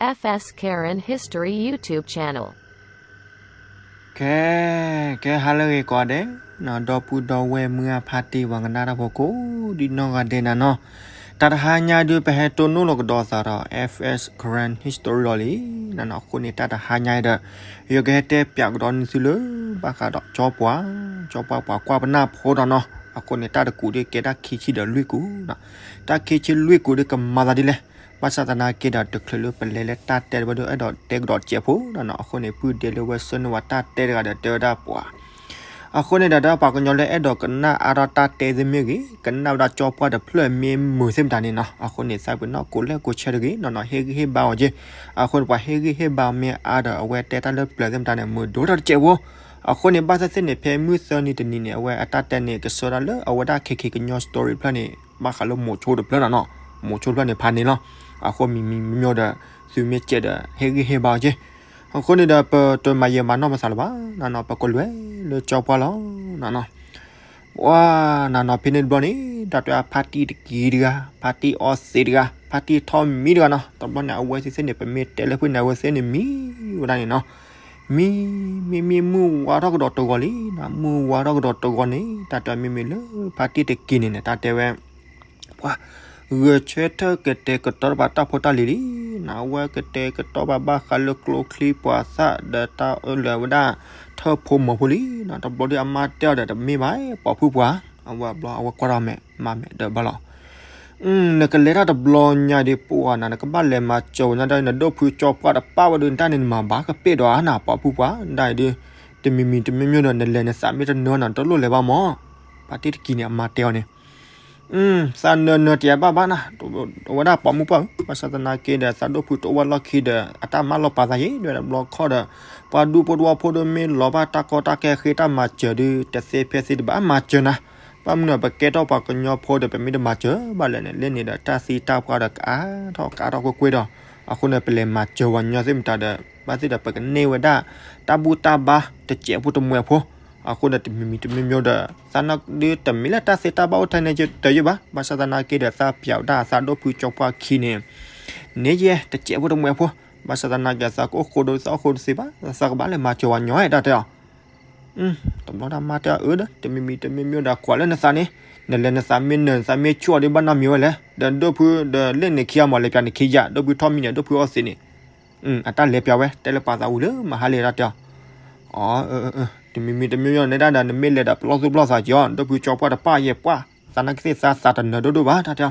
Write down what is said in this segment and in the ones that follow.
F S Karen History YouTube channel. ကဲ ကဲ ဟါလၢအဂ့ၤကိးဂၤဒဲး, ဒီပုၢ်ဒီဝဲၢ်မုၢ်အဖါတံၢ်ပှၤကနၣ်တၢ်ဖိကိးဒံနီၢ်ဂၤဒဲးနၤနီၤ, တၢ်တဟါညါဒုး ပဟဲတိၢ်နီၣ်လီၤကဒီးသးဒီး F S Karen History လီၤလံနၤနီၤ. အဃိန့ၣ် တၢ်တဟါညါဒီး ယကဟဲတဲပၠးကဒီးနသုလၢ ဘၣ်ဃးဒီးကၠီပှၢ်, ကၠီပှၢ်ပှၤကွၢ်ပနၢ်ဖိဒီးနီၤ. အဃိန့ၣ် တၢ်တကူးဒုးကဲတၢ်ခံဆံဒီးလွံၢ်ကူးနီၤ. တၢ်ခံဆံလွံၢ်ကူးဒုးကမၤသးဒ်လဲၣ်. ဘၣ်ဆၣ်သနာ်က့ဒီး တချုးလၢပလဲၤလၢတၢ်တဲတဘျီဒီး အဲၣ်ဒိးတဲကဒီးတစဲးဖိနီၤနီၤ. အဃိန့ၣ် ပုၢ်ဒဲလၢဝဲဆှၢန့ၢ်ဝဲတၢ်တဲတဂၤဒီး တဲဝဲဒၣ်ပှၤ အဃိန့ၣ်ဒီး တၢ်ပှၤကညီလၢအဲၣ်ဒိးကနၣ်အါထီၣ်တၢ်တဲသ့ၣ်မ့ၢ်ဂ့ၤ, ကနၣ်ဝဲဒၣ်ကၠီပှၢ်တဖျၢၣ်မ့ၢ်မုာ်သ့ၣ်မတၤန့ၣ်နီၤ. အဃိန့ၣ် သးပ့ၤနီၣ်ကိးလဲၣ်ကိးဆဲတဂ့ၤနီၤနီၤ, ဟ့ၣ်ဂံၢ်ဟ့ၣ်ဘါအီၤက့ၢ်. အဃိန့ၣ် ပှၤဟ့ၣ်ဂံၢ်ဟ့ၣ်ဘါမ့ၢ်အါဒီး အဝဲတဲတၢ်လၢပျၢၤသ့ၣ်မတၤန့ၣ် မုာ်ဒိၣ်ထီၣ်တစဲးဖိ. အဃိန့ၣ် ဘၣ်သ့ၣ်သ့ၣ်န့ၣ် ဖဲမုၢ်သၢနံၤတနံၤန့ၣ် အဝဲအတၢ်တဲန့ၣ် ကဆှၢဒၣ်လၢအဝဲဒၣ် ခဲခဲကညီ story တဖျၢၣ်န့ၣ် ဘၣ်ဃးလၢမိၤဆိတဖျၢၣ်နီၤနီၤ, မိၤဆိတဖျၢၣ်န့ၣ် ဖးန့ၣ်လီၤ. အဃိမံၤမံၤမ့ၢ်မ့ၢ်ဒီး သုမ့ၢ်စဲးဒီး ဟ့ၣ်ဂံၢ်ဟ့ၣ်ဘါအီၤက့ၢ်. အဃိန့ၣ်ဒီး ပတမၤယံာ်မၤနီၢ်ပသးလၢၤဘၣ်နၤနီၤ, ပကလဲၤလၢကၠီပှၢ်လီၤနၤနီၤ. ပှၤနၤနီၤ ဖဲန့ၣ်တဘျီန့ၣ် တၢ်တဲဖါတံၢ်တက့ၤတဂၤ, ဖါတံၢ်အီသံးတဂၤ, ဖါတံၢ်ထီၣ်မံတဂၤနီၤ. တဘျီန့ၣ် အဝဲသ့ၣ်သ့ၣ်န့ၣ် ပမ့ၢ်တဲလၢဖုန့ၣ် အဝဲသ့ၣ်န့ၣ်မံဝဲဒၣ်န့ၣ်နီၤ. မံ မံ မံ မုၢ်ဝါထီၣ်ကဒီးတဂီၤလံနၤ, မုၢ်ဝါထီၣ်ကဒီးတဂီၤန့ၣ် တၢ်တဲမ့မ့ၢ်လၢဖါတံၢ်တက့ၤန့ၣ်န့ၣ် တၢ်တဲဝဲ ပှၤ ဂဲၤဆၢထၢၣ်ကတဲာ်ကတီၤတၢ်ပာ်တၢ်ဖိတၢ်လံၤလံနၤ, အဝဲကတဲာ်ကတီၤဘၣ်ဘၣ်ဃးလၢကျိချံမျိာ်သၣ်ဒီးတၢ်အၢၣ်လီၤဝဲဒၣ် ထၢၣ်ဖိမီၤဖိလံနၤ. တဘျီဒီးအမါတဲအီၤဒီး တမ့ၢ်ဘၣ် ပိာ်ဖုပှၤ, အဝဲဘျီအဝဲကွၢ်ထီၣ်မဲာ် မၤမဲာ်ဒီးဘၣ်လီၤ. နကလဲၤတၢ်တဘျီညါဒီး ပှၤနၤ နကဘၣ်လဲၤမၤစၢၤဝဲညါဒီး နဒိၣ်ဖုကၠီပှၢ်တပၣ်ဝဲဒီး နတၢ်န့ၣ်နမၤဘၣ်ကပ့ၢ်ဒီးနၤ ပိာ်ဖုပှၤ, ဒ်အံၤဒီး တမံၤမံၤတမံၤမံၤဒီး နလဲၤနသးမ့ၢ်တနၢၤနၤ တလိၣ်လဲၤဘၣ်မီၤ. ဖါတံၢ်တက့ၤန့ၣ် အမါတဲအီၤန့ၣ် သးနၢၤနၢၤတယၤဘၣ်ဘၣ်နၤ, အဝဲဒၣ်ပိာ်မုၣ်ပှၢ်ဧၢ, ဘၣ်ဆၣ်သနာ်က့ဒီး သးဒိၣ်ဖုတအိၣ်ဝဲလီၢ်ခံဒီး အတၢ်မၢလီၤပာ်သးယံၤ ဒ်ဝဲဒၣ်တဘျီခီၣ်ဒီး ပှၤဒူဖိတဝီဖိဒီးမ့ၢ်လီၤဘၣ်တၢ်ကီတၢ်ခဲဃ့တၢ်မၤစၢၤဒီး တသ့ဖဲသ့တဘၣ်မၤစၢၤနၤ, ဘၣ်မနုၤ ပကဲထီၣ်ပှၤကညီဖိဒီး ပမ့ၢ်တမၤစၢၤဘၣ်လဲၣ်န့ၣ် လၢန့ၣ်ဒီး တၢ်သံတၢ်ပှၢ်ဒီးကအါထီၣ်ကအါထီၣ်ကွ့ၢ်ကွ့ၢ်ဒီး အဃိန့ၣ် ပလဲၤမၤစၢၤပှၤကညီသ့ၣ်မတၤဒီး ဘၣ်သ့ၣ်ဒီး ပကန့ၢ်ဝဲဒၣ်တၢ်ဘူၣ်တၢ်ဘါတစဲးဖိတမှဲၤဖိ အဃိန့ၣ် တမံၤမံၤတမံၤမံၤဒီး သးနၢ်ဒုးတမ့ၢ်လၢတၢ်သ့တၢ်ဘၣ်အိၣ်ထဲန့ၣ်တယုၢ်ဘၣ်, ဘၣ်ဆၣ်သနာ်က့ဒီး သးပျးဝဲဒၣ်သးဒိၣ်ဖုကၠီပှၢ်ခံန့ၣ် န့ၣ်ယဲ တစဲးဖိတမှဲၤဖိ, ဘၣ်ဆၣ်သနာ်က့ သးကအိၣ်ဃိဒီးသးအိၣ်ဃိတသ့ဘၣ်, သးကဘၣ်လဲၤမၤစၢၤပှၤကညီတၢ်တဲအီၤ တဘျီတၢ်မါတဲအီၤအၢဒီး တမံၤမံၤတမံၤမံၤဒီး ကွၢ်လၢနသးန့ၣ်, နလဲၤနသးမ့ၢ်နၢၤ နသးမ့ၢ်ဆူၣ်အီၤဒီး ဘၣ်နီတမံၤဝဲလဲၣ်, ဒီးဒိၣ်ဖုဒီးလ့ၣ်န့ၣ်ခံဂၤမး လဲၤပၠးန့ၣ်ခံယၤ, ဒိၣ်ဖုထီၣ်မံန့ၣ် ဒိၣ်ဖုအီသံးန့ၣ် အတၢ်လဲၤပၠးဝဲ တဲလၢပာ်သးဝံၤလၢမဟါလံတၢ်တဲအီၤ, အ တမံၤမံၤတမံၤမံၤန့ၣ်ဒၣ်ဒီး နမ့ၢ်လဲၤဒီးပလီၢ်သူၣ်ပလီၢ်သးက့ၤအီၤ, ဒိၣ်ဖုကၠီပှၢ်တပၣ်ယဲၢ်ပှၢ်, သးနာ်က့သ့ၣ်သးသးတနၢၤဒိၣ်ဒိၣ်ဘၣ်တၢ်တ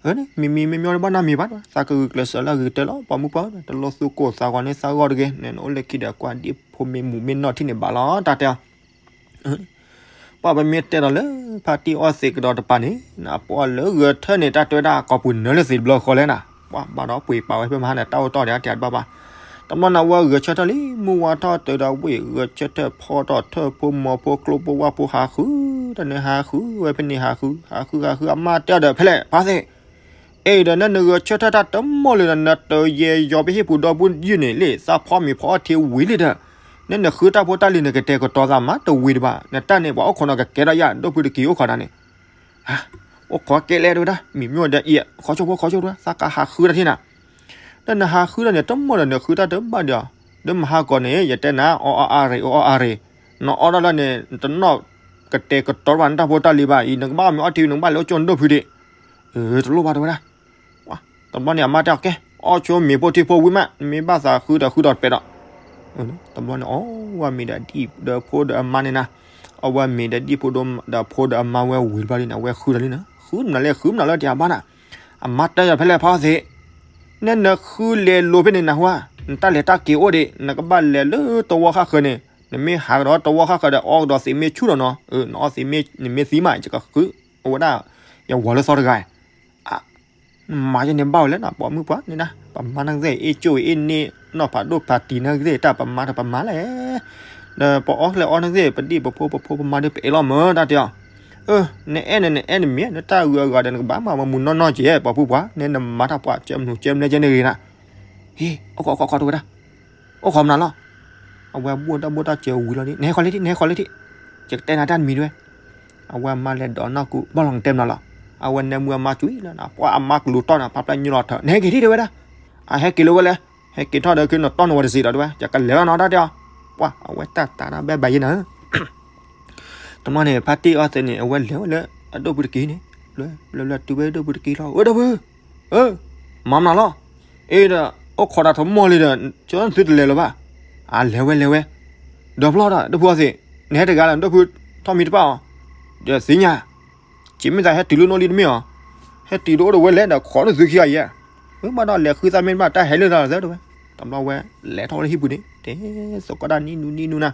ဲအီၤ မံၤမံၤမ့ၢ်မ့ၢ်ဒီးဘၣ်နီတမံၤဘၣ်, သးကဂုာ်ကျဲးစၢးလၢအဂ့ၤကတၢၢ်လီၤ, ပိာ်မုၣ်ပှၢ် တလိၣ်သူၣ်ကိၢ်သးဂီၤန့ၢ်သးဂီၢ်တဂ့ၤ, နအိၣ်လၢခံဒီးကွၢ်ဒ်ဖိမ့ၢ်မူးမ့ၢ်နီၢ်ထံၣ်န့ၣ်ဘၣ်လီၤ တၢ်တဲအီၤ ပှၤပမ့ၢ်တဲဒီးလၢ ဖါတံၢ်အီသံးကဒီးတပၤန့ၣ် နပှၢ်လၢဂဲၤဆၢထၢၣ်န့ၣ် တၢ်တဲဝဲဒၣ် ကိာ်ပူၤနၢၤလၢသံးတဘျီဃီလဲၣ်နၤ, ပှၤဘၣ်ဒီးပှ့ၤပာ်ဝဲဖဲမဟါန့ၣ် တၢ်အိၣ်တီၢ်ဒံးအါတဘၣ်ဘၣ်, တဘျီန့ၣ် အဝဲဂဲၤဆၢထၢၣ်လံ, မုၢ်ဝါထီၣ်တုၤဒီးဝ့ၢ် ဂဲၤဆၢထၢၣ်ဖီၣ်ဒီးထၢၣ်ဖိမီၤဖိကျိဖိဝၣ်ဖိဟးဃု, တၢ်န့ၣ်ဟးဃုဝဲဖဲန့ၣ် ဟးဃု ဟးဃု ဟးဃု အမါတဲအီၤဒီး ဖဲလဲၣ် ဖါသ့း အဲၣ်ဒီး နနဂဲၤဆၢထၢၣ်တၢ်တမီၢ်လၢၤဒီး နတယဲၢ်ယီၤပဟံၣ်ပူၤဒီပုၢ်ယုၢ်န့ၣ်လံ, သးဖီမ့ၤဖီအီၣ်ထံဝံၤလံဒီး, နနဃုတၢ်ဖိတၢ်လံၤ နကတဲာ်ကတီၤသးမးတဝံၤတဘၣ်, နတၢ်န့ၣ် ပှၤအိၣ်ခိးနီၤကကဲထီၣ်ယၤ, ဒိၣ်ဖုတက့ၤအိၣ်ခိးတၢ်န့ၣ်, အိၣ်ခိးကဲလဲၣ်တဝဲဒၣ်, မံၤမ့ၢ်ဝဲဒီးအံၤ ခီဆိဖိခီဆိတဝဲ သးကဟးဃုတၢ်ထံၣ်နၤ, ဒီးနဟးဃုတၢ်န့ၣ် တမီၢ်ဒီး နဃုတၢ်တဘၣ်ဒီး, ဒီးမဟါကီးန့ၣ် ယတဲနၤ အီၣ်အီၣ်အါရ့ၤ အီၣ်အီၣ်အါရ့ၤ, နအီၣ်တၢ်လၢန့ၣ် နတနီၣ်ကတဲာ်ကတီၤဘၣ်နတၢ်ဖိတၢ်လံၤဘၣ်အံၤ, နကဘၣ်မ့ၢ်အီၣ်ထံ နကဘၣ်လဲၤအိၣ်ကၠိနဒိၣ်ဖုဒံး, တလိၣ်ဘၣ်တဝဲဒၣ် တဘျီန့ၣ် အမါတဲအီၤ ကဲ အီၣ်ဆိမ့ၤဖိထံဖိဝံၤမး နမ့ၢ်ဘၣ်သးဃုဒီးဃုဒီးတပဲာ်ဒီး, တဘျီန့ၣ် အီၣ်ဝဲမ့ၤဒီးဒံၣ်ဒီးဖိဒီးအမါန့ၣ်နၤ, အီၣ်ဝဲမ့ၤဒီးဒံၣ်ဖိဒီးဖိဒီးအမါဝဲဝံၤတဘျီန့ၣ် အဝဲဃုဒီးလံနၤ, ဃုမနုၤလဲၣ် ဃုမနုၤလၢတယၤဘၣ်နၤ, အမါတဲယၤဖဲလဲၣ်ဖါသ့ၣ်, နဲနဃုလဲၤလိၤဖဲန့ၣ်နဟူဧါ, နတၢ်လဲၤတၢ်က့ၤအိၣ်ဒံး နကဘၣ်လဲၤလၢတဝီဃၣ်ဃၢၤန့ၣ်, နမ့ၢ်ဟးကဒီးတဝီဃၣ်ဃၢၤဒီး အီၣ်ကဒီးသံးမ့ၢ်ဆူၣ်ဒီးနီၤ, နအီၣ်သံးမ့ၢ် နမ့ၢ်သံမး ယကဃု အဝဲဒၣ် ယဝၤလၢသီတဂၤ နမၤယဲန့ၣ်ဘၣ်ဝဲလဲၣ်နၤ ပိာ်မုၣ်ပှၢ်န့ၣ်ဒၣ် ပမါနာ်က့သ့ၣ် အ့ၣ်ကၠိအ့ၣ်န့ၣ် နီၢ်ဖးဒိၣ်ဖးတံၤနာ်က့သ့ၣ် တၢ်ပမါတပမါလဲၣ်, ဒီးပအီၣ်ကျဲအီၣ်နာ်က့သ့ၣ် ပဒံၣ်ပဖိပဖိပမါဒ်ပအဲၣ်လီၤမၢ်တၢ်တဲအီၤ, နအဲၣ်န့ၣ် နအဲၣ်နမံၤ နတၢ်ဂုၤအဂၤဒီး နကဘၣ်မၤမူနီၢ်နီၢ်က့ ပိာ်မုၣ်ပှၢ်န့ၣ် နမၤတၢ်ပှၤကဲမနုၤကဲမနုၤကဲန့ၣ်ဂ့ၤနၤ, ဟ့ၣ် အိၣ်ခိးခိးခိးတဝဲဒၣ် အိၣ်ခိးမနုၤလီၤ, အဝဲဘိၣ်တၢ်ဘိၣ်တၢ်စၢၤဝံၤလီၤဒ် နဟဲဃီၤလၢထံၣ် နဟဲဃီၤလၢထံၣ်, ယကတဲနၤတၢ်တမံၤတဝဲ, အဝဲအမါလဲၤဒိးနီၢ်ကူဘၣ်လီၤနတဲမနုၤလီၤ, အဝဲနဲမုၢ်အမါကွံာ်လီၤနၤ ပှၤအမါကလူၤတီၢ်နၤ ဖးဖျၢၣ်ညိလီၤထၢၣ် နဟဲက့ၤထံၣ်တဝဲဒၣ်, အ အဟဲက့ၤလၢဝဲလဲၣ်, ဟဲက့ၤထီၣ်ဒီး ကနီၤတီၢ်နဝဲတစ့းဒီးတဲဝဲ, ယကလဲၤလီၤနီၤတၢ်တဲအီၤ, ပှၤ အဝဲတၢ်တၢ်တၢ်ဘဲဘၣ်ယဲနၤဧၢ. တဘျီန့ၣ် ဖါတံၢ်အီသံးန့ၣ် အဝဲလဲၤဝဲလၢအဒိၣ်ဖုတက့ၢ်န့ၣ်, လဲၤလဲၤလဲၤတုၤဝဲဒိၣ်ဖုတက့ၢ်လီၤ, အၢ ဒိၣ်ဖု, အၢ မၤမနုၤလီၤ, အ့ဒီး အိၣ်ခိးတၢ်ထီၣ်မီၢ်လံဒီး ကၠီသုတလဲၤလၢၤဘၣ်, အလဲၤဝဲလဲၤဝဲ, ဒီးဖျီဒီး ဒိၣ်ဖုအီသံး, နဟဲတဂၤလၢ ဒိၣ်ဖုထီၣ်မံတပၣ်အီၤ, ဒီးသ့ၣ်ညါ က့မ့ၢ်သးဟဲတုၤလၢနီၣ်လံတမ့ၢ်အီၤ, ဟဲတုၤတအိၣ်ဒီးဝဲလဲၣ်ဒီး ခိးဒိၣ်သုခံဂၤယဲ, ဝဲဘၣ်ဒီးလဲၤဃုသးမ့ၢ်တဘၣ် တၢ်ဟဲလၢသးလီၤသၢတဝဲ, တဘျီဝဲလဲၤထီၣ်ဝဲလၢဟံၣ်ပူၤန့ၣ် တဲသကိးတၢ်နံၣ်နူနံၣ်နူနၤ,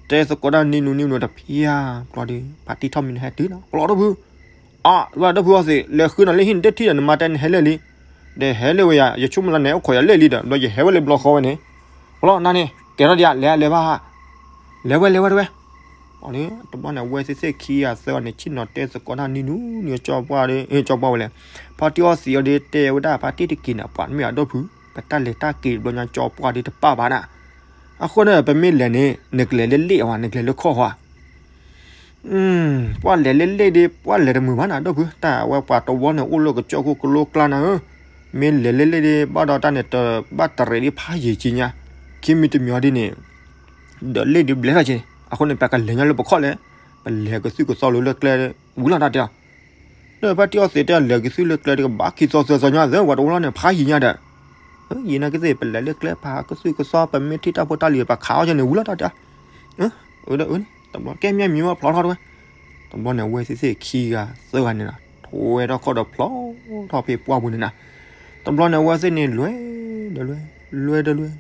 တဲသကိးတၢ်နံၣ်နူနံၣ်နူတဖျါ, ဘျီဒီး ဖါတံၢ်ထီၣ်မံန့ၣ်ဟဲတုၤနီၤ, ပျီဒိၣ်ဖု, အဝဲဒိၣ်ဖုအီသံး လဲၤဃုနီၤလၢဟံၣ်န့ၣ်တထံၣ်ဒီး နမါတဲနဟဲလၢာ်လံ, ဒီးဟဲလၢာ်ဝဲယၤ ယဆိကမိၣ်လၢနဟဲအိၣ်ခိးယၤလၢာ်လံဒီး ဘျီယဟဲဝဲလၢဘျီဃီဝဲန့ၣ်, ပျီနၤန့ၣ် ကဲထီၣ်ဒံးဧါ လဲၤဧါလဲၤဘၣ်ဧါ လဲၤဝဲလဲၤဝဲတဝဲ, အန့ၣ် တဘျီန့ၣ် အဝဲသ့ၣ်သ့ၣ်ခံဂၤသၢဂၤန့ၣ် ဆ့ၣ်နီၤတဲသကိးတၢ်နံၣ်နူနံၣ် ကၠီပှၢ်ဒီး ကၠီပှၢ်ဝဲလဲၣ်, ဖါတံၢ်အီသံးအီၤဒီးတဲဝဲဒၣ် ဖါတံၢ်တက့ၢ်န့ၣ် ပှၤမ့ၢ်အဒိၣ်ဖု, ပတၢ်လဲၤတၢ်က့ၤတဘျီညါ ကၠီပှၢ်ဒီးတပာ်ဘၣ်နၤ, အဃိန့ၣ် ပမ့ၢ်လဲၤန့ၣ် နကလဲၤလၢလ့ၣ်အဝဲ နကလဲၤလၢခီၣ်ဟါ ပှၤလဲၤလၢလ့ၣ်ဒီး ပှၤလဲၤတမုာ်ဘၣ်နၤ ဒိၣ်ဖု, တၢ်အဝဲပှၤတဝီန့ၣ် အိၣ်လၢကစၢၢ်ခိၣ်ကလိကျါနၤဧၢ, မ့ၢ်လဲၤလၢလ့ၣ်ဒီး ဘၣ်ဒီးတၢ်န့ၣ် တဘၣ်တရံးဒံးဖးယံာ်က့ညါ, ခံမံၤတမံၤအီၤဒ်န့ၣ် ဒီးလ့ၣ်ဒုးဘျဲးထီၣ်က့ၤ, အဃိန့ၣ် ပကလဲၤညါလၢပခီၣ်လဲၣ်, ပလဲၤကသုၣ်ကသီလိၤလၢကျဲ ဝံၤလီၤတၢ်တဲအီၤ, လၢဖါတံၢ်အီသံးတဲ လဲၤကသုၣ်လၢကျဲဒီး ကဘၣ်ခံသီသၢသီညါသၢ ပှၤတဝီန့ၣ် ဖးယံာ်ညါဒီး ယံာ်နာ်က့သ့ၣ် ပလဲၤလၢကျဲ ပဟးကသုၣ်ကသီ ပမ့ၢ်ထံၣ်တၢ်ဖိတၢ်လံၤ ပခးအီၣ်ယဲန့ၣ် ဝံၤလီၤတၢ်တဲအီၤ, အၢ တဘျီ ကဲမ့ၢ်မံၤဝဲဖျီထီၣ်တဝဲ, တဘျီန့ၣ် အဝဲသ့ၣ်သ့ၣ်ခံဂၤသၢဂၤန့ၣ်နီၤ ထိးဝဲထီၣ်ခီၣ်ဒီးဖျီထီၣ်ဖဲပှၢ်ပူၤန့ၣ်နၤ, တဘျီန့ၣ် အဝဲသ့ၣ်န့ၣ် လွဲဒီးလွဲ, လွဲဒီးလွဲ,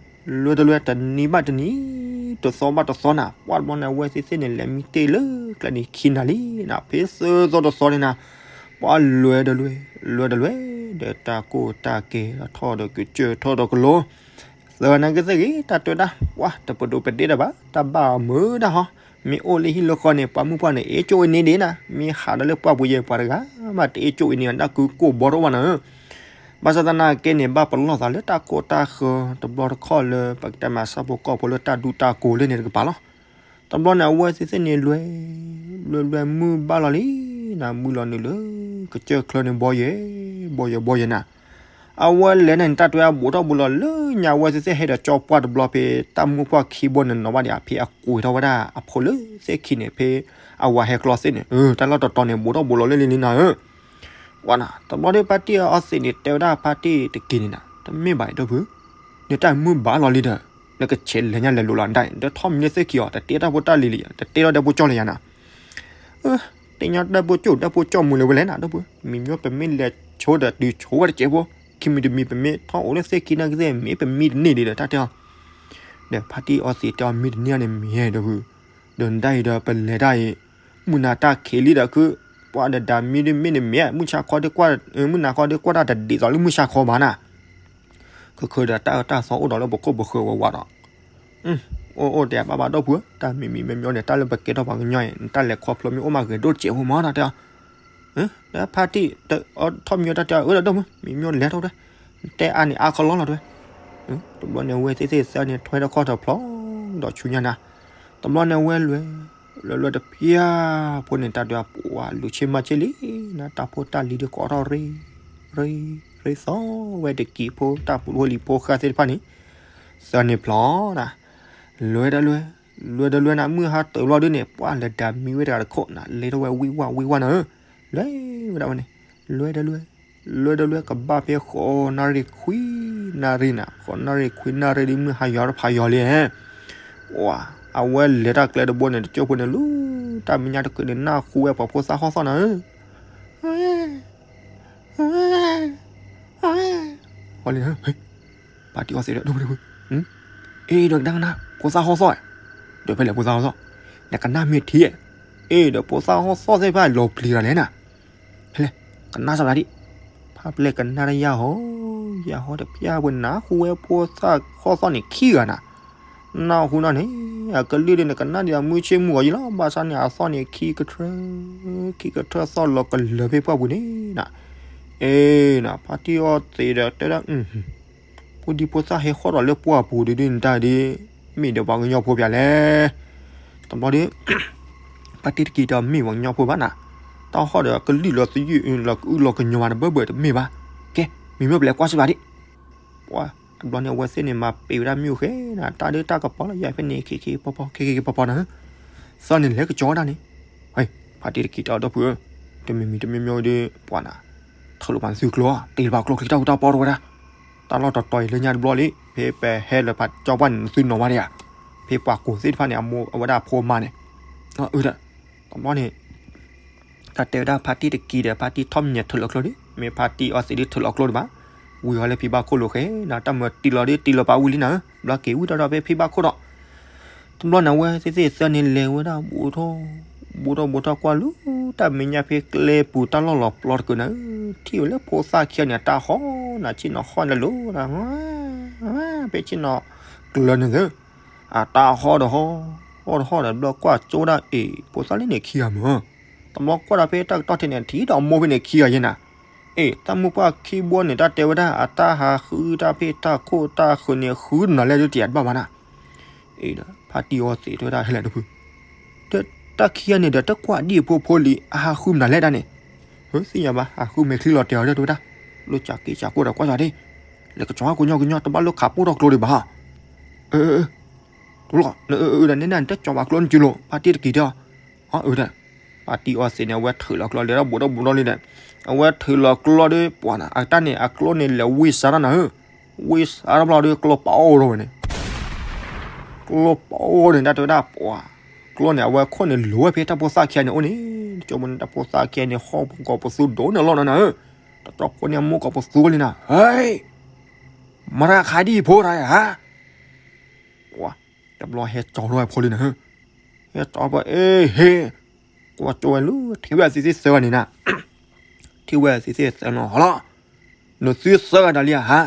လွဲဒီးလွဲ တနံၤဘၣ်တနံၤ, တသီဘၣ်တသီနၤ, ပှၢ်တဘျီန့ၣ် အဝဲသ့ၣ်သ့ၣ်န့ၣ် လဲၤမံတ့ၢ်လၢကျဲန့ၣ်ခံနၤလံနၤ, ဖဲသၢသီတသီန့ၣ်နၤ, ပှၢ်လွဲဒီးလွဲ, လွဲဒီးလွဲ, ဒီးတၢ်ကိၢ်တၢ်ကဲၤဒီးထီၣ်ဒီးကစၢၢ်ထီၣ်ဒီးကလိ သၢဂၤနာ်က့သ့ၣ်ဂ့ၤ တၢ်တဲတၢ် ပှၢ်တပဒိးပဒ့ဒီးဘၣ် တၢ်ဘၣ်အမုာ်ဒၣ်ဟီ, မ့ၢ်အိၣ်လၢဟံၣ်လၢဃီန့ၣ် ပှၤမုၣ်ပှၢ်န့ၣ် အ့ၣ်ကၠိၣ်အ့ၣ်န့ၢ်ဒံးနၤ, မ့ၢ်ဟးဒီးလၢပှၢ်ပူၤယဲၢ်ပှၤတဂၤ ဘၣ်တအ့ၣ်ကၠိၣ်အ့ၣ်န့ၢ် တၢ်ကုကိၢ်ဘီတအိၣ်ဘၣ်နၤဧၢ, ဘၣ်ဆၣ်သနာ်က့န့ၣ် ဘၣ်ပလီၢ်သးလၢတၢ်ကိၢ်တၢ်ဃၢၤ တဘျီတခီၣ်လၢ ပကတဲမၤဆၣ်ဖိကီၢ်ဖိလၢတၢ်ဒူတၢ်ကိၢ်လၢန့ၣ်တကပၤလီၤ. တဘျီန့ၣ် အဝဲသ့ၣ်သ့ၣ်န့ၣ်လွဲ, လွဲလွဲမုၢ်ဘၣ်လီၤလံနၤ, မုၢ်လီၤနုာ်လၢ ကစၢၢ်ချၢန့ၣ် ဘီယဲၢ်, ဘီယဲၢ်ဘီယဲၢ်နၤ, အဝဲလဲၤန့ၣ် တၢ်တွဲအဘူးထီၣ်ဘူးလီၤလၢညါ အဝဲသ့ၣ်သ့ၣ်ဟဲဒီးကၠီပှၢ်တဘျီဖဲ တၢ်မုၢ်ပှၢ်ခံဘိန့ၣ်နီၤဘၣ်ဒံး ဖဲအကွံာ်ထီၣ်ဝဲဒၣ်အဖိလၢသ့ၣ်ခံန့ၣ် ဖဲအဝၤဟဲကျီသ့ၣ်န့ၣ် တၢ်လီၢ်တတီၤန့ၣ် ဘူးထီၣ်ဘူးလီၤလၢလံလံနၤဧၢ ဝဲနၤ, တဘျီဒီးဖါတံၢ်အီသံးန့ၣ် တဲဝဲဒၣ်ဖါတံၢ်တက့ၢ်န့ၣ်နၤ, တမ့ၢ်ဘၣ်အံၤဒိၣ်ဖု, နတၢ်မုၢ်ဘၣ်လီၤလံဒီး နကဆဲးလဲၤညါလဲၤလိၤလီၤ နတၢ်အံၤ ဒီးထီၣ်မံလၢသ့ၣ်ခံအီၤ တတဲတၢ်ဖိတၢ်လံၤလံ, တတဲထီၣ်ဒဲဖိကၠီၣ်လၢယၤနၤ, တညါတၢ်ဖိကၠိၣ်တၢ်ဖိကၠီၣ်မူၤလၢၤဝဲလဲၣ်နၤ ဒိၣ်ဖု, မ့မ့ၢ်ပမ့ၢ်လဲၤဆိဒီးတုၤဆိဝဲတစဲးဖိ, ခံမံၤတမံၤ ပမ့ၢ်ထီၣ်အိၣ်လၢသ့ၣ်ခံနာ်က့သ့ၣ် မ့ၢ်ပမံတန့ၢ်ဒံးဒီးတၢ်တဲအီၤ, ဒီးဖါတံၢ်အီသံးတဲအီၤ မံတန့ၢ်န့ၣ်မ့ၢ်ဒိၣ်ဖု, ဒီးနတၢ်အံၤဒီးပလဲၤတၢ်အံၤ မုၢ်နၤတၢ်ခံးလံဒီးခု, ပှၤဒီးဒၣ်မံဒ်မ့ၢ်န့ၣ်မ့ၢ် မုၢ်ဆါခီဒ်ကွၢ်, မုၢ်နၤခီဒ်ကွၢ်တၢ်တဒ်သိးလၢမုၢ်ဆါခီဘၣ်နၤ, ခီခီဒီးတၢ်အၢတၢ်သီအိၣ်ဒီးလၢပခိၣ်ပဃၢၤဝဲဝးဒီး, အိၣ်အိၣ်တဲဘၣ်ဘၣ်ဒိၣ်ဖုဧၢ, တၢ်မံမံမ့မ့ၢ်န့ၣ် တၢ်လၢပကဲထီၣ်ပှၤကညီအံၤ နတၢ်လဲၤခီဖျိမ့ၢ်အိၣ်မးဂဲၤဒိၣ်တစဲးဖိမးနၤတဲအီၤ, ဒီးဖါတံၢ်ထီၣ်မံအီတၢ်တဲအီၤ အၢဒီးဒိၣ်ဖု, မ့မ့ၢ်လဲၤထီၣ်တဲ, နတဲအါန့ၣ်အါခီလီၤလီၤတဲ, တဘျီန့ၣ် အဝဲသ့ၣ်သ့ၣ်သၢန့ၣ် ထွဲထီၣ်ခီၣ်ထီၣ်ဖျီဒီးဆူညါနၤ, တဘျီန့ၣ် အဝဲလွဲ, လွဲလွဲတဖျါဖိန့ၣ် တၢ်ဒွးပှၤလူၤဆ့မၤဆ့လံနၤ, တၢ်ဖိတၢ်လံၤဒီးကိးထီၣ်ရ့, ရ့, ရ့သီဝဲတကံးဖိ တၢ်ဖိလံၤဖိဃၢ်သ့ၣ်တဖၣ်န့ၣ်, သၢန့ၣ်ဖျီနၤ, လွဲဒီးလွဲ, လွဲဒီးလွဲနၤ မုၢ်ဟါတၢၤဘျီဒုန့ၣ် ပှၢ်လၢဒၣ်မံဝဲတဂၤတခိၣ်နၤ လဲၤထီၣ်ဝဲဝံၣ်ဝၣ်ဝံၣ်ဝၣ်နၤဧၢ, လွဲဝဲဒၣ်ဝဲန့ၣ်, လွဲဒီးလွဲ, လွဲဒီးလွဲကဘၣ်ဖဲဃိးနၣ်ရံၣ်ခွံနၣ်ရံၣ်နၤ, ဃိးနၣ်ရံၣ်ခွံနၣ်ရံၣ်ဒ်မုၢ်ဟါယီၤတဖးယီၤလံ, ဝဲ, အဝဲလဲၤတၢ်ကျဲတဘိန့ၣ် တကၠိၢ်ဖိန့ၣ် လူၤတၢ်မဲာ်ညါတကုာ်န့ၣ် နၢ်ဟူဝဲပှၤဖိသၣ်ဟီၣ်သီၣ်နၤဧၢ, ဟီလံ, ပှၤတံၢ်အီသံးဒီး ဒိၣ်ဖု, အ့ ဒီးကနၣ်ကနၣ် ဖိသၣ်ဟီၣ်သီၣ်, ဒီးဖဲလဲၣ်ဖိသၣ်ဟီၣ်သီၣ်, နကနၣ်မ့ၢ်ထံဧါ, အ့ ဒီးဖိသၣ်ဟီၣ်သီၣ်သ့ၣ်တဖၣ်လီၤပျံၤတၢ်လဲၣ်နၤ, ဖဲလဲၣ်, ကနၣ်စၢ်ဒၣ်ဒံး, ဖးပျဲၢ်ကနၣ်တယၢ်ဟီ, ယၢ်ဟီတဖျၢၣ်ပှဲၤနၤ ဟူဝဲဖိသၣ်ဟီၣ်သီၣ်န့ၣ်ခံဂၤနၤ, နၢ်ဟူနီၢ်န့ၣ်, အကလုၢ်ဒ်န့ၣ် ကနၣ်ဒံးအမုၢ်ဆ့ၣ်မုၢ်ဂီၤယံၤလီၤ, ဘၣ်ဆၣ်န့ၣ် အသီၣ်န့ၣ်ခံကထၢ, ခံကထၢသီၣ်လီၤကလၢၤဖဲပှၢ်ပူၤန့ၣ်နၤ, အ့ နၤ ဖါတံၢ်အီသံးဒီးတဲဒၣ် ဖိဒံဖိသၣ်ဟဲဃီၣ်ဒီးလၢပှၢ်ပူၤဒ်ဒ်နတၢ်ဒ်, မ့ၢ်ဒီးပှၤကညီဖိပၠးလဲၣ်, တဘျီဒီး, ဖါတံၢ်တက့ၢ်ဒီးမ့ၢ်ပှၤကညီဖိဘၣ်နၤ, တၢ်ဟီၣ်ဒီးကလုၢ်လီၤသယုၢ်လီၤကအုလီၤကညီၤမးတဘၢဘၢတမ့ၢ်ဘၣ်, ကဲ, မ့မ့ၢ်ပလဲၤကွၢ်စ့ၢ်ဘၣ်ဒံး, ပှၤ တဘျီန့ၣ် အဝဲသ့ၣ်န့ၣ် မၤပ့ၤဝဲဒၣ်မ့ၣ်အူဃဲနၤ တၢ်ဒုးတၢ်ကပီၤလီၤ ယၤဖဲန့ၣ် ခံခံဖီဖီ ခံခံဖီဖီနၤဧၢ, သၢန့ၣ်လဲၤကစီၤဝဲဒၣ်န့ၣ်, ဖါတံၢ်တက့ၤတဲအီၤ ဒီပုၢ်ဧၢ, တမံၤမံၤတမံၤမံၤဒီး ပှၤနၤ ထုးလီၤပာ်နသုကျိဧါ, တ့လီၤပာ်ကျိချံတၢ်ဟူတၢ်ပီတဝဲဒၣ်, တၢ်လီၢ်တတီၤအံၤလၢညါတဘျီလံ, ဖဲပဟဲလၢပကၠီပှၢ်န့ၣ် နသုနီၤဘၣ်ဒံးဧါ, ဖဲပှၤကိးသ့ၣ်တဖၣ်န့ၣ် အဝဲဒၣ်အဖိအမါန့ၣ်, အၢ တဘျီန့ၣ် တၢ်တဲဝဲဒၣ်ဖါတံၢ်တက့ၤဒီး ဖါတံၢ်ထီၣ်မံၤညါထုးလီၤကျိဒီး မ့ၢ်ဖါတံၢ်အီသံးဒုးထုးလီၤကျိဒံးဘၣ်, ဝံၤဃီလၢဖံဘၣ်ခိၣ်လိာ်ဃဲနၤ တၢ်မၤတံၢ်လီၤဒီးတံၢ်လီၤပာ်ဝံၤလံနၤဧၢ, ဘျီက့ၤဝံၤဒီးဒီးဖဲဖံဘၣ်ခိၣ်ဒီး တဘျီန့ၣ် အဝဲသ့ၣ်သ့ၣ်သၢန့ၣ်လဲၤဝဲဒၣ်ဘူးထီၣ် ဘူးထီၣ်ဘူးထီၣ်ကွၢ်လူၤ တၢ်မဲာ်ညါဖဲကျဲပူၤတၢ်လီၢ်လီၤပျီတကုာ်နၤဧၢ, ထံၣ်ဝဲလၢဖိသၣ်ခံဂၤန့ၣ် အတၢ်ဟီၣ်နၤဆ့ၣ်နီၤဟီၣ်နၤလိၤနၤ, ဖဲဆ့ၣ်နီၤကျၢၤန့ၣ်သၢ အတၢ်ဟီၣ်ဒီးဟီၣ် ဟီၣ်ဒီးဟီၣ်ဒီးဘျီကွၢ်ကၠိဒၣ်အ့ၣ် ဖိသၣ်လၢန့ၣ်ခံဂၤမုၢ် တဘျီကွၢ်ဒီးဖဲတၢ်ကတီၢ်ထဲန့ၣ် ထံၣ်ဒီးအမိၢ်ဖဲန့ၣ်ခံဂၤယဲနၤ, အ့ၣ် တၢ်မုၢ်ပှၢ်ခံဘိန့ၣ် တၢ်တဲဝဲဒၣ် အတၢ်ဟးဃုတၢ်ဖ့ၣ်တၢ်ခိၣ်တၢ်ဃုာ်န့ၣ် ဃုနၤလဲၣ်ဒုးတယၤတဘၣ်ဘၣ်နၤ, အ့ၣ်ဒီး ဖါတံၢ်အီသံးတဲဝဲဒၣ် ဟဲလဲၣ်ဒီပုၢ်, တၢ်ခံဂၤန့ၣ်ဒီး တကွၢ်ဒံၣ်အဖိဖိလံ အဟးဃုမနုၤလဲၣ်ဒၣ်န့ၣ်, ဟၢ သ့ၣ်ညါဘၣ် ဟးဃုမဲာ်ချံလီၤတဲာ်အီၤဒီးတဲဝဲဒၣ်, လၢကၠီက့ၤကၠီကိၣ်ဒီးကွၢ်ကၠီဒ့, လဲၤကၠီကညီကညီ တဘၣ်လၢခးပိၢ်ထီၣ်ကျိဒံးဘၣ်, အၢ တဘျီန့ၣ် နတကၠီဘၣ်ကျိနစုလိၤ ဖါတံၢ်တက့ၤတဲအီၤ, အၢ ဖါတံၢ်အီသံးန့ၣ် အဝဲထုးလီၤကျိလဲၤထီၣ်ဘူးထီၣ်ဘူးထီၣ်လံဒီး, အဝဲထုးလီၤကျိဒီး ပှၤနၤ အတၢ်န့ၣ် အကျိန့ၣ်လဲၤဝံစါထီၣ်နၤဧၢ, ဝံစါထီၣ်ဘျီဒီး ကျိပာ်အိၣ်ထီၣ်ဝဲန့ၣ် ကျိပာ်အိၣ်န့ၣ် တၢ်တဲဝဲဒၣ်ပှၤ, ကျိန့ၣ် အဝဲခိၣ်န့ၣ်လိၤဝဲဖဲတၢ်ဖိသၣ်ခံဂၤန့ၣ်အိၣ်န့ၣ်, ကၠီမိၢ်န့ၣ်တၢ်ဖိသၣ်ခံဂၤန့ၣ် ဟီၣ်ကိးပသူဒိၣ်န့ၣ်လီၤနၤဧၢ, တၢ်ကၠီဖိန့ၣ် အမိၢ်ကိးပသူလံနၤ, ဟဲ မတၤခးဒံၣ်ဖိတၢ်ဧါ, တဘျီဟဲကၠီထီၣ်ဝဲဖိလံနၤဧၢ, ဟဲကၠီပှၤ အ့ဟ့ ကွၢ်ကၠီဝဲလၢ ထံၣ်ဝဲသ့ၣ်သ့ၣ်သၢဂၤန့ၣ်နၤ, ထံၣ်ဝဲသ့ၣ်သ့ၣ်သၢနီၤဟီလီၤ, နသုသၢဂၤဒၣ်လံဧါဟါ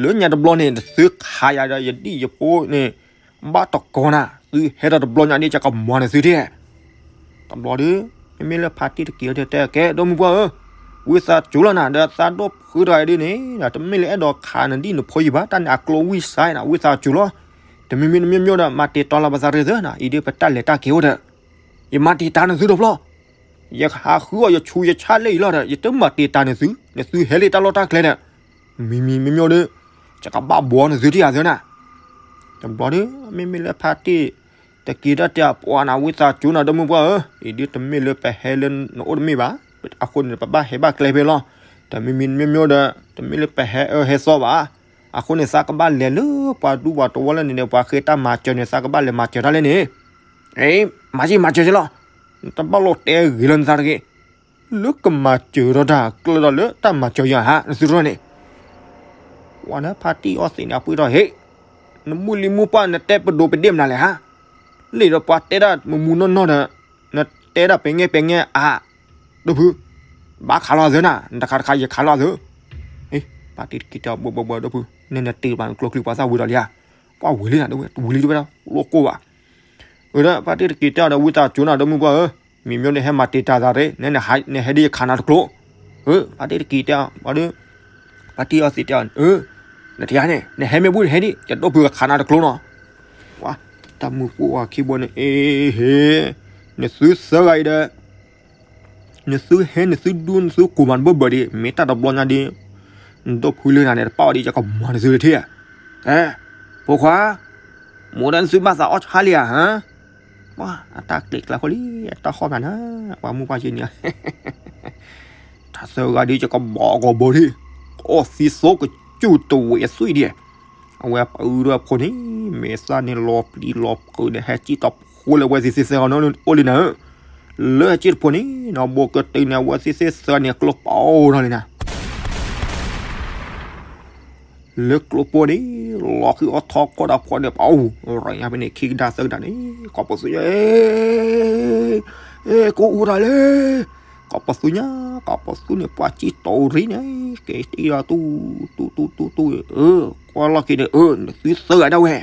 လၢညါတဘျီန့ၣ် နသုခးယၤဒီးယဒံၣ်ယဖိန့ၣ် ဘၣ်တကိးနၤ သုဟဲဒီးတဘျီညါဒ်ယကမၤနသုထံၣ်, တဘျီဒီး မ့မ့ၢ်လၢဖါတံၢ်တက့ၤအီၤတဲတဲကဲ ဒီမုၢ်ပှၢ်ဧၢ, ဝံသးစူၤလီၤနၤ ဒီးသးဒိၣ်ဖုတဂၤအံၤဒ်န့ၣ် တမ့ၢ်လၢအဲၣ်ဒိးခးနဒံၣ်နဖိယံၤဘၣ် တၢ်န့ၣ်အကျိဝံစါနၤ ဝံသးစူၤလီၤ, တမံၤမံၤတမံၤမံၤဒီး မၤတံာ်တာ်လီၤပသးတဂ့ၤသၢနၤ အံၤဒ်ပတၢ်လဲၤတၢ်က့ၤအိၣ်ဒီး ယမၤတံာ်တာ်နသုတဖျီ ယဟးဃုအီၣ်ယဆူးယဆါလၢအံၤလီၤဒီး ယတမၤတံာ်တာ်နသု, နသုဟဲလၢတၢ်လီၢ်တၢ်ကျဲဒီး, မံၤမံၤမံၤမံၤဒီး ယကဘၣ်ဘှီနသုထံၣ်ယၤသၢနၤ, တဘျီဒီး မ့မ့ၢ်လၢဖါတံၢ်တက့ၤတၢ်တဲအပှၤနၤ ဝံသးစူၤနၤ ဒီမုၢ်ပှၢ်ဧၢ, အံၤဒ်တမ့ၢ်လၢပဟဲလၢနအိၣ်တမ့ၢ်ဘၣ်, အဃိန့ၣ် ပဘၣ်ဟဲဘၣ်ကျဲဖဲလီၤ, တမံၤမံၤမံၤမံၤဒီး တမ့ၢ်လၢပဟဲအၢဟဲသီဘၣ်, အဃိန့ၣ် သးကဘၣ်လဲၤလၢပှၤဒူပှၤတဝီလၢန့ၣ်န့ၣ် ပှၤဃ့တၢ်မၤစၢၤန့ၣ် သးကဘၣ်လဲၤမၤစၢၤတၢ်လၢန့ၣ် အ့ မၤစၢၤ မၤစၢၤက့ၤလီၤ, နတဘၣ်လိၣ်တဲဂ့ၤလၢနသးတဂ့ၤ, လၢကမၤစၢၤဒီးတၢ်ကျၢၢ်ဒီးလၢတၢ်မၤစၢၤယၤဟါ နသုတရၢၢ်န့ၣ်, ပှၤလၢဖါတံၢ်အီသံးန့ၣ် အပှ့ၤထီၣ်ဟ့ၣ်, နမုၢ်လံမုၢ်ပှၢ် နတဲပဒိးပဒ့ၣ်မနုၤလဲၣ်ဟါ, လံာ်ဒီးပှၤတဲဒၣ်မုၢ်မုၢ်နီၢ်နီၢ်ဒီး နတဲဒၣ်ပဲၤငဲပဲၤငဲအါ, ဒိၣ်ဖု, ဘၣ်ခးလီၤအသၢနၤ နတခးတခါယခးလီၤအသၢ, ဖါတံၢ်တက့ၤတဲအီၤ ဘၢဘၢဘၢ ဒိၣ်ဖု, နနတ့ၢ်ဘၣ်နကျိချံပှၤသၣ်ဝံၤဒီးလံဧါ, ပှၤဝံၤလံနၤ ဒိၣ်ဝံၤလံတဝဲဒၣ် လိၣ်ကိၢ်ဘၣ် အၢ ဒီးဖါတံၢ်တက့ၤတဲအီၤဒီး ဝံသးစူၤနၤ ဒီမုၢ်ပှၢ်ဧၢ, မံၤမ့ၢ်နဟဲမၤတံာ်တာ်သးရ့ နဟဲဒ်ယခးနၤတကျိ, အၢ ဖါတံၢ်တက့ၤတဲအီၤ ဘၣ်ဒီး ဖါတံၢ်အီသံးတဲအီၤ အၢ နထံၣ်ဧါန့ၣ် နဟဲမ့ၢ်ဘူၣ်နဟဲဒ် ယဒိၣ်ဖုကခးနၤတကျိနီၤ, ဝါ တၢ်မုၢ်ကိၢ်ဝါခံဘိန့ၣ် အ့ဟ့ နသုသၢဂၤအံၤဒီး နသုဟဲနသုဒူနသုကိၢ်မးတဘၢဘၢဒံး မ့ၢ်တၢ်တဘျီညါဒံး နဒိၣ်ဖုလၢနၤန့ၣ် တပာ်အီၤဒံး ယကမၤနသုတထံၣ်ဧါ, ဖိခွါ မိၢ်ဒီးနသုဘၣ်သးအီၣ်ဆါလံဧါ, ပှၤအတၢ်ကျဲးကျါဃိလံ အတၢ်ဃီၣ်မးနၤ ပှၤမုၢ်ပှၢ်ယဲန့ၣ် တၢ်သၢဂၤဒံး ယကဘီကီၢ်ဘိထံၣ် ကအိၣ်သံသိကစူၣ်တဝဲအသွံၣ်ဒံး အဝဲပအုဒိၣ်ဖိန့ၣ် မ့ၢ်သၣ်န့ၣ်လီၤပျံၤလီၤဖုးဒီး ဟဲစံၣ်တီဖိလၢအဝဲသ့ၣ်သ့ၣ်သၢဂၤန့ၣ်အိၣ်လံနၤဧၢ, လၢဟဲစံၣ်တဖိန့ၣ် နီၢ်ဘိကတၢၢ်န့ၣ် အဝဲသ့ၣ်သ့ၣ်သၢဂၤန့ၣ် ကျိပာ်အိၣ်ထီၣ်လံနၤ လၢကျိဖိန့ၣ် လီၤဃံအီၣ်ထီၣ်ကီၢ်ဒီးဖိန့ၣ် ပအူ ရၤညါဖဲန့ၣ် ခံကဒါသၢကဒါန့ၣ် ကီၢ်ပသူညါ ကိၣ်အူတၢ်လဲၣ် ကီၢ်ပသူညါ ကီၢ်ပသူန့ၣ် ပှၤစံၣ်တီရံန့ၣ် က့ၤတံၢ်ဒီးတူၢ် တူၢ် တူၢ် တူၢ် တူၢ် အၢ ကွၢ်လီၢ်ခံန့ၣ် အၢ နသုသၢဂၤဒၣ်ဝဲ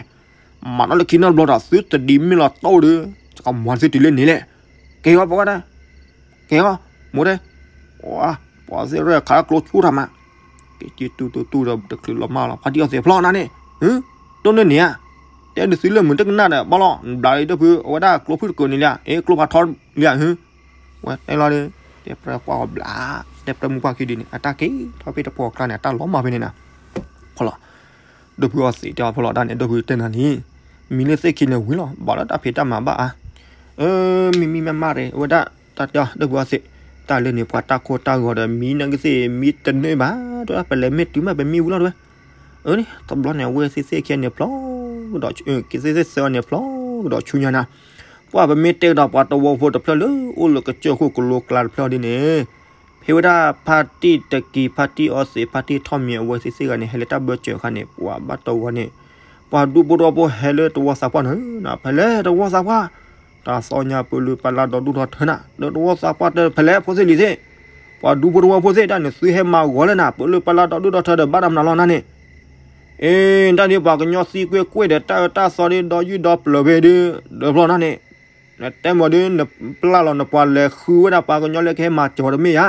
မၤနီၣ်လၢခံနီတဘျီဒီး သုတဒံးမ့ၢ်လီၤတီၢ်ဒီး ယကမၤနသုတုၤလၢန့ၣ်လဲၣ် ကဲဂီၤ ပှၤဝဲဒၣ် ကဲဂီၤ မိၢ်တဲ ပှၤသ့ၣ်ရဲၣ်ခးကျိဆူၣ်တၢ်မး က့ၤတူၢ်တူၢ်တူၢ်ဒီး တချုးလီၤမၢ်လီၤ ဖါတံၢ်အီသံးဖျီၣ်နၤန့ၣ် တိၢ်န့ၢ်န့ၣ်ဧါ တဲနသုလၢမုၢ်တကနၣ်ဒီး ဘၣ်လီၤ နဘျးလံဒိၣ်ဖု အဝဲဒၣ်ကျိဖုၣ်တကုာ်န့ၣ်လံဧါ အ့ ကျိဖးထီလံဧါ ဝဲတဲလီၤဒီး တဲပြၢကွၢ်အီၤဘျး တဲပြၢမုၢ်ပှၢ်ခံဒုန့ၣ် အတၢ်က့ၤထီၣ်ဖဲတပှီၢ်ကျါန့ၣ် အတၢ်လီၤမၢ်ဖဲန့ၣ်နၤ ခီလီၤ ဒိၣ်ဖုအီသံးတဲအီၤဖီလီၤတၢ်န့ၣ် ဒိၣ်ဖုတဲနၤလံ, မံလၢသ့ၣ်ခံန့ၣ်ဝံၤလီၤ ဘၣ်လၢတၢ်ဖံးတၢ်မၤဘၣ်အါ, အၢ မံမံမးမးရ့ၣ် အဝဲဒၣ် တၢ်တဲအီၤဒိၣ်ဖုအီသံး, တၢ်လၢန့ၣ်ပှၤတၢ်ခိတၢ်ဂီၤဒီး မံနကသ့ၣ်မံတန့ၢ်ဘၣ်, တၢ်ပလဲၤမ့ၢ်တုၤမးပမံဝံၤလီၤတဝဲ, အၢ တဘျီန့ၣ် အဝဲသ့ၣ်သ့ၣ်ခံန့ၣ်ဖျီကဒီး ကသ့ၣ်သ့ၣ်သၢအီၤန့ၣ်ဖျီကဒီးဆူညါနၤ, ပှၢ်ပမ့ၢ်တဲကဒီးပှၤတဝီဖိတဖျၢၣ်လၢအိၣ်လၢကစၢၢ်ခိၣ်ကလိကျါတဖျၢၣ်ဒ်န့ၣ် ဖဲဝဲဒၣ်ဖါတံၢ်တကံၤ ဖါတံၢ်အီသံး ဖါတံၢ်ထီၣ်မံၤ အဝဲသ့ၣ်သ့ၣ်ဂၤန့ၣ် ဟဲလၢတၢ်ဘၢစၢၤအခါန့ၣ် ပှၤဘၣ်တဝီန့ၣ် ပှၤဒူဖိတဝီဖိဟဲလၢတဝီသးပှၢ်န့ၣ် ဖဲလဲၣ်တဝီသးပှၢ်, တၢ်သီညါပၢလုၢ်ပာ်လၢဒီဒူၣ်ထီၣ်ထၢနၤ ဒီးတဝီသးပှၢ်တဲဖဲလဲၣ်ဖိသ့ၣ်လံၤသ့ၣ်, ပှၤဒူဖိတဝီဖိသ့ၣ် တၢ်န့ၣ်သုဟဲမၤဂီၤလၢနၤ ပၢလုၢ်ပာ်လၢဒီဒူၣ်ထီၣ်ထၢဒီးဘၣ်တၢ်မနုၤလီၤနၤန့ၣ် အ့ တၢ်ဒ်ပှၤကညီသံကွ့ၢ်ကွ့ၢ်ဒီး တၢ်အၢတၢ်သီဒ်ဒီယုၢ်ဒီပျၢၤဖဲဒ် ဒၢဖျီနၤန့ၣ်, နတဲမ့ၢ်ဒ် နပျၢ်လီၤနပှၤလဲၤဃုဝဲဒၣ်ပှၤကညီလၢကဟဲမၤစၢၤတမ့ၢ်ဧါ,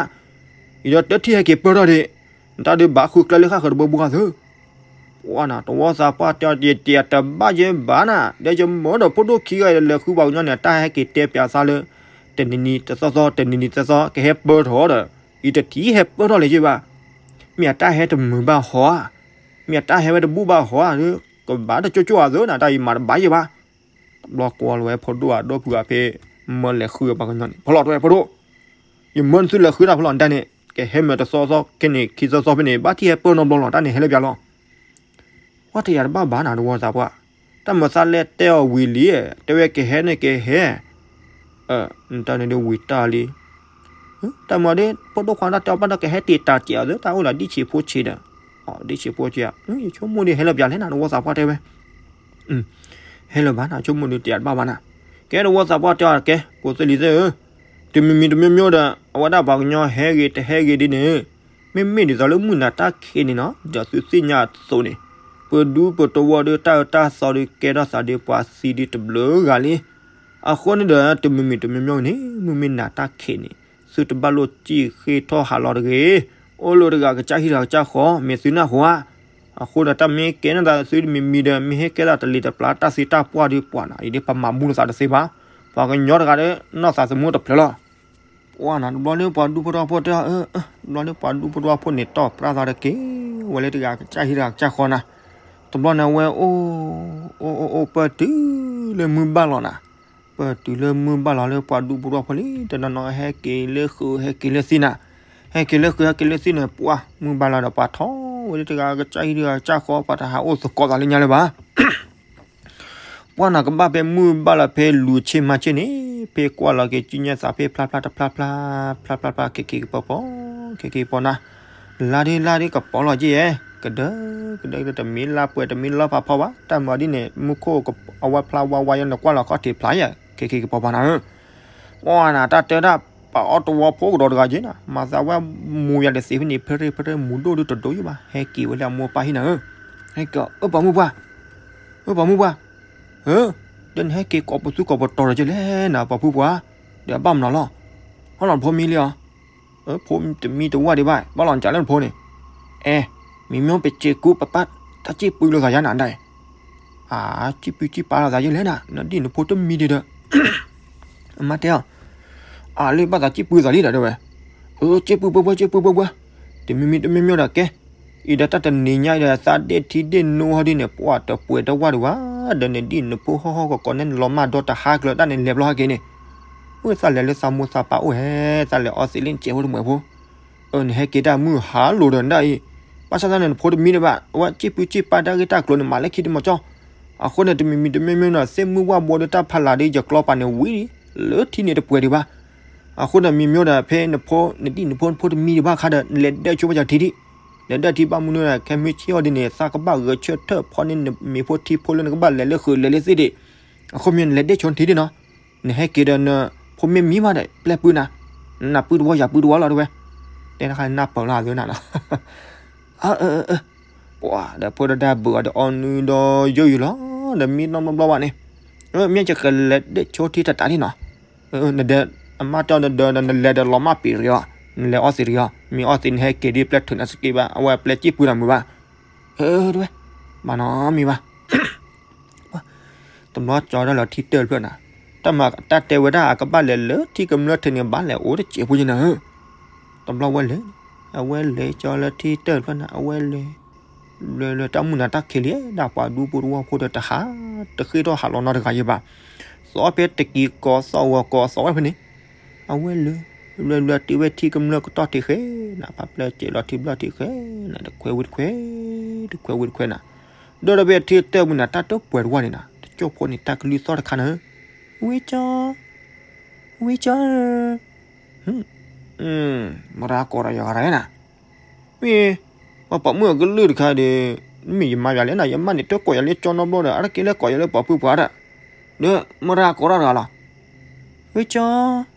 အံၤဒီးတထံၣ်ဟဲက့ၤပၢၢ်ထီၣ်ဒံး, နတၢ်ဒုးဘၣ်ဃုကျဲလၢဃၣ်ဃၢၤတဘိဘိဃီသု, ပှၢ်နၤ တဝီသးပှၢ်တဲအီၤ ယတဘၣ်ယဲဘၣ်နၤ ဒီးယမၢဒီးဖိဒိၣ်ခံဂၤလဲၤဃုပှၤကညီန့ၣ် တၢ်ဟဲက့ၤတဲပၠးသးလၢ တနံၤနံၤတသီသီ တနံၤနံၤသီသီ ကဟဲပၢၢ်ထီၣ်ဒီး ယတထံၣ်ဟဲပၢၢ်ထီၣ်လဲၤယဲဘၣ်, မ့ၢ်အတၢ်ဟဲတမုာ်ဘၣ်ဟီဧါ, မ့ၢ်အတၢ်ဟဲဝဲတဘူၣ်ဘၣ်ဟီဧါ, ကဘၣ်တကၠိကၠိဧါသုနၤ တၢ်အံၤမၤတဘၣ်ယဲဘၣ်, တဘျီကွၢ်လီၤဝဲဖိဒိၣ်အဒိၣ်ဖုဂၤဖဲ မၢလဲၤဃုပှၤကညီန့ၣ် ဖီလီၤတဝဲဖိဒိၣ်, ယမၢနသုလဲၤဃုတၢ်ဖီလီၤနတၢ်န့ၣ် ကဟဲမၢတသီသီခဲန့ၣ် ခံသီသီဖဲန့ၣ် ဘၣ်ထံၣ်ဟဲပၢၢ်နီတဘျီလီၤ တၢ်န့ၣ်ဟဲလၢပၠးလီၤ ပှၢ်တယၤတဘၣ်ဘၣ်နၤတဝီသးပှၢ်, တၢ်မၤသးလဲတဲအီၤဝံၤလံ, တဲဝဲကဟဲန့ၣ်ကဟဲ, တၢ်န့ၣ်ဒ်ဝံၤတၢ်လံ, တၢ်မၤဒ် ဖိဒိၣ်ခွါတၢ်တဲအီၤဘၣ်ဒီးကဟဲတ့ၢ်တၢ်တ့ၢ်အီၤသ့ တၢ်အိၣ်ဒီးဒံၣ်ဆံးဖိဆံးဒီး, ဒံၣ်ဆံးဖိဆံးဧါ, ယဆိကမိၣ်ဒ်ဟဲလၢပၠးလဲၣ်နၤတဝီသးပှၢ်တဲဝဲ ဟဲလၢၤဘၣ်နၤ ဆိကမိၣ်ဒ်တယၤတဘၣ်ဘၣ်နၤ, ကဲတဝီသးပှၢ်တဲအီၤကဲ ဖိသ့ၣ်လံၤသ့ၣ်ဧၢ, တမံၤမံၤတမံၤမံၤဒီး အဝဲဒၣ်ပှၤကညီဟဲဂ့ၤတဟဲဂ့ၤဒ်န့ၣ် မ့မ့ၢ်ဒ်သိးလၢမုၢ်နၤတၢ်ခံးန့ၣ်နီၤ ဒီးသုသ့ၣ်ညါအသိးန့ၣ်, ပဒူပတဝီဒီးတၢ်အၢတၢ်သီဒီးကဲထီၣ်သးဒီးပှၤသံဒီးတဘျုးဂၤလံ, အဃိန့ၣ်ဒီး တမံၤမံၤတမံၤမံၤန့ၣ် မုၢ်မ့ၢ်နၤတၢ်ခံးန့ၣ် သုတဘၣ်လိာ်စံၣ်ဃ့ထီၣ်ဟးလီၤတဂ့ၤ, အိၣ်လၢတဂၤကစၢ်ဟံၣ်တဂၤကစၢ်ဃီ မ့ၢ်သုနၢ်ဟူဧါ, အဃိဒီးတၢ်မ့ၢ်ကဲန့ၣ်သးသုတမံၤမံၤဒီး မ့ၢ်ဟ့ၣ်ကဲသးတလံၤတပျၢ်တၢ်သံတၢ်ပှၢ်ဒီးပှၤနၤ အံၤဒ်ပမၤဘူၣ်လိာ်သးတသ့ဘၣ်, ပှၤကညီတဂၤဒီး နီၢ်သးသမူတဖျၢၣ်လီၤ ပှၢ်နၤ တဘျီန့ၣ်ပှၤဒူဖိတဝီဖိတဲအီၤ, တဘျီန့ၣ်ပှၤဒူဖိတဝီဖိန့ၣ် တီၢ်ပြၢသးတက့ၢ်, ဝဲလၢတဂၤကစၢ်ဟံၣ်တဂၤကစၢ်ဃီနၤ, တဘျီန့ၣ်ဝဲအိၣ်, အိၣ်အိၣ်အိၣ်ပၢၢ်တုၤလၢမုၢ်ဘၣ်လီၤနၤ, ပၢၢ်တုၤလၢမုၢ်ဘၣ်လီၤလၢပှၤဒူဖိတဝီဖိလံ တနီၤနီၤဟဲက့ၤလၢဃုာ်ဟဲက့ၤလၢသံနၤ, ဟဲက့ၤလၢဃုာ်ဟဲက့ၤလၢသံန့ၣ် ပှၢ်မုၢ်ဘၣ်လီၤဒီးပှၤထီၣ်ဝဲလၢတဂၤကစၢ်ဟံၣ်တဂၤကစၢ်ဃီ ပှၤတဟးအိၣ်သကိးသးလၢညါလၢၤဘၣ် ပှၢ်နၤကဘၣ်ဖဲမုၢ်ဘၣ်လီၤဖဲလူၤဆ့ၣ်မၤဆ့ၣ်န့ၣ်, ဖဲကွၢ်လီၤက့ၤကံညါသးဖဲဖျါဖျါတဖျါဖျါ, ဖျါဖျါဖျါ ခဲက့ၤကပီၤပီၤ, ခဲက့ၤပီၤနၤ, လါဒ်လါဒ်ကပီၤလီၤက့ၤဧဲ, ကဒၢ, ကဒၢကဒၢတမံၤလါပာ်ဖီဘၣ်, တၢ်မၤဒ်န့ၣ် မူခိၣ်အဝဲဖျါဝါဝါယဲနကွၢ်လီၤခီၣ်ထံးဖျါယဲ, ခဲက့ၤကပီၤပီၤနၤဧၢ ပှၢ်နၤတၢ်တဲဒၣ်, ပှၤအီၣ်တဝီဖိကဒီးတဂၤက့ၤနၤ, မၤသးဝဲမူယၤတသ့ဖဲန့ၣ် ဖဲရ့ဖဲရ့မူဒိၣ်ဒုတဒိၣ်ယံၤဘၣ်, ဟဲက့ၤဝဲလၢအမိၢ်ပၢ်ဟံၣ်နၤဧၢ, ဟဲက့ၤအီၤ အၢ ပှၤမုၣ်ပှၢ်, အၢ ပှၤမုၣ်ပှၢ်, ဧၢ, ဒီးနဟဲက့ၤကိးပသူကိးပတီၤဒီးက့ၤလဲၣ်နၤ ပှၤဖုပှၢ်, ဒီးအဘၣ်မနုၤလီၤ, ဟီလီၤနဖိမံလံဧါ ဖိတမံတဝၢ်ဒံးဘၣ် ဘၣ်လီၤနကးလၢနဖိန့ၣ်, အဲ, မံမီၢ်ပစံးကူပပၢ်, တၢ်စံၣ်ပူလိာ်သးယါနၤဒၣ်အံၤ, အါ, စံၣ်ပူစံၣ်ပာ်လိာ်သးယဲလဲၣ်နၤ, နဒ်နဖိတမံဒံးဒီး, အမါတဲအီၤ, အလၢဘၣ်သးစံၣ်ပူသးလံဒီးတဲဝဲ, အၢ စံၣ်ပူပှဲၤပှဲၤ စံၣ်ပူပှဲၤပှဲၤ, တမံမံတမံမံဒီးကဲ, အံၤဒီးတၢ်တနံၤညါအံၤဒီးသးဒ့ၣ်ထံဒ့ၣ်နိဟီဒ်န့ၣ် ပှၢ်တပှဲၤတဝၢ်ဒံးဘၣ်, ဒီးနဒ်နဖိဟီၣ်ဟီၣ်ကကိးန့ၣ် နလီၤမၢ်ဒီတဟါကျၢၤ တၢ်န့ၣ်လဲၤဘျီဟဲက့ၤန့ၣ်, အၢ သးလဲၤလၢသးမိၢ်သးပၢ်အိၣ်ဟဲ, သးလဲၤအီသံးလၢနစဲးဖိတမှဲၤဖိ အၢ နဟဲက့ၤတၢ်မုၢ်ဟါလိၤဒီးနဒၣ်အံၤ, ဘၣ်ဆၣ်သးန့ၣ် နဖိတမံဒံးဘၣ်, အဝဲစံၣ်ပူစံၣ်ပာ်တၢ်ဂ့ၢ်တၢ်ကျိၤန့ၣ် မၤလၢခံတမီၤကၠီ, အဃိန့ၣ် တမံမံတမံမံန့ၣ် သ့ၣ်မုၢ်ဝၣ်ဘိဒီးတၢ်ဖးလၢ်ဒီးယကျီပာ်န့ၣ်ဝံၤလံ, လၢထံန့ၣ်တပှဲၤဒံးဘၣ်, အဃိန့ၣ် မံမံဒီးဖဲနဖိ နဒ်နဖိ နဖိတမံဒံးဘၣ်ခါဒီး နလဲၤဒၢၣ်ဆိပှၤကထံဒံး, လဲၤဒၢၣ်ထံဘၣ်မနုၤလဲၣ် ခဲမုၢ်ဆ့ၣ်အီၤဒ်န့ၣ် သးကဘၣ်ဂဲၤဆၢထၢၣ်ဖီန့ၢ်နမ့ၢ်ဖိထံဖိလၢနကဘၣ်လဲၤလၢဃုာ်လဲၤလၢသ့ၣ်ဒံး, အဃိမ့ၢ်နလဲၤဒၢၣ်ဆိထံဒံးနီၤ နဟဲက့ၤဒီးနဖိမ့ၢ်မံဘၣ်ဒီး ပျဲပုၢ်နၤ, နပုၢ်တဝီယၤပုၢ်တဝီလီၤတဲဝဲ, တဲတခါနၢ်ပၢၢ်လီၤအသးနၤလီၤ, အၢ အၢ အၢ ပှၢ်ဒီးဖိဒီးဒါဘုးအီၤဒီးအီနုဒီးယိယုလီၤ, ဒီးမံနီတဘျီဘၣ်န့ၣ်, မ့ၢ်ယကလဲၤဒၢၣ်ဆိထံတတးန့ၣ်နီၤ, နဒီး အမါတဲအီၤနဒီးဒီးနလဲၤဒီးလီၤမၢ်ပ့ၤတဂ့ၤအီၤ, နလဲၤအီသံးတဂ့ၤအီၤ, မ့ၢ်အီသံးနဟဲက့ၤဒ်ပျဲထုးနၤစက့ဘၣ်, အဝဲပျဲစံၣ်ပုၢ်နၤမုာ်ဘၣ်, အၢ တဲဝဲ, မၤနီတမံၤဘၣ် တဘျီကၠီဒီးလီၤထံတၢၢ်တဖျၢၣ်နၤ, တၢ်မၤတၢ်တဲဝဲဒၣ်အကဘၣ်လဲၤလၢထံကမျၢၢ်ထံးန့ၣ် ဘၣ်လဲၤအိၣ်တစဲးဖိယဲနၤဧၢ, တဘျီဝဲလဲၤ, အဝဲလဲၤကၠီလၢထံတၢၢ်တဖျၢၣ်နၤ အဝဲလဲၤ, လွဲလွဲတၢ်မုၢ်နၤတၢ်ခံးလံ ဒၣ်ပှၤဒူဖိတဝီဖိဒီးတဟး တဃ့ၢ်ထီၣ်ဟးလီၤနီတဂၤယဲဘၣ်. သီဖဲတကံၤကီသီၣ်ဂီၤကီသီၣ်ဝဲဖဲန့ၣ် အဝဲလၢ လွဲလွဲတုၤဝဲထံကမျၢၢ်ကတီၢ်ထံးဃဲနၤ ဖးပျဲစဲးလီၤထံဘျီၣ်ထံးဃဲနၤ တခွဲဝံၤတခွဲ တခွဲဝံၤတခွဲနၤ ဒီးဒီးဖဲထံတၢၢ်ပူၤန့ၣ် တၢ်တပှဲၤတဝီန့ၣ်နၤ တကၠိၢ်ဖိန့ၣ် တၢ်ကလုၢ်သီၣ်တခါနၤဧၢ, ဝံကၠီ, ဝံကၠီဧၢ, မရၤကိးဒီးယဂၤရၤနၤ, မ့ၢ် ပှၤပိာ်မုၣ်အကလုၢ်တခါဒီး မ့ၢ်ယမါယၤလဲၣ်နၤ ယမါန့ၣ် တကိးယၤလၢကၠီနီတဘျီဒီး အါတက့ၢ်လၢကိးယၤလၢပှၤဖုပှၤဒီး, ဒီးမရၤကိးတၢ်တဂၤလီၤ, ဝံကၠီ,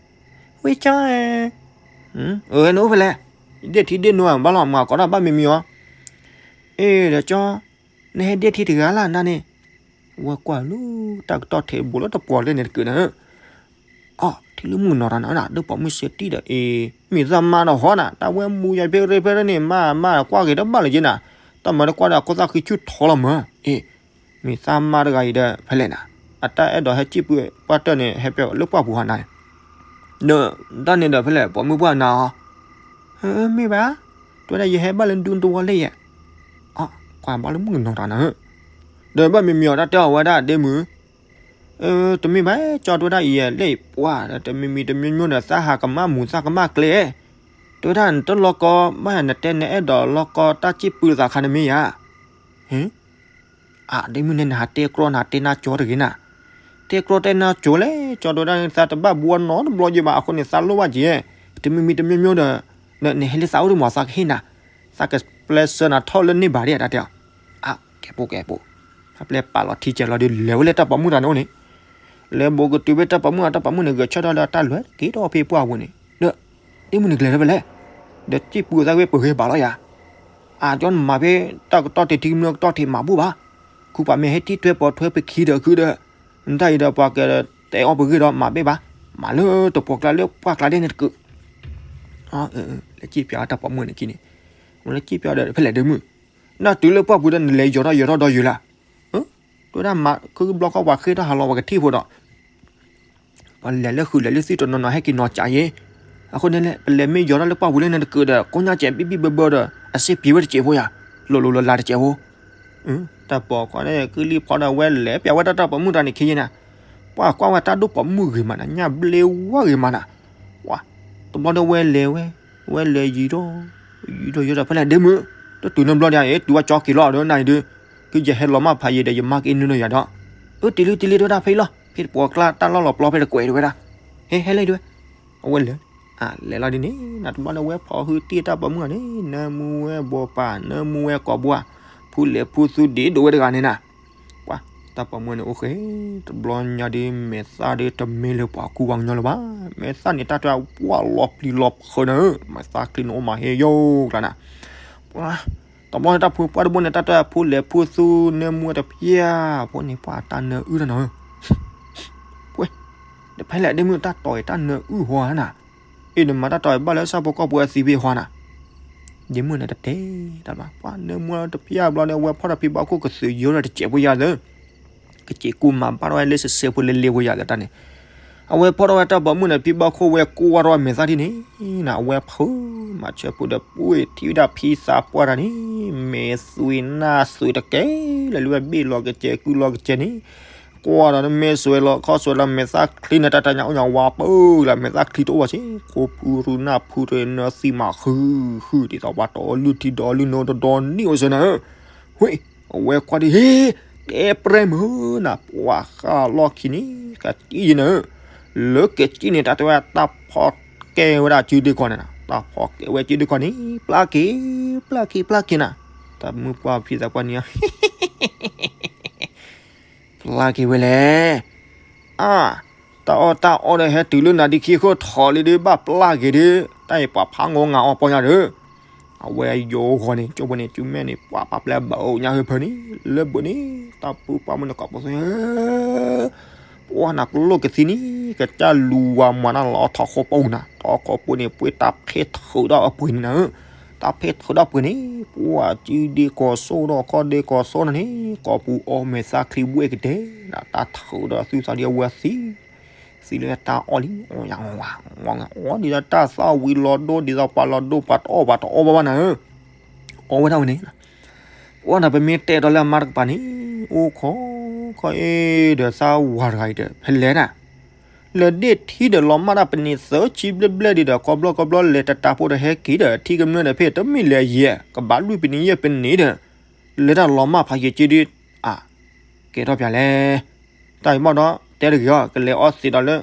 ဝံကၠီဧၢ, အဝဲန့ၣ်အိၣ်ဖဲလဲၣ်, ယဒ့ၣ်ထံဒ့ၣ်နိဘၣ်လီၤ မၤကိးတၢ်ဘၣ်မံၤမံၤအီၤ, အ့ၣ် ဒီးကၠီ, နဟဲဒ့ၣ်ထံတဂၤလၢ်နၤန့ၣ်, ဝဲကွၢ်လၢ တၢ်ကတီၢ်ထဲးဘူးလၢတပှီၤလဲၣ်န့ၣ်တကုးနၤဧၢ, အီ ထံလုၢ်မုၢ်နီၤတၢ်နၤ ဒိၣ်ပိာ်မုၣ်စဲတံၢ်ဒီး အ့ၣ် မ့ၢ်သးမါဒီးဟီနၤ တၢ်ဝဲမူယၤဖဲရ့ဖဲရ့န့ၣ် မါမါကွၢ်က့ၤတဘၣ်လၢၤက့နၤ, တၢ်မၤတကွၢ်ဒီးအခိၣ်သၣ်ဃံဆူၣ်ထီလီၤမၢ်, အ့ၣ် မ့ၢ်သးမါတဂၤအံၤဒီး ဖဲလဲၣ်နၤ, အတၢ်အဲၣ်ဒိးဟဲစံၣ်ပုၢ်ပှၢ်တၢၢ်န့ၣ် ဟဲပျီလၢပှၢ်ပူၤဟီနၤ, ဒီးတၢ်န့ၣ်ဒီးဖဲလဲၣ် ပိာ်မုၣ်ပှၢ်နၤအီၤ, မ့ၢ်ဘၣ်, တဲဝဲဒၣ်ယဟဲဘၣ်လၢဒူတဝီလၢယဲၢ်, အီ ကွၢ်ဘၣ်လၢမုၢ်ကနီၤတၢ်နၤဧၢ, ဒီးဘၣ်မံၤမံၤအီၤတၢ်တဲအီၤဝဲဒၣ်ဒ့မုၣ် တမ့ၢ်ဘၣ် ကၠီတဲဝဲဒၣ်အံၤ လဲၣ်အံၤပှၢ်ဒီး တမံၤမံၤတမျိုးမျိုးဒီး သးဟးကမၣ်မူၤသးကမၣ်ကျဲ, တဲဝဲဒၣ်နတလီၤကီ ဘၣ်ယၤနတဲနအဲၣ်ဒိးလီၤကီ တၢ်စံၣ်ပုၢ်သးခါန့ၣ်မ့ၢ်ယၤ, အဒ့မုၣ်န့ၣ် နဟးတဲကြီနၤတဲနါကၠီတဂ့ၤနၤ, တဲကြီတဲနါကၠီလဲၣ် ကၠီတဲဝဲဒၣ် သးတဘၣ်ဘူးအနီတဘျီယဲဘၣ် အဃိန့ၣ် သးလိၣ်ဘၣ်က့ၤ, တမံၤမံၤတမျိုးမျိုးဒီး နဟဲလၢသးအိၣ်တမီၤ သးကဟ့ၣ်နၤ, သးကပျဲစၢနၤထီၣ်လၢန့ၢ်ဘၣ်ဒံး တၢ်တဲအီၤ, အကဲပိကဲပိ အပျဲပာ်လီၤထံကဲလီၤဒီး လဲၤဝဲလၢတၢ်ပိာ်မုၣ်တၢ်န့ၣ်အိၣ်န့ၣ်, လဲၤဘူးကတုၤဖဲတၢ်ပိာ်မုၣ် တၢ်ပိာ်မုၣ်န့ၣ် ဂဲၤဆၢထၢၣ်လၢတၢ်လွဲၤက့ၤထီၣ်ဖဲပှၢ်ပူၤန့ၣ်, ဒီး ဒ့မုၣ်န့ၣ်ကလဲၤလၢဖဲလဲၣ်, ဒီးစံၣ်ပူၤသးဝဲပှဲၤဂ့ၤဘၣ်လီၤယၤ, အကၠီနမၤဖဲ တၢ်ကတီၢ်ထံးထံကမျၢၢ်ကတီၢ်ထံးမၤဘူၣ်ဘၣ်, ခုပှၤမ့ၢ်ဟဲထံၣ်ထွဲပိာ်ထွဲပခံဒီးခုဒီး, နတၢ်အံၤဒီးပှၤကတဲအီၣ်ပဂ့ၢ်ဒီးမၤဘ့ၣ်ဘၣ်, မၤလၢတပှီၤကျါလၢပှၢ်ကျါဒဲန့ၣ်တကုး လဲၤစံၣ်ပၠးတၢ်ပိာ်မုၣ်န့ၣ်ခံန့ၣ်, လဲၤစံၣ်ပၠးဒီးဖဲလဲၣ်ဒ့မုၣ်, နတုၤလၢပှၢ်ပူၤဒီးနလဲၤယီၤထီၣ်ယီၤထီၣ်ဒီးယုာ်လၢ်, တဲဝဲဒၣ်မၤခုဘျီခီပှၤဃ့ထီၣ်ဟးလီၤ ပှၤကထံၣ်ဖိဒီး ပှၤလဲၤလၢဃုာ်လဲၤလၢသံတနီၤနီၤ ဟဲက့ၤနီၤကးယဲ, အဃိန့ၣ်လဲၣ် ပလဲၤမ့ၢ်ယီၤထီၣ်လၢပှၢ်ပူၤလၢန့ၣ်တကုးဒီး ကိညါစဲးဘံၣ်ဘံၣ်ဘၢဘၢဒီး အစ့ပံၤဝဲတစဲးဖိယၤ, လိၤလိၤလၢ်လၢ်တစဲးဖိ တၢ်ပိာ်ခွါန့ၣ် ကုလံၢ်ဖီဒီးဝဲလဲၤပၠးဝဲတၢ်တၢ်ပိာ်မုၣ်တၢ်န့ၣ်ခံယဲနၤ, ပှၤကွၢ်ဝဲတၢ်ဒိၣ်ပိာ်မုၣ်ဂ့ၤမးနၤ ညၣ်ဘျ့ဝါဂ့ၤမးနၤ, ပှၤ တဘျီဒီးဝဲလဲၤဝဲ, ဝဲလဲၤယံၤထီၣ်, ယံၤထီၣ်ယံၤထီၣ်ဖဲလဲၣ်ဒ့မုၣ်, တတုၤနီတဘျီဒီး တုၤဝဲကၠီက့ၤလီၤဒီးနၤအံၤဒီး, ကယဲၢ်ဟဲလီၤမၢ်ဖးယံၤဒီး ယမါက့ၤနုာ်နီၢ်ယၤဒီး, အၢ တံၤလံတံၤလံ တဲဝဲဒၣ်ဖဲအံၤလီၤ, ဖဲတပှီၤကျါတၢ်လီၢ်လီၤပျီဖဲတကွဲးတဲဝဲဒၣ်, ဟဲ ဟဲလံတဲဝဲ အဝဲလဲၤ, အလဲၤလီၤဒ်န့ၣ် နတဘျီဒီးဝဲဖီၣ်ဟုတံၢ်တၢ်ပိာ်မုၣ်အီၤန့ၣ် နၢမူဝဲဘိးပၢ် နၢမူဝဲကိာ်ဘိဧါ, ဖုလဲၤဖုသူဒံးဒိးဝဲတဂၤန့ၣ်နၤ, ပှၤ တၢ်ပိာ်မုၣ်န့ၣ်အိၣ်ဃ့, တဘျီညါဒီး မဲာ်သၣ်ဒီးတမ့ၢ်လၢပှၤကူပှၤကညီလၢၤဘၣ်, မဲာ်သၣ်န့ၣ် တၢ်တဲပှၢ်လီၤပျံၤလီၤဖုးနၤဧၢ, မဲာ်သၣ်ချံန့ၣ်အိၣ်မးဟ့ယိၣ်ကျါနၤ, ပှၤ တဘျီန့ၣ်တၢ်ဖိပှၢ်တဘိန့ၣ် တၢ်တဲဖိလဲၤဖုသူနၢမူဝဲတဖျၢၣ်ဖိန့ၣ် ပှၤတၢ်နၢအုၣ်တၢ်နီၤဧၢ, ပှဲၤ တဖဲလဲၣ်ဒ့မုၣ်တၢ်တီၤအံၤတၢ်နၢအုၣ်ဟီဧါနၤ, အ့ၣ် နမၤတၢ်တီၤအံၤဘၣ်လၢဆၣ်ဖိကီၢ်ဖိအသံဖဲဟီနၤ, ဒ့မုၣ်န့ၣ်တတဲတၢ်ဘၣ် ပှၤနၢမူဝဲတဖျၢၣ်ဘျီဒီး အဝဲဖီၣ်ထီၣ်ဖံဘၣ်ခိၣ်ကသုးယိဒီးတစဲးဖိယၤသၢ ကစံးကူမၤဘၣ်ထီၣ်ဝဲလၢစဲးစဲးဖိလဲၤလဲၤဖိယၤသၢတၢ်န့ၣ်, အဝဲဖီၣ်ထီၣ်ဝဲတၢ်ပိာ်မုၣ်န့ၣ် ဖံဘၣ်ခိၣ်ဝဲကွၢ်ထီၣ်ဝဲမဲာ်သၣ်ထံၣ်န့ၣ်, အဝဲဖုး မၤဆၢဖိဒီးပှ့ၤထံၣ်ဝဲဒၣ်ဖံသးပှၢ်တၢ်န့ၣ်, မဲာ်သွံးနၢ်သွံးတကဲလၢာ်လၢဝဲဘ့ၣ်လီၤကစဲးကုလီၤကစဲးန့ၣ်, ကွၢ်ဒီးနမဲာ်စွဲးလီၤခီၣ်စွဲးလီၤ မဲာ်သၣ်ချံန့ၣ် တၢ်တညါအိၣ်ညါဝါပၢၢ်လၢ မဲာ်သၣ်ချံတအိၣ်ဘၣ်စ့ၢ် ခိဖုရူနၢ်ဖုတနၢသံမးဃုဃု ဒ်သိးပှၤတီအီလုၢ်ထံဒီအီလုၢ်နိတဒီနံၣ်အိၣ်စ့ၢ်နၤဧၢ, ဝ့ၢ် အဝဲကွၢ်ဒ်ဟ့ၣ် ကဲပြဲၢ်မုၢ်နၤ ပှၤဃၣ်လီၢ်ခံန့ၣ် ကစံၣ်ယဲနၤဧၢ, လၢကစံၣ်န့ၣ် တၢ်တဲဝဲတၢ်ဖီၣ်ကဲဝဲဒၣ်စုဒ့ကီၢ်န့ၣ်နၤ, တၢ်ဖီၣ်ကဲဝဲစုဒ့ကီၢ်န့ၣ် ပျၢ်က့ၤ ပျၢ်က့ၤ ပျၢ်က့ၤနၤ, တၢ်မုၣ်ပှၢ်ဖံသးပှၢ်န့ၣ် ပျၢ်က့ၤဝဲလဲၣ်, အါ တၢ်အီၣ်တၢ်အီဒီးဟဲတုၤလၢနၤဒ်ခံဃိထီၣ်လံဒီး ဘၣ်ပျၢ်က့ၤဒီး တၢ်အံၤပှၤဖးငိုငါအီၣ်ပီညါဒီး, အဝဲယိၤဂီၤန့ၣ် ကၠိဖိန့ၣ် စုမဲာ်န့ၣ် ပှၤပာ်ပျဲဘၣ်အိၣ်ညါဟၢဖၢန့ၣ် လၢဘၢၣ်န့ၣ် တၢ်ပုၢ်ပှၢ်မုၣ်န့ၣ် ကိးပသူ ပှၢ်နၤကလိၢ်ကသံန့ၣ် ကစၢ်လူၤဝၤမၤနၢ်လီၤထီၣ်ဃီပူၤနၤ ထီၣ်ဃီပူၤန့ၣ် ပှ့ၤတၢ်ဖဲထုးဒီးအပှ့ၤန့ၣ်နၤ, တၢ်ဖဲထုးဒီးပှ့ၤန့ၣ် ပှၢ်စုဒ့ကီၢ်စိဒီးခီၣ်ဒ့ကီၢ်စိနၤန့ၣ် ကိးပူၤအီၣ်မဲာ်သၣ်ချံဘှဲၣ်ကတဲာ်နၤ တၢ်ထုးဒီးသုသးဒ်အဝဲသံ သံလၢတၢ်အီၣ်လံ အီၣ်ဒ်သိးတၢ်သၣ်ဝံၤလီၤဒိၣ် ဒ်သိးပှၤလီၤဒိၣ် ပှၤတအီၣ်ပှၤတအီၣ်ဘၣ်ဘၣ်နၤဧၢ, အီၣ်ဝဲဒၣ်ဝဲန့ၣ်, အဝဲန့ၣ် ပမ့ၢ်တဲဒီးလၢအမါတကပၤန့ၣ် အိၣ်ခိးခိးအ့ၣ်ဒီးသးဝၤတဂၤအံၤဒီး ဖဲလဲၣ်နၤ လဲၤဒ့ၣ်ထံဒီးလီၤမၢ်တၢ်ပနံာ်သၢဆံဘျဲၣ်ဘျဲၣ်ဒံးဒီး ကီဘျီကီဘျီလဲၤတတးဖိဒီးဟဲက့ၤဒီး ထံကမျၢၢ်ဒီးဖဲတမ့ၢ်လဲၤယဲၢ် ကဘၣ်လွံၢ်ပနံးယဲၢ်ပနံးဒီး လဲၤတၢ်လီၤမၢ်ဖးယံာ်က့ဒ် အ ကဲထီၣ်ပၠးလဲၣ်. တၢ်အံၤဘၣ်ဒီး တဲတဂ့ၤအီၤ ကလဲၤအီသံးဒီးလၢ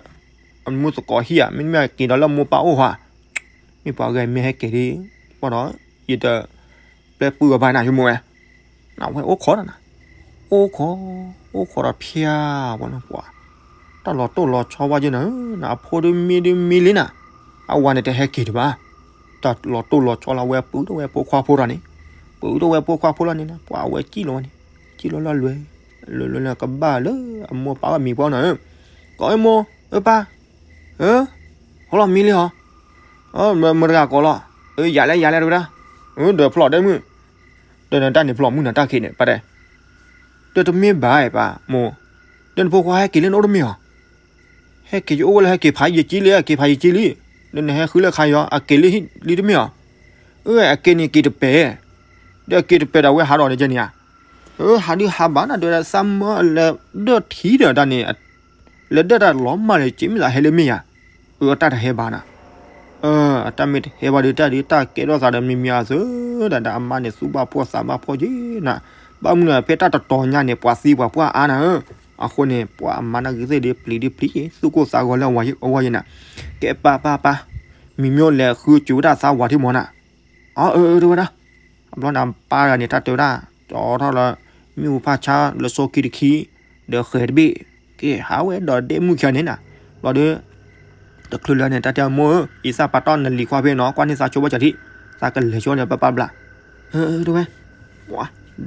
အမူသကိးဟံၣ်ဧါ မ့တမ့ၢ်က့ၤဒီးလၢမိၢ်ပၢ်အိၣ်ဟါ မ့ၢ်ပှၤဂၤမ့ၢ်ဟဲက့ၤဒ် ဘၣ်ဒီး ယတ ပျဲပုၢ်အီၤဘၣ်နၤ ဆိကမိၣ်ဝဲ နဝဲအိၣ်ခိးဒီးနၤ အိၣ်ခိး အိၣ်ခိးဒီးဖၠါဝဲန့ၣ်ပှၤ တၢ်လီၤတိၢ်လီၤဆီဝဲက့နၤ နအဖိဒ်မ့ၢ်ဒ်မ့ၢ်လံနၤ အဝၤန့ၣ်တဟဲက့ၤတဘၣ် တၢ်လီၤတိၢ်လီၤဆီလီၤ အဝဲပုၢ်ထီၣ်ဝဲဖိခွါဖိဒီးန့ၣ် ပုၢ်ထီၣ်ဝဲဖိခွါဖိလီၤန့ၣ် ပှၤအဝဲစံၣ်လီၤဝဲန့ၣ် စံၣ်လီၤလီၤလွဲ လွဲလွဲလၢကဘၣ်လၢ အမိၢ်ပၢ်အမံၤပှၢ်နီၤ ကိးအ့ၣ်မိၢ် အၢပၢ် အၢ ဟီလီၤမံလံဟီ မတဂၤကိးလီၤ အၢ ယၤလဲၣ်ယၤလဲၣ်တဝဲဒၣ် အၢ ဒီးဖျီၣ်ဒဲမုၣ် ဒီးနတၢ်န့ၣ်ဖျီၣ်မုၢ်နၤတၢ်ခံးန့ၣ် ပၢ်တဲ ဒီးတမ့ၢ်ဘၣ်ပၢ်မိၢ် ဒီးနဖိခွါဟဲက့ၤလၢနအိၣ်တမ့ၢ်ဟီ ဟဲက့ၤယအိၣ်ဝဲလၢဟဲက့ၤဖးယံာ်က့လံ ဟဲက့ၤဖးယံာ်က့လံ ဒီးနဟဲဃုလၢခါယီၤ အက့ၤလံလံတမ့ၢ်ဟီ အၢ အက့ၤန့ၣ်က့ၤတပဲာ် ဒီးအက့ၤတပဲာ်ဒီးအဝဲဟးဒီးန့ၣ်ကဲန့ၣ်ဧါ အၢ ဟးဒုးဟးဘၣ်နၤ ဒီးသးမၢလဲၤဒၢၣ်ထံဒီးတၢ်န့ၣ် လဲၤဒၢၣ်တၢ်လီၤမၢ်န့ၣ် က့မ့ၢ်သးဟဲလၢမ့ၢ်ယၤ အၢ အတၢ်တဟဲဘၣ်နၤ အတၢ်မ့ၢ်တဟဲဘၣ်ဒီးတၢ်ဒုးတၢ်ကဲထီၣ်သးဒီးမံၤမံၤအသိး ဒီးအမါန့ၣ် သူၣ်ဘၣ်ဖှီၣ်သးဘၣ်ဖှီၣ်က့နၤ ဘၣ်မနုၤဖဲတၢ်တတီၤညါန့ၣ် ပှၤသံပှၤပှၢ်အါနၤဧၢ အဃိန့ၣ် ပှၤအမါန့ၣ်ဂ့ၤသ့ၣ်ဒ်ပျံၤဒ်ပျံၤ သူၣ်ကိၢ်သးဂီၤလၢအဝဲယဲနၤ ကဲပၢ်ပၢ်ပၢ် မံၤမၠိလဲၤဃုစၢၤဝဲဒၣ်သးဝၤထံမီၤနၤ အၢ အၢ တဲဝဲဒၣ် အဘျီန့ၣ် ပၢ်တဂၤန့ၣ် တၢ်တဲဝဲဒၣ် ကၠီထီၣ်လၢ မ့ၣ်အူဖၣ်ဆါလၢစိခံတခံ ဒီးဃဲၤတဘ့ၣ် ကဲဟးဝဲဒီးဒဲမုၣ်ခံဂၤန့ၣ်နၤ ဘျီဒီး တချုးလၢန့ၣ် တၢ်တဲမိၢ်ဧၢ အံသၣ်ပာ်တီၢ်နလံၤခွါဖဲနီၤ ကွၢ်န့ၢ်သးဆိဘၣ်ကၠီထံ သးကလဲၤဆိဒီးပၢ်ပၢ်ဘျး အၢ တဲဝဲ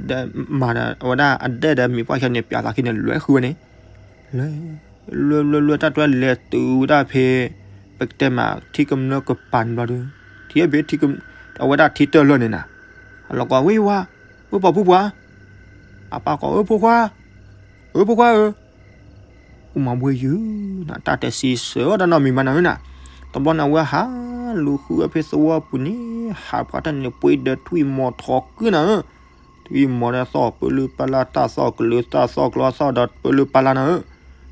ဒီးမၤဒီးအဝဲဒၣ်အဒဲဒီးမံၤပှၢ်ခံဂၤန့ၣ် ပၠးသးခံန့ၣ် လွဲဃုဝဲန့ၣ် လၢ လွဲလွဲလွဲတၢ်တဲလဲၤတုၤဝဲဒၣ်ဖဲ ပကတဲမးထံကမျၢၢ်ကပၤန့ၣ်ဘျီဒီး ထံဖဲထံ အဝဲဒၣ်ထံတၢၢ်လၢာ်န့ၣ်နၤ အလီၤကီးဝဲဝါ ဝဲပှၤပုၢ်ပှၢ် အပၢ်ကိး အၢ ဖိခွါ အၢ ဖိခွါဧၢ အိၣ်မၤဘှ့ယုၢ်နၤ တၢ်တစံးဆၢတၢ်နီတမံၤဘၣ်နၤဧၢနၤ တဘျီန့ၣ် အဝဲဟးလူၤဃုဝဲဖဲသဝီပူၤန့ၣ် ဟးဖျါတၢ်န့ၣ် ပှ့ၤဒီးထွံၣ်မီၤထီၣ်ကုနၤဧၢ ထွံၣ်မီၤဒီးသီၣ်ပၢလၢပၢ်လၢ် တၢ်သီၣ်ကလၢၤ တၢ်သီၣ်ကျီသီၣ်ဒီးပၢလၢပၢ်လၢ်နၤဧၢ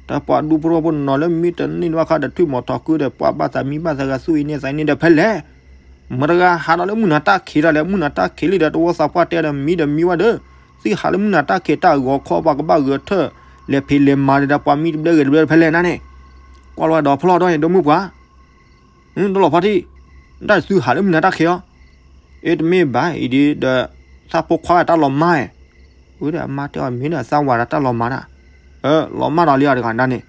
တၢ်ပှၤဒူဖိထီဖိနီၤလၢမ့ၢ်တန့ၢ်ဘၣ်ဃးဒီးထွံၣ်မီၤထီၣ်ကုဒီး ပှၤဘၣ်သးမံဘၣ်သးဂၤသူၣ်အံၤန့ၢ်သးအံၤန့ၣ်ဒီးဖဲလဲၣ် မတၤတဂၤဟးဒီးလၢမုၢ်နၤတၢ်ခံးတၢ်လဲၣ် မုၢ်နၤတၢ်ခံးလံဒီးတဝီသးပှၢ်တဲဒီးမံဒီးမံဝဲဒီး သုဟးလၢမုၢ်နၤတၢ်ခံးတၢ်ဂီၤခီပှၤကဘၣ်ဂဲၤထၢၣ် လဲၤဖံးလဲၤမၤဒီးပှၤမံတဘျဲဂဲၤတဘျဲဖဲလဲၣ်နၤန့ၣ် ကွၢ်လီၤဝဲဒီးဖျီၣ်ဒီးန့ၣ် ဒီမုၢ်ပှၢ် ဒီးလီၤဖီတံၢ် တၢ်သုဟးလၢမုၢ်နၤတၢ်ခံးအီၤ အ့ တမ့ၢ်ဘၣ်အံၤဒီး သးဖိခွါတၢ်လီၤမၢ် ဝဲဒီးအမါတဲအီၤမ့ၢ်ဒီးသးဝၤဒီးတၢ်လီၤမၢ်နၤ လီၤမၢ်ဒီးလံအီၤတဂၤဒၣ်န့ၣ်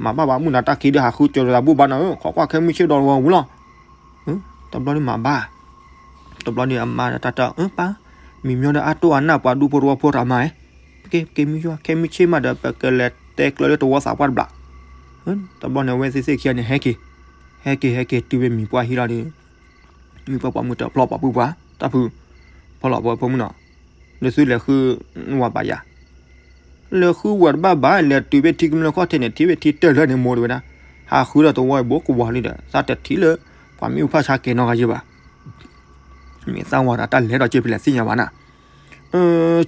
မၤဘၣ်ဘၣ်မုၢ်နၤတၢ်ခံးဒီးဟးဃုကၠီၤဒီးသးဘူၣ်ဘၣ်နၤဧၢ ခိးကွၢ်ခဲမုၢ်ဆ့ၣ်ဒီးဝဲဝံၤလီၤ တဘျီန့ၣ်မၤဘၣ် တဘျီန့ၣ်အမါဒီးတၢ်တဲ ပၢ် မံၤမၠီဒီးအတိၢ်အနၢ်ပှၤဒူဖိတဝီဖိတၢ်မၤ က့ၤ က့ၤမံၤယွၤ ခဲမုၢ်ဆ့ၣ်မးဒီး ပကလဲၤတဲကျၢၤလၢတဝီသးပှၢ်တဘျီ တဘျီန့ၣ် အဝဲသ့ၣ်သ့ၣ်ခံဂၤန့ၣ် ဟဲက့ၤ ဟဲက့ၤ ဟဲက့ၤတုၤဝဲမံၤပှၢ်ဟံၣ်လီၤဒီး မံၤပှၢ်ပှၢ်မုၢ်တဖျီၣ်ပှၤပုၢ်ပှၢ် တၢ်ဖု ဖီလီၤပှၤဖိမုၣ်နီၤ လၢသုလဲၤဃုဝၤဘၣ်ယၤ လဲၤဃုဝၤတဘၣ်ဘၣ် လဲၤတုၤဖဲထံကမျၢၢ်ခီၣ်ထံးန့ၣ် ထံဖဲထံတၢၢ်လၢာ်န့ၣ်မိၢ်တဝဲဒၣ် ဟးဃုဒီးတဝီအံၤဘိကဝီၤလံဒီး သးတထံၣ်လၢ ပှၤမ့ၣ်အူဖၣ်ဆါကဲၤနီတဂၤယဲဘၣ် မ့ၢ်သးဝၤဒီးတၢ်လဲၤဒီးက့ၤဖဲလဲၣ်သ့ၣ်ညါဘၣ်နၤ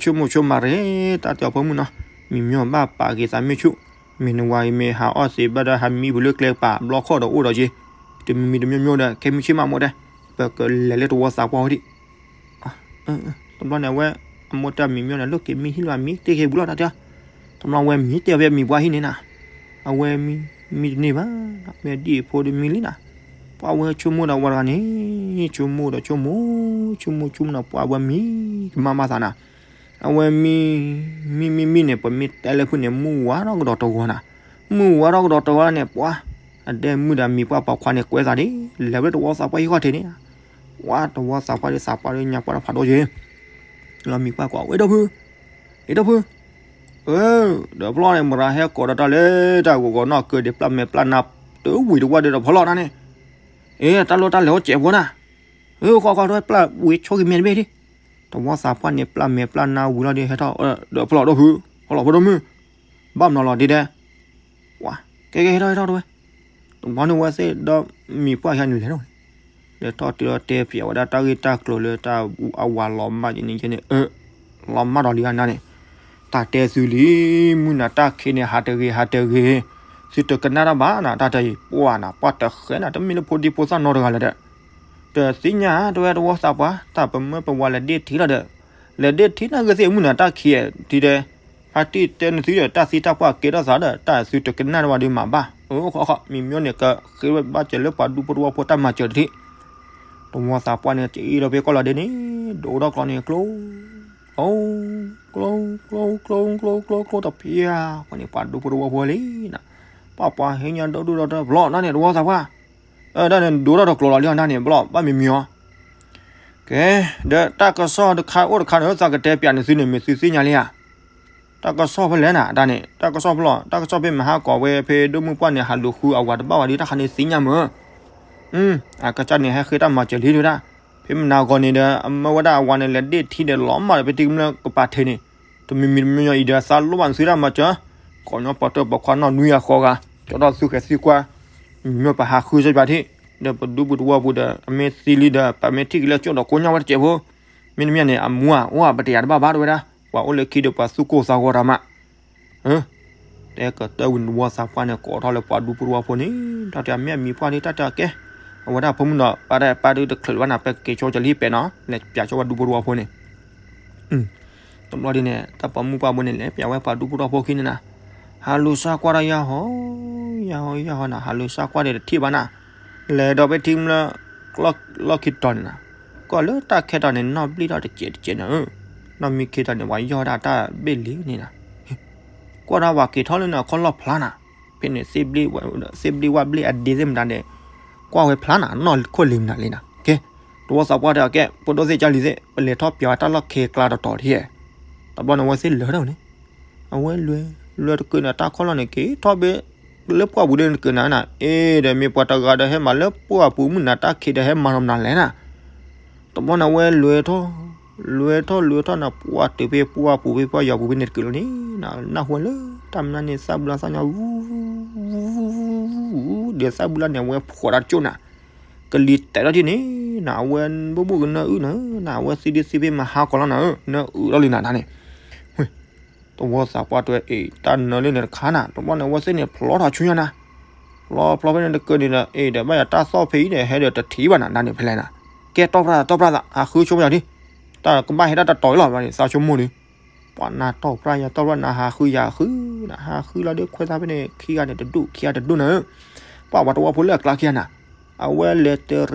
ဆိကမိၣ်ဆိကမးရ့ၣ် တၢ်တဲအီၤဖိမုၣ်နီၤ မံၤမၠီဘၣ်ပာ်က့ၤသးမ့ၢ်ဆူၣ် မ့ၢ်နဝၤအံၤမ့ၢ်ဟးအီၣ်သ့ဘၣ်ဒီးဟးမံပူၤလၢကျဲကပၤဘျီခီၣ်ဒီးအိၣ်ဒီးက့ၤ တမံၤမံၤတမံၤမံၤဒီး ခဲမုၢ်ဆ့ၣ်မးမိၢ်တဲ ပကလဲၤလၢတဝီသးပှၢ်ဝဲဒၣ် တဘျီန့ၣ် အဝဲ အမိၢ်တဲမံၤမၠီန့ၣ် လိၣ်က့ၤမံဟံၣ်လီၤ မံတ့ၢ်က့ၤဘူးလီၤတၢ်တဲ တဘျီဝဲမံတဲဖဲမံၤပှၢ်ဟံၣ်န့ၣ်နၤ အဝဲမံ မံတန့ၢ်ဘၣ် မ့ၢ်ဒ်အဖိဒီးမံလံနၤ ပှၤဝဲဆိကမိၣ်ဒီးဝဲတဂၤန့ၣ် ဆိကမိၣ်ဒီးဆိကမိၣ် ဆိကမိၣ်ဆိကမိၣ်ဒီးပှၤဝဲမံကမၣ်မးသးနၤ အဝဲမံ မံမံမံန့ၣ် ပမ့ၢ်တဲလၢဖုၣ်န့ၣ် မုၢ်ဝါထီၣ်ကဒီးတဂီၤနၤ မုၢ်ဝါထီၣ်ကဒီးတဂီၤန့ၣ် ပှၤ အဒဲမုၣ်ဒီးမံၤပှၢ်ပှၤခွါန့ၣ် ကွဲသးဒ် လဲၤဝဲတဝီသးပှၢ်ဟံၣ်ခီၣ်ထံးန့ၣ် ပှၤတဝီသးပှၢ်ဒီးသးပှၢ်ဒီးညါပှၢ်ဒီးဖးဒိၣ်က့ၤ လီၤမံၤပှၢ်ကွၢ်ဝဲဒီဖု အ့ဒီဖု အၢ ဒီးဖျီၣ်န့ၣ် မရၤဟဲကိးဒီးတၢ်လၢတၢ်ဂီၤဂီၤနီၢ်ကၢဒံးပျၢ်မဲာ်ပျၢ်နါ တဝံၤတဝါဒီးဒီးဖျီၣ်တၢ်န့ၣ် အ့ တၢ်လီၢ်တၢ်လဲၤအိၣ်စဲးဖိနၤ အၢ ဃီဃီဒီးပျၢ်ဝံၤဆိက့ၤမဲာ်တဘ့ၣ်ဒံး တဝီသးပှၢ်န့ၣ် ပျၢ်မဲာ်ပျၢ်နါဝံၤလီၤဒီးဟဲထီၣ် ဒီးဖျီၣ်ဒီဖု ဖျီၣ်ဖိဒီမုၣ် ဘၣ်မနီၤလီၤဒ်ဒဲး ပှၤ ကဲကဲဟဲထီၣ်ဟဲထီၣ်တဝဲ တဘျီန့ၣ်ဝဲသ့ၣ်ဒီးမံၤပှၢ်ယါန့ၣ်လဲၤထီၣ် လဲၤထီၣ်တုၤဒီးတဲပၠးဝဲဒၣ်တၢ်ဂ့ၢ်တၢ်ကျိၤလၢတၢ်အဝၤလီၤမၢ်ယန့ၣ်ယဲန့ၣ် အၢ လီၤမၢ်ဒီးလံအနၤန့ၣ်, တၢ်တဲသုလံ, မုၢ်နၤတၢ်ခံးန့ၣ် ဟးတဂ့ၤ ဟးတဂ့ၤ, သုတကနၣ်တၢ်ဘၣ်နၤ, တၢ်တယံၤပှၢ်နၤ ပှၢ်တဃဲနၤ တမ့ၢ်လၢဖိဒံဖိသၣ်နီတဂၤလၢၤဒီး, တသ့ၣ်ညါ တဝဲတဝီသးပှၢ် တၢ်ပမၢပဝၤလဲၤဒ့ၣ်ထံလီၤဒီး, လဲၤဒ့ၣ်ထံနၤဂ့ၤသ့ၣ် မုၢ်နၤတၢ်ခံးထံဒီး, ဖါတံၢ်တဲနသုဒီး တၢ်သံတၢ်ပှၢ်ကဲထီၣ်သးဒီး တၢ်သုတကနၣ်တၢ်ဘၣ်ဒီးမၤဘၣ်, အၢ မ့မ့ၢ်န့ၣ် ကဃ့ဝဲဘၣ်စၢၤလၢပှၤဒူဖိတဝီဖိတၢ်မၤစၢၤတထံၣ်, တဝီသးပှၢ်န့ၣ် ကအ့ၣ်ဒီးဖဲကီၢ်လီၤဒ့န့ၣ်, ဒိၣ်ထီၣ်ကျီန့ၣ်ကျိ အိ ကျိ ကျိ ကျိ ကျိ ကျိ ကျိတဖၣ်, ပှၤန့ၣ်ပှၤဒူဖိတဝီဖိလံနၤ, ပှၤပှၤဟ့ၣ်ညါဒီဒူၣ်ဒီတၢ်ဘျီနၤန့ၣ် တဝီသးပှၢ်, တၢ်န့ၣ်ဒိၣ်ထီၣ်တကျိၤလီၤလံနၤန့ၣ် ဘျီဘၣ်မံၤမံၤအီၤ, ကဲ, ဒီးတၢ်ကစီၣ်တခါအိၣ်တခါန့ၣ် သးကတဲပၠးန့ၣ်သုန့ၣ် မ့ၢ်သုသ့ၣ်ညါလံဧါ တၢ်ကစီၣ်ဖဲလဲၣ်နၤ တၢ်န့ၣ် တၢ်ကစီၣ်ဖဲလဲၣ် တၢ်ကစီၣ်ဖဲမဟါကိးဝဲဖဲဒိၣ်မုၢ်ပှၢ်န့ၣ် ဟးလူၤဃုအဝၤတဘၣ်ဝဲဒီး တၢ်ခါန့ၣ်သ့ၣ်ညါမ့ၢ်, အကစၢ်န့ၣ် ဟဲဃ့တၢ်မၤစၢၤလံဒၣ်, ဖဲမနၤဂီၤန့ၣ်ဒီး အမၢဝဲဒၣ်အဝၤန့ၣ် လဲၤဒ့ၣ်ထံဒီးလီၤမၢ်ဒီးဖဲထံကမျၢၢ်ကပၤထံးန့ၣ်, တမံၤမံၤတမံၤမံၤအံၤဒီး သးလိၣ်ဘၣ်နသုတၢ်မၤစၢၤ, ကိးညီပှၤတၢၢ်ပိာ်ခွါနီၢ်နွံဂၤဃိးဂၤ, ကၠီထီၣ်သူၣ်ဃဲၤသံကွၢ်, မ့ၢ်ပဟးဃုစၢ်ပၠးထံၣ်, ဒီးပဒူပတဝီပူၤဒီး အမ့ၢ်သံလံဒီး ပမ့ၢ်ထံၣ်က့ၤလၢကၠိဒီးကိးညီဝဲတစဲးဖိ, မ့တမ့ၢ်န့ၣ် အမူအအိၣ်အပတယၤတဘၣ်ဘၣ်တဝဲဒၣ်, ပှၤအိၣ်လၢခံဒီးပှၤသူၣ်ကိၢ်သးဂီၤတၢ်မး တဲကတၢၢ်ဝံၤန့ၣ် တဝီသးပှၢ်န့ၣ် ကိးထီၣ်လၢပှၤဒူဖိတဝီဖိန့ၣ် တၢ်တဲမ့ၢ်အမံၤပှၢ်လံ တၢ်တဲကဲ, အဝဲဒၣ်ဖိမုၣ်ဒီး ပၢ်တပၢ်ဒုးတချုးလၢၤဘၣ်နၤ ပက့ၤဆိကလံပဲးနီၤ လဲၤပၠးဆိပှၤဒူဖိတဝီဖိန့ၣ်, တဘျီဒ်န့ၣ် တၢ်ပိာ်မုၣ်ပှၢ်ဘိန့ၣ် လဲၤပၠးဝဲပှၤဒူဖိတဝီဖိခံန့ၣ်နၤ, ဟးလူၤစၢ်ကွၢ်ဒီးယၤဟီ, ယၤဟီယၤဟီနၤ ဟးလူၤစၢ်ကွၢ်ဒီးတထံၣ်ဘၣ်နၤ, လဲၤဒီးဖဲထံကမျၢၢ် လီၢ်ခံတီၤန့ၣ်နၤ, ကွၢ်လၢတၢ်ခဲတီၤန့ၣ် နီၣ်ဘျ့ၣ်ထီၣ်တစဲးတစဲးနၤဧၢ, နီၣ်မံခ့တီၤန့ၣ် ပှၤယီၢ်ဝဲဒၣ်တၢ်ဘ့ၣ်လံန့ၣ်နၤ, ကွၢ်ဒီးပှၤက့ၤထီၣ်လၢန့ၣ် အခီၣ်လီၢ်ဖျါနၤ, ဖဲန့ၣ် သ့ၣ်ဘျ့ၣ်ဝၣ်ဘျ့ၣ်အဒ့သ့ၣ်မတၤန့ၣ်, ကွၢ်ဝဲဖျါနၤ နီၣ်ခိၣ်လံၤမတၤလံနၤ, ကဲ, တဝီသးပှၢ်တဲအကဲ ဖိဒိၣ်သ့ၣ်ကၢ်လံၤသ့ၣ် ပလဲၤထီၣ်ပၠးဝဲတၢ်လီၢ်ခံကျါတတီၤထံၣ်, တဘျီန့ၣ် အဝဲသ့ၣ်လၢာ်ထီၣ်န့ၣ်, အဝဲလဲၤ လဲၤတကၢၢ်န့ၣ် တၢ်ခီၣ်လီၢ်န့ၣ် က့ၤထီၣ်ဘ့ၣ် လၢပှၢ်ပူၤဒီးတကၢၢ်နၤနၤ, အ့ဒီးမ့ၢ်ပှၤတဂၤဒီးဟဲမၤလၢပှၢ်ပူၤ မုၢ်နၤတၢ်ခံးဒီးဟဲမၤလီၤမနုၤလဲၣ်နၤ, တဘျီန့ၣ် အဝဲလဲၤထီၣ် လဲၤထီၣ်လဲၤထီၣ်နၤ ပှၢ်တုၤဖဲပှၢ်ပူၤဖဲပှၢ်ယီၤပူၤဖဲန့ၣ်တကၢၢ်လီၤန့ၣ်, နၢ်ဟူလၢတၢ်မနုၤန့ၣ် သၣ်ဘျါသၣ်ညီ ဒီးသၣ်ဘျါန့ၣ် အဝဲဖှီၣ်တၢ်တကၠိၢ်နၤ, ကလံၤတဲာ်ထီၣ်ထံၣ်န့ၣ်နၤ အဝဲဘိၣ်ဘိၣ်ကနၢအုၣ်နၤ, နၤ အဝဲသံဒ်သံဖဲမဟါကီးလီၤနၤဧၢ, နၢအုၣ်ထီၣ်လံနၤနၤန့ၣ် တဝီသးပှၢ်တဲဝဲ အ့ၣ် တၢ်နၢလၢန့ၣ်တခါနၤ, တဘျီန့ၣ် အဝဲသ့ၣ်န့ၣ် ဖျီထီၣ်ဆူညါနၤ, ဖျီဖျီဖဲန့ၣ်တကၢၢ်န့ၣ်ဒီး အ့ၣ် ဒီးဘၣ်ယၤတၢ်သီၣ်ဖဲအံၤဒီး ဟဲဒီးတထံၣ်ဘၣ်နၤ နၤန့ၣ်ဖဲလဲၣ်နၤ, ကဲတီၢ်ပြၢ်သး တီၢ်ပြၢ်သး ဟးဃုဆိပှၤယၤဒ်, တၢ်ကဘၣ်ဟဲဒၣ်တတီၤအံၤလီၤ ဘၣ်န့ၣ် သးဆိကမိၣ်ဒီး, ပှၤနၤတီၢ်ပြၢ်ယၤ တီၢ်ပြၢ်နၤ ဟးဃုယၤဃုနၤ ဟးဃုလီၤဒီးခွဲးသးဖဲန့ၣ် ခံဂၤန့ၣ်တဒူၣ် ခံဂၤတဒူၣ်နၤဧၢ, ပှၤပှၤတဝီဖိလၢအကျါခံဂၤနၤ, အဝဲလဲၤတရံး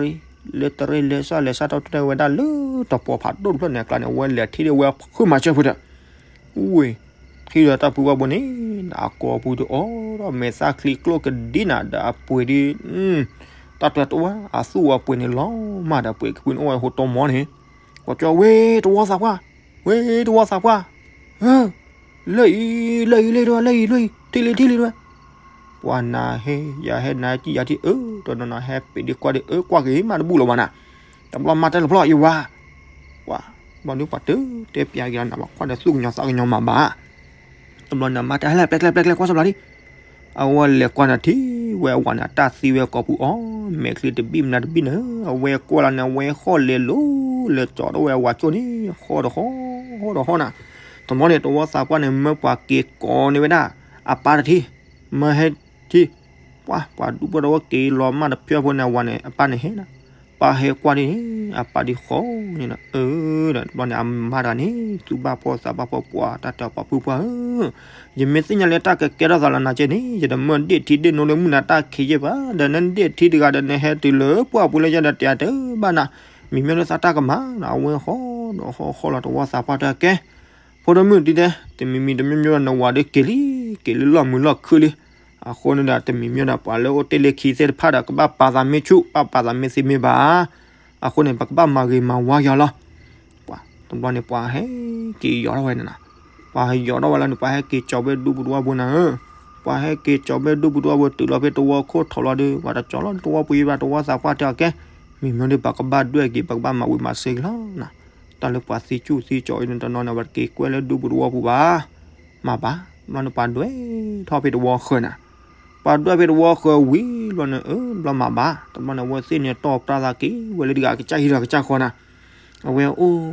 လဲၤတရံးလဲၤစၢ်လဲၤစၢ်ထီၣ်တဲဝဲဒၣ်လၢတပီၤဖးဒိၣ်တဖျၢၣ်န့ၣ်အကျါန့ၣ် အဝဲလဲၤထံၣ်ဒၣ်ဝဲဃုမၤစၢၤဖိဒီး ဝ့ၢ်, ထံၣ်ဒီးတၢ်ဖုဘၣ်ဘိန့ၣ် အကိာ်ပူၤတအိၣ်ဒီးမဲာ်သၣ်ချံကျိၣ်ကဒံနၤဒီးအပှ့ၤဒ်, တၢ်တွဲတအိၣ်ဘၣ် အသူၣ်အပှ့ၤန့ၣ်လီၤမၢ်ဒီးပှ့ၤကဖုန့ၣ်အိၣ်ဝဲဟိတမီန့ၣ်, ကွၢ်ကၠီဝ့ၢ်တဝီသးပှၢ်, ဝ့ၢ်တဝီသးပှၢ်, လၢအံၤ လၢအံၤလၢဒွဲ လၢအံၤလၢအံၤ ထံၣ်လံထံၣ်လံဒွဲ ပှၤနၤဟဲ ယၤဟဲနၤဟဲကံၣ်ယၤထံၣ်အၢ တနီၤနီၤဟဲပ့ၤဒ်ကွၢ်ဒ်အၢ ကွၢ်က့ၤမးတဘူၣ်လီၤဘၣ်နၤ, တဘျီမၤတဲလီၤဖျီၣ်ယဝၤ, ပှၤ, ဘျီဒုပှၤတတဲပၠးက့ၤနၤ ဘၣ်ကွၢ်ဒီးသူၣ်ကညီၤသးကညီၤမၤဘၣ်, တဘျီန့ၣ်မၤတဲဟဲလဲၣ် ပျဲကျဲပျဲကျဲကွၢ်စီဘျီဒ် အဝဲလဲၤကွၢ်နၤထံၣ်ဝဲအဝၤန့ၣ် အတၢ်သံဝဲကိာ်ပူၤအီၤ မဲာ်ချံတဘံၣ်မနုၤတဘံၣ်နၤ အဝဲကွၢ်လီၤန့ၣ် အဝဲဃီၣ်လဲၤလိၤ လဲၤကၠီၤထီၣ်ဝဲအဝၤကၠိန့ၣ် ဃီဒီးဃီ ဃီဒီးဃီနၤ, တဘျီန့ၣ် တဝီသးပှၢ်န့ၣ် မၢပှၤက့ၤကိးန့ၢ်ဝဲဒၣ် အပၢ်တထံၣ်, မၢဟဲထံၣ်, ပှၤ ပှၤဒူဖိတဝီက့ၤလီၤမၢ်တဖျၢၣ်ဖိန့ၣ် အဝၤန့ၣ် အပၢ်န့ၣ်ဟဲနၤ, ပၢ်ဟဲကွၢ်ဒ်န့ၣ် အပၢ်ဒ်ဃီန့ၣ်နၤ, အၢ ဒီးတဘျီန့ၣ် အမါတဂၤန့ၣ် သူၣ်ဘၣ်ဖှီၣ်သးဘၣ်ဖှီၣ် ပှၤတၢ်တဲပှၤဖုပှၢ်ဧၢ, ယမ့ၢ်သ့ၣ်ညါလၢတၢ်ကကဲထီၣ်သးလၢနၤကဲန့ၣ် ယတမၢဒ့ၣ်ထံဒ့ၣ်နိလၢမုၢ်နၤတၢ်ခံးယဲၢ်ဘၣ်, ဒီးနဒ့ၣ်ထံတဂၤဒီးနဟဲတုၤလၢပှၢ်ပူၤလၢယၤဒီးတၢ်တဘၣ်နၤ, မံၤမ့ၢ်လၢသးတၢ်ကမၤနၤ အဝဲဃီဒီးဃီဃီလီၤ တဝီသးပှၢ်တဲကဲ ဖိဒိၣ်မုၣ်ဒ်တဲ တမံၤမံၤတမံၤမံၤဒီးနဝၤဒီးက့ၤလံ, က့ၤလၢလီၢ်မုာ်လီၢ်ခုၣ်လံ, အဃိန့ၣ်ဒီး တမံၤမံၤဒီး ပှၤလၢအိၣ်တ့ၢ်လၢခံသ့ၣ်တဖၣ်ဒီး ကဘၣ်ပာ်သးမ့ၢ်ဆူၣ် ဘၣ်ပာ်သးမ့ၢ်သ့မ့ၢ်ဘၣ်, အဃိန့ၣ် ပကဘၣ်မၤဂ့ၤမၤဝါယွၤလီၤ. ပှၤ တဘျီန့ၣ် ပှၤဟဲက့ၤယီၤထီၣ်ဝဲန့ၣ်နၤ, ပှၤဟဲယီၤထီၣ်ဝဲလီၤန့ၣ် ပှၤဟဲက့ၤကၠီၤဝဲဒူပူၤတဝီပူၤနၤဧၢ, ပှၤဟဲက့ၤကၠီၤဝဲဒူပူၤတဝီပူၤတုၤလီၤဖဲတဝီခိၣ်ထီၣ်လီၤဒီး ပှၤတကၠီၤလီၤတဝီပူၤယံၤဘၣ် တဝီသးပှၢ်တဲအီၤကဲ, မံၤမ့ၢ်ဒီး ပကဘၣ်ဒွဲၣ်က့ၤ ပကဘၣ်မၤဝံၤမၤစ့က့ၤလီၤနၤ, တၢ်လၢပှၤသံဆူၣ်သံကၠီၤအံၤန့ၣ် တနီၤန့ၣ် ပှၤတက့ၤကွဲလၢဒူပူၤတဝီပူၤဘၣ် မ့ၢ်ဘၣ်, ဘျီန့ၣ်ပှၤဒွဲၣ်ထီၣ်ဖဲတဝီဃၢၤနၤ, ပှၤဒွဲၣ်ဖဲတဝီဃၢၤဝံၤလီၤန့ၣ် အၢ ဘျီမ့ၢ်ဘၣ်, တဘျီန့ၣ် အဝဲသ့ၣ်န့ၣ်တီၢ်ပြၢ်သးက့ၤဝဲလၢတဂၤကစၢ်ဟံးဒီးကစၢ်ဃီနၤ, အဝဲအိၣ်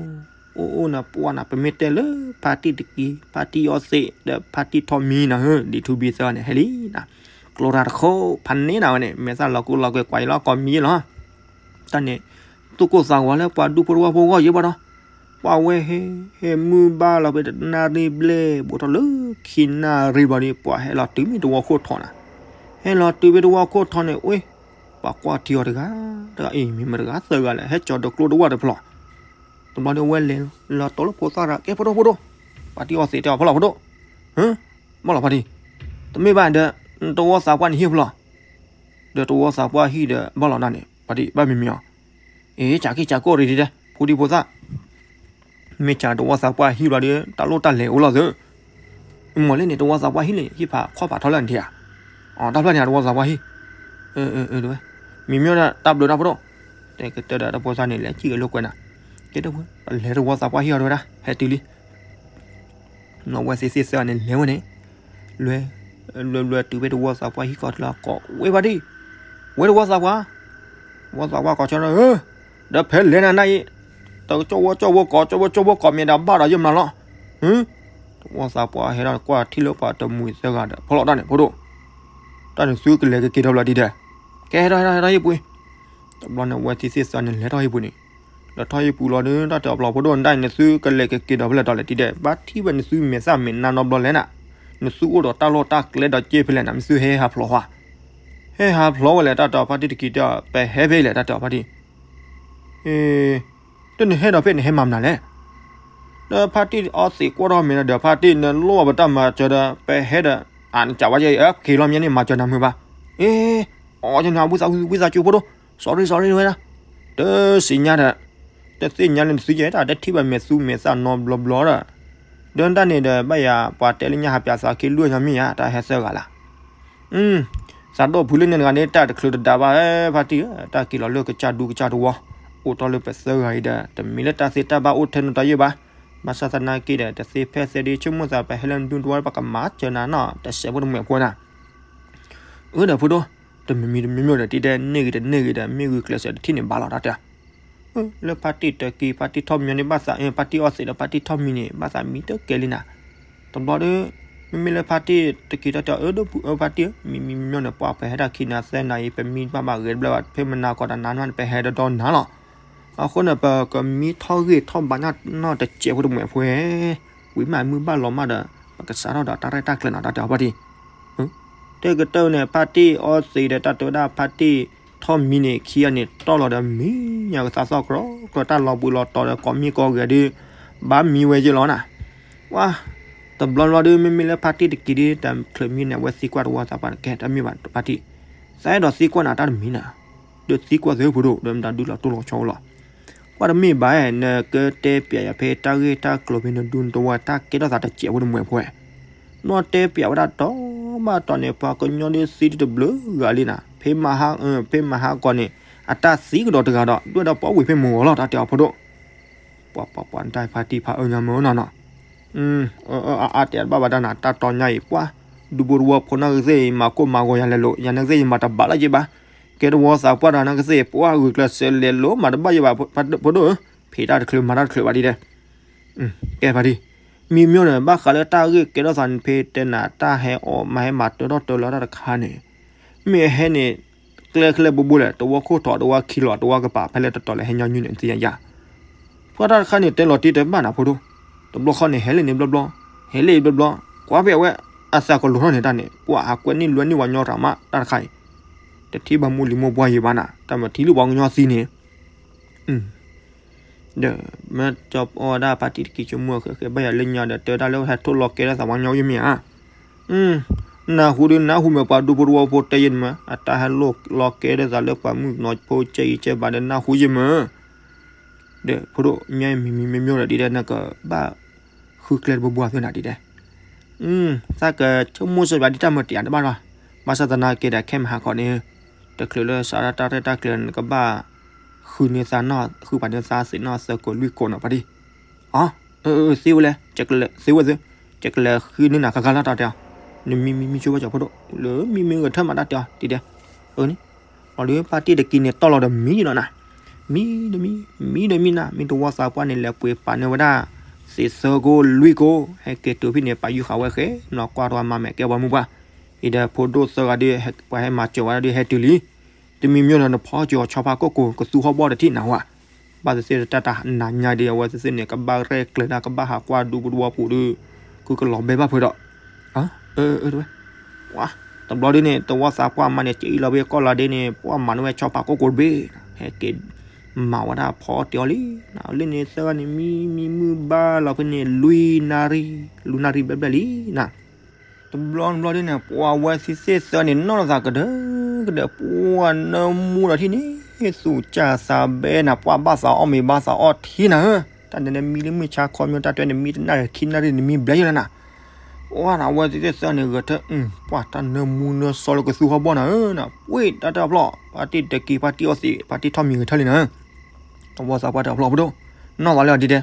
အိၣ်အိၣ်နၤပှၢ်နၤ ပမ့ၢ်တဲလၢ ဖါတံၢ်တကံ ဖါတံၢ်အီသံး ဒီးဖါတံၢ်ထီၣ်မံနၤဧၢ ဒ်ထူဘံသၢဂၤန့ၣ် ဟဲလံနၤ, ကျိတၢ်တခိၣ် ဖးန့ၢ်နၤဝဲန့ၣ် မဲာ်သၣ်လီၤကူလီၤကွဲၤကွၢ်အံၤလီၤ ကိးမံလီၤ. တၢ်န့ၣ် သူၣ်ကိၢ်သးဂီၤလၢပှၤဒူဖိတဝီဖိဂီၢ်ယဲၢ်ဘၣ်ဒီး ပှၤဝဲဟဲ ဟဲမုၢ်ဘၣ်လီၤဖဲတနၣ်ရံၣ်ဘျဲၣ် ဘူးထီၣ်လၢခံနၣ်ရံၣ်ဘျီဒီး ပှၤဟဲလီၤတုၤမ့ၢ်တဝီခိၣ်ထီန့ၣ်, ဟဲလီၤတုၤဖဲတဝီခိၣ်ထီန့ၣ် အ့ ပှၤကွၢ်ထံအီၤတဂၤ တဂၤအံၤ မ့ၢ်မတၤတဂၤသၢဂၤလဲၣ် ဟဲကၠီၤတကျိတဝၢ်တဖျီၣ်, တဘျီဒီးဝဲလဲၤလီၤတိၤလၢဖိသၣ်ဒီး ကဲဖိဒိၣ်ဖိဒိၣ်, ဖါတံၢ်အီသံးတဲအီၤဖျီၣ်ဖိဒိၣ်, ဟၢ ဘၣ်လီၤဖါတံၢ်, တမ့ၢ်ဘၣ်ဒီး တဝီသးပှၢ်န့ၣ်ဟံၣ်ဖျီၣ်, ဒီးတဝီသးပှၢ်ဟံၣ်ဒီး ဘၣ်လီၤနၤန့ၣ် ဖါတံၢ် ဘၣ်မံၤမံၤအီၤ, အ့ ကၠးက့ၢ်ကၠးကီၢ်ရံၣ်ဒံးဒဲး ဖိဒံဖိသၣ် မ့ၢ်ကၠးတဝီသးပှၢ်ဟံၣ်ဘျီဒီး တၢ်လိၣ်တၢ်လဲၤအိၣ်လီၤသု, မ့ၢ်လၢန့ၣ် တဝီသးပှၢ်ဟံၣ်န့ၣ် ဟံၣ်ဖးခီၣ်ဖးထီလၢနထံၣ်ဧါ, အတၢ်ဖျၢၣ်န့ၣ် တဝီသးပှၢ်ဟံၣ်, မံၤမံၤဒီး တၢ်ဘျုးတၢ်ဖိဒိၣ်, တဲကတၢၢ်ဒီးတဖိသၣ်န့ၣ် လဲၤစံၣ်က့ၤလိာ်ကွဲနၤ, ကဲတဝဲ လဲၤတဝီသးပှၢ်ဟံၣ်အီၤတဝဲဒၣ် ဟဲတုၤလံ နီၢ်ဝဲသ့ၣ်သ့ၣ်သၢဂၤန့ၣ်လဲၤဝဲန့ၣ်, လွဲ လွဲလွဲတုၤဖဲတဝီသးပှၢ်ဟံၣ်ကီၢ်တလၢကိးဝဲဖါတံၢ်, ဝဲတဝီသးပှၢ်, တဝီသးပှၢ်ကိးဆၢဒီး ဒီးဖဲလဲၤနၤနၤအံၤ, တကၠီၣ်ဝီကၠီၣ်ဝီကိး ကၠီၣ်ဝီကၠီၣ်ဝီကိးမ့ၢ်ဒၣ်ဘၣ်ဒီးယမနၤလီၤ, တဝီသးပှၢ်ဟဲဒီးကွၢ်ထံၣ်လၢပှၤတမှံၤသၢဂၤဒီး ဖီၣ်လီၤတၢ်န့ၣ် ဖိဒိၣ်, တၢ်န့ၣ်သုကလဲၤကက့ၤဒီးဘျီဒံးဒဲး, ကဲဟဲထီၣ်ဟဲထီၣ်ဟဲထီၣ်ဟံၣ်ပူၤ, တဘျီန့ၣ်ဝဲသ့ၣ်သ့ၣ်သၢဂၤန့ၣ် လဲၤထီၣ်ဟံၣ်ပူၤန့ၣ်, လဲၤထီၣ်ဟံၣ်ပူၤလီၤဒီး တၢ်တဲအီၤဖျီၣ်ဖိဒိၣ် နတၢ်အံၤန့ၣ်သုကလဲၤကက့ၤဒီးဖဲလဲၣ်ဒီးလဲၣ်ဒံးဒဲး ဘၣ်ထံၣ်ဝဲန့ၣ်သုမဲာ်သၣ်မဲာ်နါနီတဘျီလဲၣ်နၤ, နသုအိၣ်ဒီးတၢ်လီၢ်တၢ်ကျဲဒီးစ့ဖဲလဲၣ်နၤ မ့ၢ်သုဟဲဟးဖျိးဟါ, ဟဲဟးဖျိးဝဲလဲၣ် တၢ်တဲအီၤဖါတံၢ်တက့ၤတဲအီၤ ပဟဲဖဲလဲၣ် တၢ်တဲအီၤဖါတံၢ်, အ့ တနဟဲဒီးဖဲနဟဲမၤမနုၤလဲၣ်, ဒီးဖါတံၢ်အီသံးကွၢ်ထီၣ်မ့ၢ်ဒီး ဖါတံၢ်နလိၣ်အီၤပတၢ်မၤစၢၤဒီး ပဟဲဒီး အနကးဝဲက့ၤလီၤမ့ၢ်န့ၣ် မၤစၢၤနၤမုာ်ဘၣ်, အ့ အီ ယနၤဝံသးဝံသးကၠူဖိဒိၣ်, sorry sorry ဝဲဒၣ်, တသ့ၣ်ညါဒီး တသ့ၣ်ညါလၢနသုကဲ တၢ်တထံၣ်ဘၣ်မဲာ်သူမဲာ်သၣ်နီဘျီဘျီဒီး, ဒီးတၢ်န့ၣ်ဒီး ဘၣ်ယၤပှၤတဲလၢညါဟးပၠးသးခ့လွံၢ်ညီမ့ၢ်ယါ တၢ်ဟဲသၢဂၤလၢ် သးဒိၣ်ဖုလၢန့ၣ်တဂၤန့ၣ် တၢ်တချုးတဒါဘၣ် ဖါတံၢ်ဧၢ, တၢ်က့ၤလီၤလၢကစၢ်ဒူကစၢ်တဝီ, အိၣ်တီၢ်လၢပသၢဂၤအံၤဒီး တမ့ၢ်လၢတၢ်သ့တၢ်ဘၣ်အိၣ်ထဲနီတယဲၢ်ဘၣ်, ဘၣ်ဆၣ်သနာ်က့ဒီး တသ့ဖဲသဲဒ်ဆိကမိၣ်သး ပဟဲလၢနဒူတဝီ ပကမၤစၢၤနၤနီၤ တစဲးဖိတမှဲးဖိနၤ အၢဒီးဖိဒိၣ်, တမံၤမံၤတမံၤမံၤဒီး တံၤဒဲးန့ၢ်ဂ့ၤတန့ၢ်ဂ့ၤဒီး မ့ၢ်ဂုာ်ကျဲးစၢးတထံၣ်န့ၣ်ဘၣ်လီၤ တၢ်တဲ, လၢဖါတံၢ်တကံ ဖါတံၢ်ထီၣ်မံၤန့ၣ် ဘၣ်သး ဖါတံၢ်အီသံးဒီး ဖါတံၢ်ထီၣ်မံၤန့ၣ် ဘၣ်သးမံတကဲလံနၤ, တဘျီဒီး မ့မ့ၢ်လၢဖါတံၢ်တကံတၢ်တဲ အၢ ဒိၣ်ဖု အၢ ဖါတံၢ်ဧၢ မံၤမံၤမံၤမံၤန့ၣ် ပှၤပဟဲတၢ်ခံနၤသၢနၤအံၤ ပမံဘၣ်ဘၣ်ဂဲၤတဘျီဘၣ် ဖဲမနၤကီးတနၤနၤန့ၣ် ပဟဲဒီဒီနၤလီၤ, အဃိန့ၣ် ပကမံထီၣ်ဂ့ၢ်ထီၣ်ဘါနီၢ်တစဲးဖိတမှဲးဖိ ဝံၤမးမုၢ်ဘၣ်လီၤမးဒီး ပကစးထီၣ်ဒီးတၢ်ရဲၣ်တၢ်ကျဲၤနီၤ တၢ်တဲအီၤဖါတံၢ် တဲကတၢၢ်န့ၣ် ဖါတံၢ်အီသံးဒီး တၢ်တဲဝဲဒၣ်ဖါတံၢ်ထီၣ်မံၤန့ၣ် ခံဂၤန့ၣ် တီၢ်လီၤဒီးမံၤညါကသးသီၣ်ကြီကြီ တၢ်လီၤဘှံးလီၤတီၤဒီးကိးမံၤကိးဂၤဒီး ဘၣ်မံဝဲယဲၢ်လီၤနၤ, ဝါ တဘျီဘျီဒီး မ့မ့ၢ်လၢဖါတံၢ်တကံဒီး တချုးမံန့ၣ် အဝဲသံကွၢ်တဝီသးပှၢ်န့ၣ် ကဲတမ့ၢ်ဘၣ်ဖါတံၢ်, သးအဲၣ်ဒိးသံကွၢ်နၤတၢ်တမံၤနၤ, ဒီးသံကွၢ်သုဖိဒိၣ် ဒီးမတၤဒုးလီၤတိၢ်လီၤဆီအိၣ်လီၤ ကွၢ်တမ့ၢ်ဘၣ် နကတဲပျးယၤဖဲတၢ်ဂ့ၢ်တၢ်ကျိၤဖဲနဒူနတဝီတၢ်ကဲထီၣ်သးတစဲးဖိတမှဲးဖိ, နီၢ်တဲပျးဝဲဒၣ်တီဘၣ်တီန့ၣ် ပှၤကညီဒုးသံတဘျုးဂၤလံနၤ, ဖဲမဟါ ဖဲမဟါကီးန့ၣ် အတၢ်သံကဒီးတဂၤဒီး ဒွဲၣ်ဒီးပှၤဝံၤဖဲမုၢ်ဂီၤလီၤ တၢ်တဲအီၤဖိဒိၣ်, ပှၤပှၤပှၤတၢ်ဖါတံၢ်ဖါအၢညါမုၢ်နီၢ်နီၢ် အအါတဲတဘၣ်ဘၣ်တၢ်နၤ တၢ်တီညါအံၤ ပှၤ ဒူဖိတဝီဖိနီၢ်ကသ့ၣ်အံၤ မၤကိၢ်မၤဂီၤယၤလဲၤလိာ် ယၤနီၢ်ကသ့ၣ်အံၤ မၤတဘၣ်လၢၤက့ဘၣ်, ကဲတဝီသးပှၢ်ဒီးနီၢ်ကသ့ၣ် ပှၤဂုာ်ကျဲးစၢးလဲၤလိာ်မၤတဘၣ်ယဲဘၣ် ဖိဒိၣ်ဧၢ, ဖံးတၢ်တချုးမၤတၢ်တချုးဘၣ်ဒ်ဒဲး, ကဲဖါတံၢ်, မံမ့ၢ်န့ၣ် ဘၣ်ဃးလၢတၢ်ဂ့ၢ်ကဲထီၣ်သးန့ၣ် ဖဲတဲနၤ တၢ်ဟဲအီၣ်မၤဟဲမၤတၢထီၣ်တၢလီၤတၢ်တခါန့ၣ် မ့ၢ်အဟဲန့ၣ် ကျဲခဲလၢာ်ဘိဘိလဲၣ် တဝီခိၣ်ထီၣ် တဝီခံလီၤ တဝီကပၤ ဖဲလဲၣ်တတီၤလဲၣ် ဟဲညီနုၢ်န့ၣ် နသ့ၣ်ညါယၤ, ပှၤတၢ်တခါန့ၣ် တဲလီၤတံၢ်တဘၣ်နၤဖိဒိၣ်, တဘျီဃီန့ၣ် ဟဲလၢန့ၣ်ဘျီဘျီ, ဟဲလၢအံၤဘျီဘျီ, ကွၢ်ဖဲအဝဲ အသးကလိၤထီၣ်န့ၣ်တၢ်န့ၣ် ပှၤဟးကွဲးန့ၢ်လွဲန့ၢ်ဝဲညီတၢ်မး တၢ်တခါအံၤ, တထံၣ်ဘၣ်မိၢ်လံၤမိၢ်ပှၢ်ယံၤဘၣ်နၤ တၢ်မၤထံၣ်လၢပှၤကညီသံန့ၣ် ဒီး မ့ၢ်ကၠီပီဝဲဒၣ်ဖါတံၢ်တကံဆိကမိၣ်ဃဲးဃဲးဘၣ်ယၤလၢညါဒီး တဲဝဲဒၣ်လၢဟဲထိၣ်လီၤကဲထီၣ်သးပှၤကညီယမ့ၢ်ဧါ, နၢ်ဟူဒုးနၢ်ဟူမ့ၢ်ပှၤဒူဖိတဝီဖိတဲယဲၢ်မ့ၢ် အတၢ်ဟဲလီၤကဲထီၣ်သးလၢပှၤမုၣ်ကနီၤဖိကဲအံၤကဲဘၣ်ဒီးနၢ်ဟူယဲၢ်မ့ၢ်, ဒီးဖိဒိၣ်ညါအံၤမံၤမံၤမ့ၢ်မ့ၢ်ဒီးဒ်လဲၣ်နကဘၣ် ဃုကျဲတဘိဘိသ့ၣ်နၤဒ်လဲၣ် သးကဆိကမိၣ်စၢၤဘၣ်ဒ်တၢ်မၤတံာ်အတဘၣ်ဘၣ်, ဘၣ်ဆၣ်သနာ်က့ဒီးခဲမဟါခီန့ၣ် တချုးလၢစးထီၣ်တၢ်ရဲၣ်တၢ်ကျဲၤန့ၣ် နကဘၣ်ဃုန့ၢ်သးနီၢ် ဃုပာ်န့ၢ်သးသ့ၣ်နီၢ်သၢကိးလွံၢ်ကိးနီၤဖါတံၢ်, အၢ သ့ဝဲလဲၣ် သ့ဝဲသု ယကလဲၤဃုန့ၢ်နၤခါခါလီၤတၢ်တဲအီၤ, နမံမံမံဆိဘၣ်ကၠီဖိဒိၣ် လၢမံမံဂဲၤထၢၣ်မးတၢ်တဲအီၤဒ်လဲၣ်, အၢန့ၣ် လီၤဒုးဖါတံၢ်တကံန့ၣ်တီၢ်လီၤဒီးမံလီၤနၤ, မံဒီးမံ, မံဒီးမံနၤ, မ့ၢ်တဝီသးပှၢ်န့ၣ် လဲၤပှ့ၤပာ်န့ၢ်ဝဲဒၣ် သ့ၣ်သၢကိးလွံၢ်ကိး, ဟဲက့ၤတုၤဖဲန့ၣ် ပာ်ယုၢ်ဃာ်ဝဲဃဲ, နီၢ်ကွၢ်ထီၣ်မၤမဲာ်ကဲပှၤမုၢ်ပှၢ်, အံၤဒီးဖိဒိၣ်သၢဂၤဒီး ပှၤဟဲမၤစၢၤဝဲဒၣ်ဒီးဟဲတုၤလံ, တမံၤမံၤဒီးနဖီကၠီၤဆီဖါကိၢ်ကိၢ် ကသူဟီၣ်ဘီၣ်တထံၣ်နၤဝဲ, ဘၣ်သ့ၣ်သ့ၣ်တၢ်တၢ်နၤညါဒီး အဝဲသ့ၣ်သ့ၣ်န့ၣ် ကဘၣ်ရဲၣ်ကျဲၤဒၣ် ကဘၣ်ဟးကွၢ်ဒူပူၤတဝီပူၤဒီး ကုကလီၤဘဲဘၣ်ဖုဒီး အၢ အၢ တဝဲ, တဘျီဒ်န့ၣ် တဝီသးပှၢ်မါန့ၣ် က့အံၤလီၤဝဲကီၢ်လီၤဒ်န့ၣ် ပှၢ်မၤန့ၢ်ဝဲဆီဖါကိၢ်ကိၢ်တဘ့ၣ်, ဟဲက့ၤမၤဝဲဒၣ်ဖီအီၣ်တ့ၢ်အီၤလံ, လၢန့ၣ်သၢဂၤန့ၣ် မံမံမုၢ်ဘၣ်လီၤဖဲန့ၣ် လွံၢ်နၣ်ရံၣ်, လွံၢ်နၣ်ရံၣ်ဘျဲၣ်ဘျဲၣ်လံနၤ, တဘျီတဘျီဒ်န့ၣ် ပှၤဝဲသ့ၣ်သ့ၣ်သၢန့ၣ် နီၢ်လီၤသးကဒၢကဒၢ ပှၢ်နၢမူဒီးထံၣ်န့ၣ် သူၣ်ကၢ်သးဘဲနၤ ပှၢ်ဘၣ်သးအီၣ်မ့ၤဘၣ်သးအီၣ်ထံနၤဧၢ, တၢ်န့ၣ်မံလၢမုၢ်ဆါခီမ့ၢ်တၢ်တဲန့ၣ် မံတနၣ်ရံၣ်ခံနၣ်ရံၣ်န့ၣ် မံဘျဲၣ်ယဲလၢနၤ, ပှၢ်နၤဝဲသ့ၣ်သ့ၣ်သၢန့ၣ် ဂဲၤထၢၣ် ပှၢ်တၢ်နၢမူနၢစီလၢကသူဟီၣ်ဘီၣ်နၤဧၢ, ပှ့ၤတၢ်တၢ်ဖျီၣ် ဖါတံၢ်တက့ၤ ဖါတံၢ်အီသံး ဖါတံၢ်ထီၣ်မံၤဂဲၤထၢၣ်လံနၤဧၢ, တဝီသးပှၢ်တၢ်ဖျီၣ်ဖိဒိၣ်, နီၢ်သးလၢအဒ်တဲ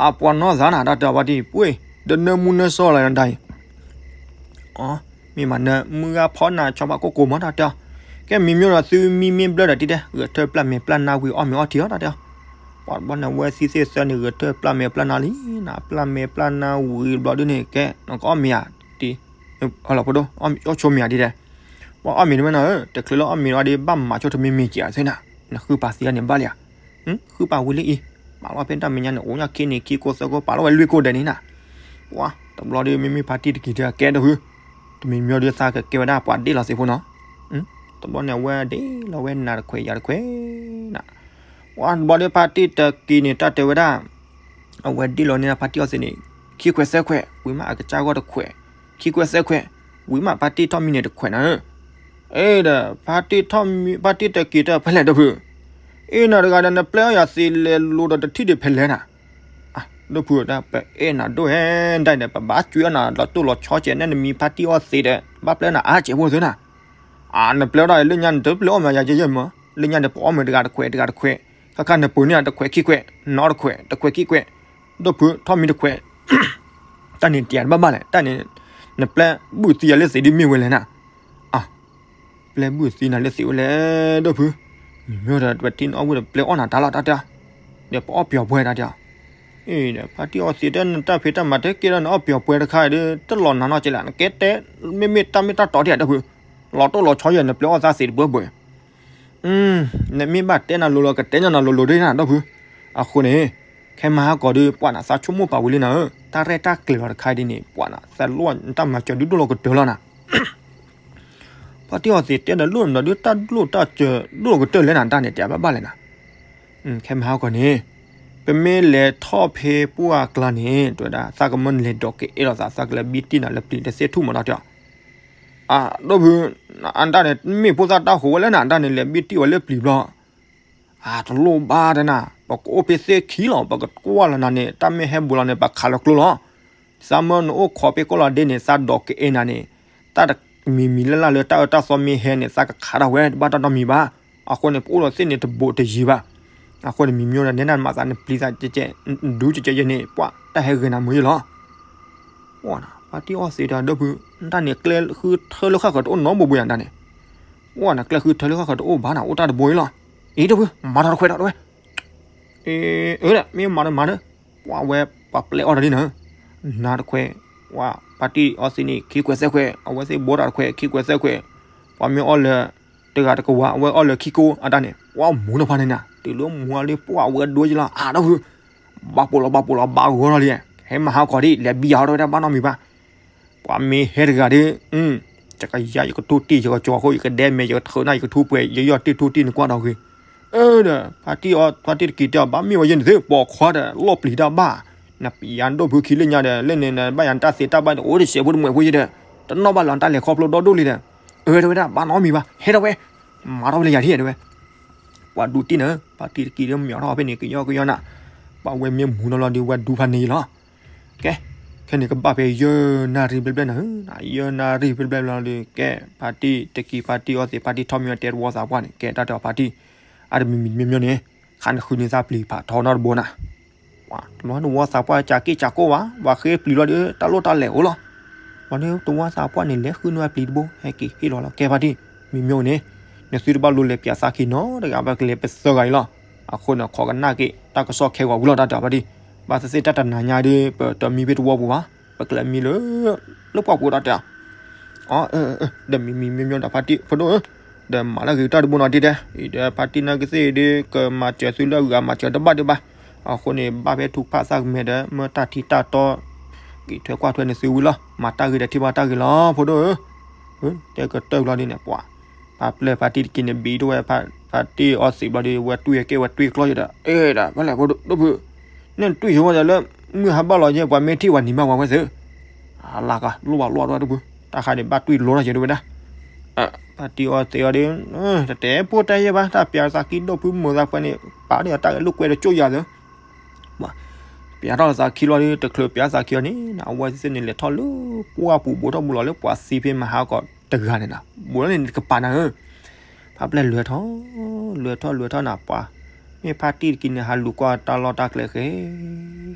အပှၤနီၢ်သးနၤ တၢ်တဲအီၤဖါတံၢ် ပှ့ၤ တနၢမူနၢစီလၢနတၢ်အံၤ အ မ့ၢ်မးနၢ မုၢ်ဂၤဖီနၤ ဆီဖါကိၢ်ကိၢ်မး တၢ်တဲအီၤ, ကဲမံၤမံၤဒီးသုမံမ့ၢ်ဘျဲၣ်ဒီးတံၤတဲ ဂဲၤထၢၣ်ပျၢ်မဲာ်ပျၢ်နါဝံၤအီၣ်မ့ၤအီထံအီၤ တၢ်တဲအီၤ, ပှၤတဘျီန့ၣ် ဝဲသ့ၣ်သ့ၣ်သၢန့ၣ် ဂဲၤထၢၣ်ပျၢ်မဲာ်ပျၢ်နါလံနၤ, ပျၢ်မဲာ်ပျၢ်နါဝံၤတဘျီဒ်န့ၣ် ကဲ နကအီၣ်မ့ၤဧါ, တံၤ လီၤဖိဒိၣ် အီၣ်ဆိမ့ၤဧါဒ်တဲ, ပှၤအီၣ်မ့ၤတဝဲနၤဧၢ, တချုးလၢအီၣ်မ့ၤတဝဲဒီး ဘၣ်မၤဆိတမံၤမံၤကဲးသ့နၤ, နဃုပာ်သံအီၤန့ၣ်ဘၣ်လံဧါ ဃုပာ်ဝံၤလံအံၤ, ပာ်လီၤဖဲတၢ်မဲာ်ညါန့ၣ် အိၣ်ညါခံန့ၣ် ခံကိးသၢကိး ပာ်လီၤဝဲလွံၢ်ကိးဒဲးန့ၣ်နၤ, ပှၤတဘျီဒီး မ့မ့ၢ်ဖါတံၢ်တက့ၤဒီး ကဲဒီးဖု, တမံၤမံၤဒီးသးကကဲဝဲဒၣ်ပှၤဒ့ၣ်လီၤသ့ၣ်ဖိနီၤ, တဘျီန့ၣ် အဝဲဒ့ၣ်လီၤဝဲနၤတခွဲးယၤတခွဲးနၤ, ပှၤတဘျီဒီးဖါတံၢ်တက့ၤန့ၣ် တၢ်တဲဝဲဒၣ် အဝဲဒ့ၣ်လီၤန့ၢ်ဖါတံၢ်အီသံးန့ၣ် ခံခွဲးသၢခွဲး, ဝံၤမးအကစၢ်ဂီၢ်တခွဲး, ခံခွဲးသၢခွဲး, ဝံၤမးဖါတံၢ်ထီၣ်မံန့ၣ်တခွဲးနၤဧၢ, အ့ဒီး ဖါတံၢ်ထီၣ်မံ ဖါတံၢ်တက့ၤတၢ်ဖဲလဲၣ်ဒီးဖု, အ့နၤတဂၤဒီး နပျဲအီၣ်ယၤသံးလဲၤလိၤဒီးတထံၣ်ဒံးဖဲလဲၣ်နၤ, ဒီးဖု ပအဲၣ်နၤဒိၣ်ဟဲဒၣ်ဒီး ပဘၣ်ကွံအီၣ်နၤလီၤတိၢ်လီၤဆီကဲးနဲနမံဖါတံၢ်အီသံးဒီး ဘၣ်ပျဲနၤအါကဲးဖိသ့နၤ, အနပျဲအီၣ်ဒၣ်လၢညါနတပျဲအီၣ်မးယၤယဲယဲမး, လၢညါန့ၣ် ပအီၣ်မ့ၤတဂၤတခွဲးတဂၤတခွဲး, ခါခါနပၢၤန့ၢ်တခွဲးခံခွဲး, နီတခွဲး တခွဲးခံခွဲး, ဒီးဖုထီၣ်မံတခွဲး တၢ်န့ၣ်တယၤတဘၣ်ဘၣ်လဲၣ်, တၢ်န့ၣ် နပျဲဘုၣ်သံယၤလၢသံးဒ်မ့ၢ်ဝဲလဲၣ်နၤ, အ ပျဲဘုၣ်သံနၤလၢသံးဝဲလဲၣ် ဒီးဖု, မ့မ့ၢ်ဒီးပတံၢ်နအီၣ်ဘုၣ်ဒီးပျဲအီၣ်နၤတၢ်လီၤတၢ်တဲ, ဒီးပအီၣ်ပျီၤပှဲၤတၢ်တဲ, အ့ဒီးဖါတံၢ်အီသံးတဲနတၢ်ဖံးတၢ်မၤတကဲဒီးနအီၣ်ပျီၤပှဲၤတခါဒီး တလီၤနၤနီၢ်ကဲလၢ နကဲတဲ မ့မ့ၢ်တၢ်မ့ၢ်တၢ်တီတယၤဒီးဖု, လီၤတိၢ်လီၤဆီယဲ နပျဲအီၣ်သးသံးတဘၢဘၢ နမ့ၢ်ဘၣ်တဲနၤလိၤလိၤ ကတဲညီနၤလိၤလိၤဒ်နၤဒီးဖု, အဃိန့ၣ် ခဲမဟါကီးဒီး ပှၤနၤသးဆိကမိၣ်ပာ်ဝံၤလံနၤဧၢ, တၢ်ရဲၣ်တၢ်ကျဲၤလီၤတခါဒ်န့ၣ် ပှၤနၤသးလိၣ်တၢ်မၤစၢၤဒုးဒိၣ်လီၤကတၢၢ်လီၤနၤ, ဖါတံၢ်အီသံးတဲဒီးလိၣ်နၤဒီး တၢ်လိၣ်တၢ်စၢၤဒိၣ်လီၤကတၢၢ်လဲၣ်နၤ တၢ်န့ၣ်တဲဘၣ်ဘၣ်လဲၣ်နၤ, ခဲမဟါကီးန့ၣ် ပမ့ၢ်လဲၤထီၣ်ဖဲပှၢ်ကျါန့ၣ် တဲဝဲဒၣ် သးကမၢနလဲၤဒိးကအဲၣ်လိာ်သး သးကလဲၤဘံတံၢ်နၤလၢပျံၤတသ့ၣ်ထူၣ်မးတၢ်တဲ အဒိၣ်ဖု, အတၢ်န့ၣ် မ့ၢ်ဖိသၣ်တၢ်ဃိးဝဲလဲၣ်နၤ အတၢ်န့ၣ် လဲၤဘံတံၢ်ဝဲလၢပျံၤဘျီ, အတလိၣ်ဘၣ်တဲနၤ, ပကအိၣ်ဖဲသ့ၣ်ခံလီၤ ပကကွၢ်လီၤနၤန့ၣ် တၢ်မ့ၢ်ဟဲဘူးလီၤန့ၣ် ပခးလီၤကျိလီၤ, သးမၢနအိၣ်ခိးဖဲကိးလီၤဒ့န့ၣ် သးဒိးကအဲၣ်နၤန့ၣ်, တၢ်တမံၤမံၤလၢ်လၢ်လၢတၢ်အၢတၢ်သီမ့ၢ်ဟဲန့ၣ် သးကခးဒၣ်ဝဲ တဘၣ်တၢ်နီတမံၤဘၣ်, အဃိန့ၣ် ပအိၣ်လီၤသ့ၣ်န့ၣ်တဘိးတယံၤဘၣ်, အဃိန့ၣ် မံၤမံၤဒီး နဲဒၣ်နမၤသးနပျံၤသးကဲကဲ, ဒူကဲကဲယဲန့ၣ် ပှၤတၢ်ဟဲဂ့ၤနၤမုာ်ယဲလီၤ ပှၤနၤ ဖါတံၢ်အီသံးတၢ်ဒီးဖု, နတၢ်န့ၣ်ကျဲဃုထၢလၢဃၣ်ဃၢၤတအိၣ်နီတဘိဘိယၤတၢ်န့ၣ်, ပှၤနၤ ကျဲဃုထၢလၢဃၣ်ဃၢၤတအိၣ်ဘၣ်နၤ အိၣ်တၢ်တဘိအံၤလီၤ, အ့ဒီးဖု မၤထီၣ်တခွဲးဒီးတဝဲ, အ့ဒီး မ့ၢ်မၤဒီးမၤဒီး, ပှၤဝဲ ပှၤပျဲအီၣ်တၢ်ဒ်နၤ, နၤတခွဲး, ပှၤဖါတံၢ်အီသံးန့ၣ် ခံခွဲးသၢခွဲး, အဝဲသ့ၣ်ဘိးတၢ်တခွဲး ခံခွဲးသၢခွဲး, ပှၤမ့ၢ်အီၣ်လၢ တဂၤတကဝၤ အဝဲအီၣ်လၢခံကိးအတၢ်န့ၣ် ပှၤမူနီၤဖးန့ၣ်နၤ တုၤလၢမူအီၤလၢပှၤဝဲဒိယလီၤ အါဒီးဖု, ဘၣ်ပိာ်လီၤဘၣ်ပိာ်လီၤဘၣ်ဂီၤလီၤလံ, ဟဲမၤဟးကီးဒ် လဲၤဘံယၤအီၤတဝဲဒၣ်ဘၣ်နီတမံၤဘၣ်, ပှၤမ့ၢ်ဟဲတဂၤဒီး, ယကယါယကထိၣ်တံၢ် ယကကၠီၤအဃိ ယကဒဲမဲာ် ယကထၢနၢ် ယကထူပှဲၤ ယယီၢ်တံၢ်ထူတံၢ် နကွၢ်ဒီးဂ့ၤ, အၢဒီး ဖါတံၢ်အီ ဖါတံၢ်တက့ၤတဲအီၤ ဘၣ်မ့ၢ်ဝဲယဲန့ၣ်သ့ ပိာ်ခွါဒီး လီၢ်ပျံၤတၢ်ဘၣ်, နပျံၤယၤဒိၣ်ဖုခံလၢညါဒီး လၢန့ၣ်နဘၣ်ယၤနတၢ်သ့တၢ်ဘၣ်န့ၣ် အိၣ်တစဲးဖိတမှဲးဖိယဲဒီး, တနီၣ်ဘၣ်လီၤနတၢ်လဲၤခီဖျိဒီဒိၣ်လံဒီး, အၢတဝဲဒၣ် ဘၣ်နီတမံၤဘၣ် ဟဲထီၣ်ဝဲ, မၤထီၣ်ဝဲလၢယၤထံၣ်တဝဲ ပှၤဒူတံၢ်န့ၣ် ဖါတံၢ်တက့ၤဒီး မ့ၢ်အီၣ်ထီၣ်ဖဲန့ၣ် ကယီကယီနၤ, ပှၤဝဲမ့ၢ်မူနီၤလီၤဒီး ဝဲဒူဖးန့ၣ်လီၤ. ကဲ, ခဲန့ၣ်ကဘၣ်ဖဲယဲၢ်နၣ်ရံၣ်ဘျဲၣ်ဘျဲၣ်နၤ, ယဲၢ်နၣ်ရံၣ်ဘျဲၣ်ဘျဲၣ်လီၤဒီး ကဲ, ဖါတံၢ်တက့ၤ ဖါတံၢ်အီသံး ဖါတံၢ်ထီၣ်မံဝဲတဲတဝီသးပှၢ်န့ၣ် ကဲတၢ်တဲအီၤဖါတံၢ်, အတမံၤမံၤတမံၤမံၤန့ၣ်, ခါနဃုန့ၢ်သးပျံၤဖးထီနီတဘိနၤ တဘျီတဝီသးပှၢ်ကးက့ၢ်ကးကိၢ်ဘၣ်, ပှၤဃ့ပျံၤလီၤဒီး တၢ်လိၣ်တၢ်လဲၤအိၣ်လီၤ. ပှၤန့ၣ်တဝီသးပှၢ်န့ၣ် လဲၤဃုန့ၢ်အပျံၤတဘိ ဟဲက့ၤဟ့ၣ်လီၤလီၤ ကဲဖါတံၢ်, မံၤမံၤန့ၣ်, နသုတဘၣ်လိၤလဲၤပျးသးခံနီတဂၤဘၣ် ကလဲၤပသၢဂၤအံၤလီၤ. အဃိန့ၣ် ခိးကနၣ်က့ၤ တၢ်ကစီၣ်ခဲဂီၤဝံၤလီၤ တၢ်တဲအီၤဖါတံၢ်, ဘၣ်သ့ၣ်သ့ၣ်တၢ်တနၤညါဒီး ပတမံဖဲတဝီပူၤဘၣ်, ပကလဲၤမံလၢ လၢပှၢ်ပူၤ တၢ်တဲအီၤ. အ ဒီးမံမံမံမံဒီးဖါတံၢ် ဖိဒိၣ်ဧၢ, ဒီးမၤလၢဂ့ၤတၢ်တဘိနီၤတံၢ်တဲ, အံၤဒီးဖါတံၢ်နာ်က့ၤသ့ၣ်ဒီး ကမၤစၢၤသုလၢအဂၤမၤစၢၤတဘၣ်ဒံးဘၣ်. အဃိန့ၣ် ဘၣ်ဖဲထူဖးသၣ်ကမဲာ်ဒီး မၢတၢ်ထံတၢ်တီ က့ၤထွဲကွၢ်ထွဲန့ၢ်သုဝံၤလီၤ. မၤတၢ်ဂ့ၤဒီးထံၣ်ဘၣ်တၢ်ဂ့ၤလီၤ ဖိဒိၣ်ဧၢ. တဲကတၢၢ်ဘျီဒ်န့ၣ် ပှၤ ဖါပျဲၢ်ဖါတံၢ်တက့ၤန့ၣ် ဘံတဝဲ ဖါတံၢ်အီသံးဘျီဒီး ဝဲတွံၢ်ကဲဝဲတွံၢ်ကျီယဒီး အဲၣ်ဒၣ် ဖဲလဲၣ်ဖိဒိၣ်ဖု, နတွံၢ်ဆိဝဲဒၣ်လၢ မုၢ်ဟါဘၣ်လီၤယဲ ပှၤမ့ၢ်ထံၣ်ဝဲနံၤမးဝဲသ့ၣ်, အလါကလိၣ်ဘၣ်လိၣ်ဘၣ်ဒိၣ်ဖု, တၢ်ခါန့ၣ် ဘၣ်တွံၢ်လိၤထီၣ်ယဲဒၣ်ဝဲဒၣ်. ဖါတံၢ်အီသံးအီၤဒီး တတဲဖိတဲယဲဘၣ် တၢ်ပျးသးခံဒိၣ်ဖုမိၢ်သးပှဲၤန့ၣ် ပာ်ဒီးတၢ်ဂဲၤလိာ်ကွဲတကၠိၢ်ယၤသ့ ပျးထီၣ်သးခံလီၤဒီး တချုးပျးသးခံအီၤန့ၣ် အဝဲသ့ၣ်န့ၣ်လဲၤထီၣ်လၢပှၢ်ပူၤ ဘူးထီၣ်ဘူးလီၤလၢပှၤသံဖဲမဟါကီးတဂၤန့ၣ်နီၤ, ဘူးလီၤန့ၣ်တကပၤနၤဧၢ, ဖါပျဲၢ်လဲၤထီၣ် လဲၤထီၣ်လဲၤထီၣ်နၤ ပှၤ မ့ၢ်ဖါတံၢ်တက့ၤန့ၣ် ဟးလူၤကွၢ်တၢ်လီၢ်တၢ်ကျဲဃဲ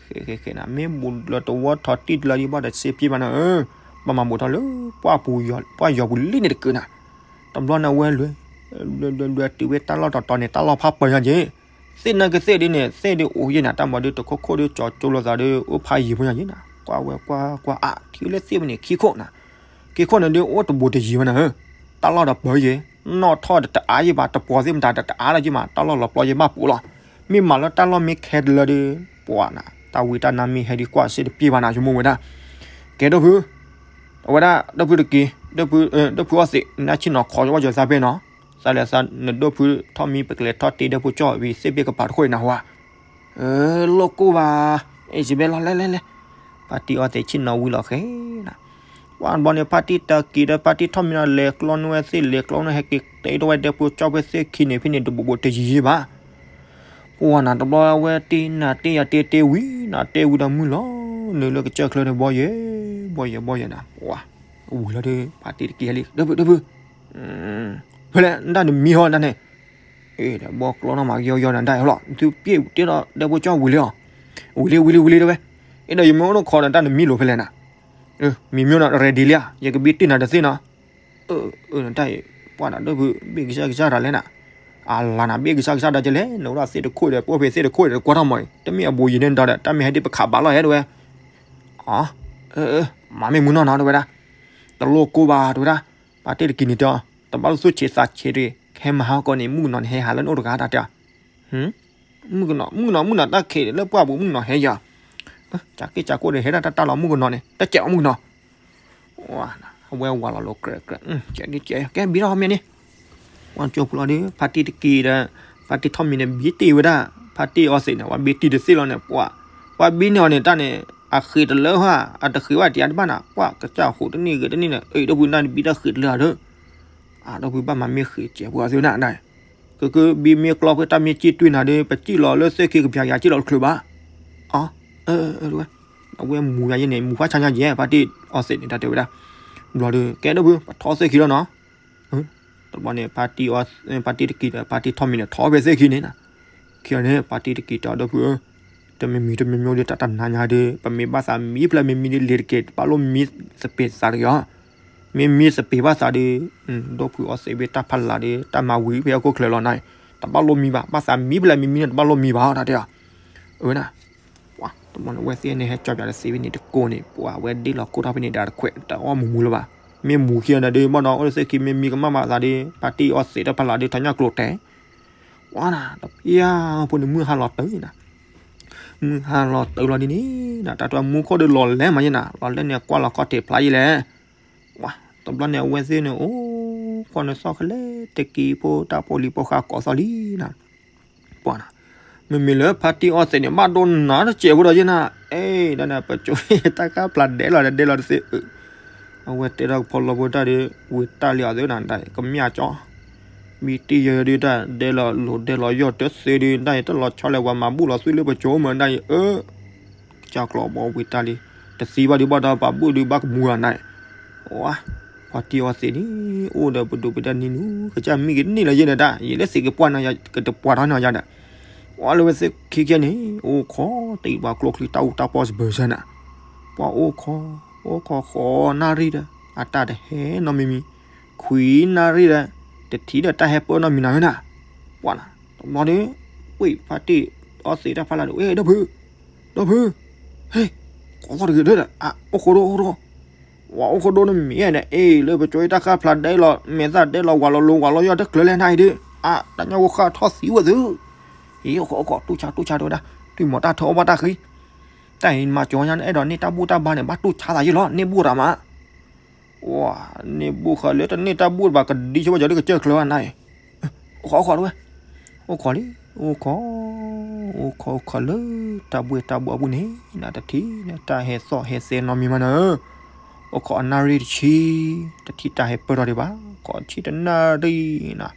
ဃဲဃဲဃဲနၤ မ့ၢ်ဘူးလၢတဝီထီၣ်တံၢ်တလၢဒံးဘၣ်ဒီးစ့ပျ့ဘၣ်နၤဧၢ, ဘၣ်မၤဘူးထီၣ်လၢ ပှၢ်ပူၤ ပှၢ်ယီၤပူၤလံန့ၣ်တကုာ်နၤ, တဘျီန့ၣ်ဝဲလဲၤ လဲၤလဲၤလဲၤတုၤဝဲတၢ်လီၢ်တတီၤန့ၣ် တၢ်လီၢ်ဖးပၢၤညါက့ၤ သ့ၣ်နာ်က့ၤသ့ၣ်ဒ်န့ၣ် သ့ၣ်ဒ်အိၣ်ယဲၢ်နၤ တၢ်မၤဒ်တခိၣ်ခိၣ်ဒ်ကၠီကၠိလိာ်သးဒ် အိၣ်ဖးယံၤဖိညါက့ၤနၤ, ကွၢ်ဝဲကွၢ်ကွၢ်အါ ထံၣ်လၢသ့ၣ်ဝဲန့ၣ် ခံခိၣ်နၤ, ခံခိၣ်န့ၣ်ဒ်အိၣ်တဘူးတယံၤဝဲနၤဧၢ, တၢ်လီၢ်ဒီးပၢၤယဲၢ်, နီၣ်ထီၣ်ဒီးတအါယဲၢ်ဘၣ် တပှီၤသ့ၣ်မတၤဒီးတအါလီၤယဲၢ်မး တၢ်လီၢ်လီၤပျီယဲၢ်ဘၣ်ပူၤလီၤ, မ့ၢ်မၤလၢတၢ်လီၢ်မ့ၢ်ခဲတလၢဒ် ပှၤနၤ တၢ်ဝံတၢ်နါမ့ၢ်ဟဲဒ်ကွၢ်စ့တပျ့ဘၣ်နၤ ယမိၢ်ဝဲဒၣ်, ကဲဒိၣ်ဖု အဝဲဒၣ် ဒိၣ်ဖုတက့ၤ ဒိၣ်ဖုအီသံး နဆ့ၣ်နီၤခီဝဲယသးဖဲနီၤ, သးလဲၤသးနဒိၣ်ဖုထီၣ်မံ ပကလဲၤထီၣ်တ့ဒိၣ်ဖုကၠီၣ်ဝံၤသ့ၣ်ဘ့ၣ်ကပၤတခိၣ်အံၤနၤဟူဧါ, လိၣ်ကိၢ်ဘၣ်, အ့ၣ်စံးဘဲလီၤ လဲၤလဲၤလဲၤ, ဖါတံၢ်အီသံးဆ့ၣ်နီၤဝံၤလီၤဃဲနၤ, ပှၤဘျီန့ၣ် ဖါတံၢ်တက့ၤဒီး ဖါတံၢ်ထီၣ်မံဒီး လဲၤကျီန့ၢ်ဝဲသ့ၣ် လဲၤကျီန့ၢ်ဟဲက့ၤတဲဒိၣ်ဝဲဒဲဖိကၠီၣ်ဖဲသ့ၣ်ခံန့ၣ် ဖဲန့ၣ်တဘူးဘူးတယံၤယံၤဘၣ် ပှၤနၤတဘျီဝဲတ့နၤတ့ယၤတ့တ့ဝံၤနၤ တ့ဝံၤဒီးမုၢ်လီၤ နုာ်လၢကစၢၢ်ချၢန့ၣ် ဘီယဲၢ် ဘီယဲၢ်ဘီယဲၢ်နၤ, ပှၤ ဝံၤလီၤဒီး ဖါတံၢ်တက့ၤဟဲလံ ဒိၣ်ဖု ဒိၣ်ဖု, ဖဲလဲၣ် နတၢ်နမံဟီနၤန့ၣ်, အ့ၣ် ဒီးဘီကျီနီၣ်မးကယီယီနၤ ဒၣ်ဟီလီၤ သုပျ့ၣ်တ့ဒီးဒဲဖိကၠီၣ်ဝံၤလံလီၤ, ဝံၤလံ ဝံၤလံ ဝံၤလံတဲဝဲ, အ့ၣ်ဒီးယမ့ၢ်အိၣ်ဒိၣ်ခိးဒီး တၢ်နမံလိာ်ဖဲလဲၣ်နၤ, မံမ့ၢ်နီၤ ready လံဧါ ယကဘံတ့နၤတသ့နီၤ အၢ အၢ နတၢ်အံၤ ပှၤနၤဒိၣ်ဖု ဘ့ၣ်ကစၢ်ကစၢ်တၢ်လဲၣ်နၤ, အလါနၤ ဘ့ၣ်ကစၢ်ကစၢ်တၢ်ကလဲၣ် နအိၣ်ဒၣ်သ့ၣ်တခိၣ်ဒီး ပအိၣ်ဖဲသ့ၣ်တခိၣ်ဒီး တကွၢ်ထီၣ်မးအံၤ တမ့ၢ်အဘူးယံၤန့ၣ်ဒီး တၢ်မ့ၢ်ဟဲဒ်ပခးဘၣ်လီၤဟဲတဲဝဲ, အ အၢ အၢ မၤမ့ၢ်မုၢ်နီၢ်နီၤတဲဝဲဒၣ်, တလိၣ်ကိၢ်ဘၣ်တဲဝဲဒၣ်, ပှၤတ့ၢ်တက့ၤန့ၣ်တဲအီၤ တဘၣ်လိာ်သူၣ်ဆံးသးဆံးတဂ့ၤ, ခဲမဟါကီးန့ၣ် မုၣ်ကနီၤန့ၣ်ဟဲဟးလၢနအိၣ်တဂၤတၢ်တဲအီၤ မုၣ်ကနီၤ မုၣ်ကနီၤ မုၣ်ကနီၤတၢ်ခံးလၢပှၢ်ပူၤ မုၣ်ကနီၤဟဲယၤ, ကၢ်က့ၢ်ကၢ်ကိၢ်ဒီး ဟဲဒၣ်တၢ်တၢ်လီၤ မုၣ်ကနီၤန့ၣ် တၢ်ကဲးအီၤမုၣ်ကနီၤ, အဝဲဝၤလီၤလိၤကြၢးကြၢး, ကဲဒ်ကဲး ကဲဘံထီၣ်မ့ၢ်န့ၣ်, ပှၤကၠိဖိလီၤဒီး ဖါတံၢ်တက့ၤဒီး ဖါတံၢ်ထီၣ်မံၤန့ၣ် ဘံတ့ၢ်ဝဲဒၣ် ဖါတံၢ်အီသံးန့ၣ် ပှၤဘံတံၢ်တသ့လီၤန့ၣ် ပှၤ ပှၤဘံန့ၢ်အီၤန့ၣ် တၢ်န့ၣ် အဃ့တလၢဟါ အတဃ့ဘၣ်တယါတဘၣ်နၤ ပှၤကစၢ်ဃိးတနံၣ်ဂ့ၤတနံၣ်န့ၣ် အ့ၣ် ဒိၣ်ဖုနၢ်တဘံတၢ်ဃ့တလၢဧါဒီး အဒိၣ်ဖုဘၣ်မၤမ့ၢ်ဃ့ကဲးပှၤသ့နၤ ကကဘံမ့ၢ်ကျီဖဲတၢ်မ့ၢ်စံၣ်တွ့နၤဒီး ပစံၣ်လီၤလၢသ့ၣ်ခံကပျၤယၤစံၣ်လီၤတချုးဘၣ်, အ အဝဲမူယၤယဲန့ၣ် မူဖးဆါညါယဲ ဖါတံၢ်အီသံးန့ၣ် တၢ်တဲဝဲဒၣ်, ဘျီဒီး ကဲဒိၣ်ဖု ပထီၣ်သ့ၣ်ခံလီၤနီၤ, တဘျီန့ၣ် ဖါတံၢ်တက့ၤဒီး ဖါတံၢ်ထီၣ်မံၤန့ၣ် ထီၣ်ဖဲသ့ၣ်ခံန့ၣ်နၤ, ခံန့ၣ် ဖါတံၢ်တက့ၤတဲအီၤ ဒိၣ်ဖုဧၢ, တမံၤမံၤတမံၤမံၤဒီး တၢ်တနၤညါဒီး ပမ့ၢ်ဘၣ်သးမံဖျဲးမ့ၢ်မံဒီး လ့ၤတက့ၤ တဘၣ်လိၣ်မံသပ့ၤသးတဂ့ၤအီၤ, မ့ၢ်မံသပ့ၤဘၣ်သးဒီး ဒိၣ်ဖုအီသံးဖဲတၢ်ဖးလၢ်ဒီး တၢ်မၤဝံၤဖဲဟီၣ်ခိၣ်ချၢလီၤနၤ, တဘၣ်လိၣ်မံဘၣ်, ဘၣ်သးမံဖျဲးမ့ၢ်မံန့ၣ် တဘၣ်လိၣ်မံဘၣ်အီၤ တၢ်တဲအီၤ, အဝဲနၤ ပှၤ တဘျီန့ၣ် ဝဲသ့ၣ်န့ၣ်ဟဲကၠီပၠးတသ့ဖဲန့ၣ်တကိးန့ၣ် ပှၤဝဲဒ့လီၤကိၢ်ထီၣ်ဖဲန့ၣ်ဒီးတခွဲး တအီၣ်မူမူလၢၤဘၣ်, မ့ၢ်မူခံဂၤဒီး ဘၣ်ဒီးအိၣ်လၢသ့ၣ်ခံ မ့ၢ်မံကမၣ်ဘၣ်သးဒီး ဖါတံၢ်အီသံးတၢ်ဖးလၢ်ဒီး ထီၣ်ညၣ်ကျိၤတဲာ်, ပှၤနၤ တပျၢ်ဖိန့ၣ် မုၢ်ဟါလီၤတၢ်နၤ, မုၢ်ဟါလီၤတၢ်လီၤဒ်န့ၣ်နၤ တၢ်တမူခိၣ်ဒီးလီၤလဲၤမးယဲနၤ လီၤလဲၤန့ၣ် ကွၢ်လီၤခီၣ်ထံးဖျါယဲလဲၣ် ပှၤ တဘျီန့ၣ် အဝဲသ့ၣ်န့ၣ် အိၣ်ခိးန့ၣ်သီၣ်ခဲလၢာ် တက့ၤဖိတၢ်ဖိလံၤဖိဃာ်ကိးသီၣ်လံနၤ, ပှၤနၤ မ့မ့ၢ်လၢဖါတံၢ်အီသံးန့ၣ် ဘၣ်ဒိနၤတစဲးဖိဒီးယဲနၤ, အဲ ဒ်န့ၣ် ပကၠိတၢ်ကါဖျါဒဲးလီၤဒဲးလီၤတသ့, အဝဲတဲထီၣ်ကဖီလီဖိတၢ်ဒီး ဝံၤတၢ်လံအီၤသ့နၤ ကမျၢ်ကၠီ မံတံၢ်ယဲဒုးတၢ် ဒဲးလီၤလိၤဒဲးလီၤယီၢ်တသ့ဒီး ဒ်အံၤ တလီၤဆီလဲၣ် ပှၤမၤဘူၣ်လီၤသွံၣ်လၢပကၠိမး ဒ်အံၤ အၢ ကၠီကျိးဘီဝံၤတၢ်လံ, တသံဘၣ်ဒုးဘၣ်ဒီး ပှၤဘူၣ်ဒုးဘၣ်ကမူဂၤနၤ, ဝါ ဖါတံၢ်အီသံးန့ၣ် အိၣ်ဒီးပဒိၣ်ပဒၣ်နံၤနူၤ ကစၢ်မံကန့ၢ်လီၤယဲနဒၣ် ယဲလၢသံးကပှၢ်နီၤ ကတပှၢ်ထီၣ်နီၤယၤဒီး, ဝါလၢဝဲသ့ၣ်ခံကဲန့ၣ် အိၣ်ခိးတံၢ်ပှၤကျိချံတၢ်အူတၢ်ပီစပၢၤစၢၤနၤ, ပှၤအိၣ်ခိး အိၣ်ခိးဃိးနၣ်ရံၣ်ဒီး အတၢ်တဟဲနီတမံၤမံၤ, ခွံနၣ်ရံၣ်ဒီး တထံၣ်ဒီးတၢ်ဟဲပၢၢ်နီတမံၤနၤဝဲနၤ, ပှၤနၤ တဘျီဒီး ဝ့ၢ်ဖါတံၢ်အီသံးတၢ်ဖီလာ်ဒီး ဝ့ၢ် ဒီပုၢ် ဒီပုၢ်, ဟ့ၣ် ကိးသီၣ်တဂ့ၤဒီး အိၣ်ဃိဒိ အိၣ်ဃိဒိ, ဝဲအိၣ်ဃိဒိန့ၣ်မ့ၢ်န့ၣ် အ့ၣ် လၢပကၠိတၢ်ဃၣ်ဖျါဒဲလီၤ မဲာ်သၣ်ဒဲလီၤ ဝၤလီၤလိၤ ဝၤလီၤယီၢ်တကျၢၤလဲၣ်နၤအံၤဒီး အါ တၢ်ညၣ်ဝိဃၣ်ထီၣ်သံဝဲသု, ဟ့ၣ် အိၣ်ဃိ အိၣ်ဃိ တူၢ်ဆါ တူၢ်ဆါတဲဝဲဒၣ် တုၤမၤတၢ်ထၢအီၣ်ဘၣ်တၢ်ဃံ တၢ်အံၤမၤကၠီညါ နအဲၣ်ဒိးန့ၢ်တၢ်ဘူၣ်တၢ်ဘါန့ၣ် ဘၣ်တူၢ်ဆါသးယ့ၢ်လီၤ န့ၢ်ဘူၣ်တၢ်မး ဝဲ န့ၢ်ဘူၣ်ဃီလၢတန့ၢ်တၢ်ဘူၣ်တဘၣ်ကဒံဆၢဘၣ်ကၠီဒ်ကစၢၢ်ချၢဝဲနၤအံၤ, အိၣ်ဃီ အိၣ်ဃီတဝဲ, အိၣ်ဃီလံ, အိၣ်ဃီ, အိၣ်ဃီ အိၣ်ဃီလၢ တၢ်ဘှ့ၣ်တၢ်ဘှီပူၤန့ၣ် နတထံၣ်န့ၣ် တၢ်ဟဲသီၣ်ဟဲသဲနီတမံၤမးနၤဧၢ, အိၣ်ဃီအနၣ်ရံၣ်တဆံ, တထံၣ်တၢ်ဟဲပၢၢ်ထီၣ်ဒံးဘၣ်, ဃီဆံတနၣ်ရံၣ်နၤ,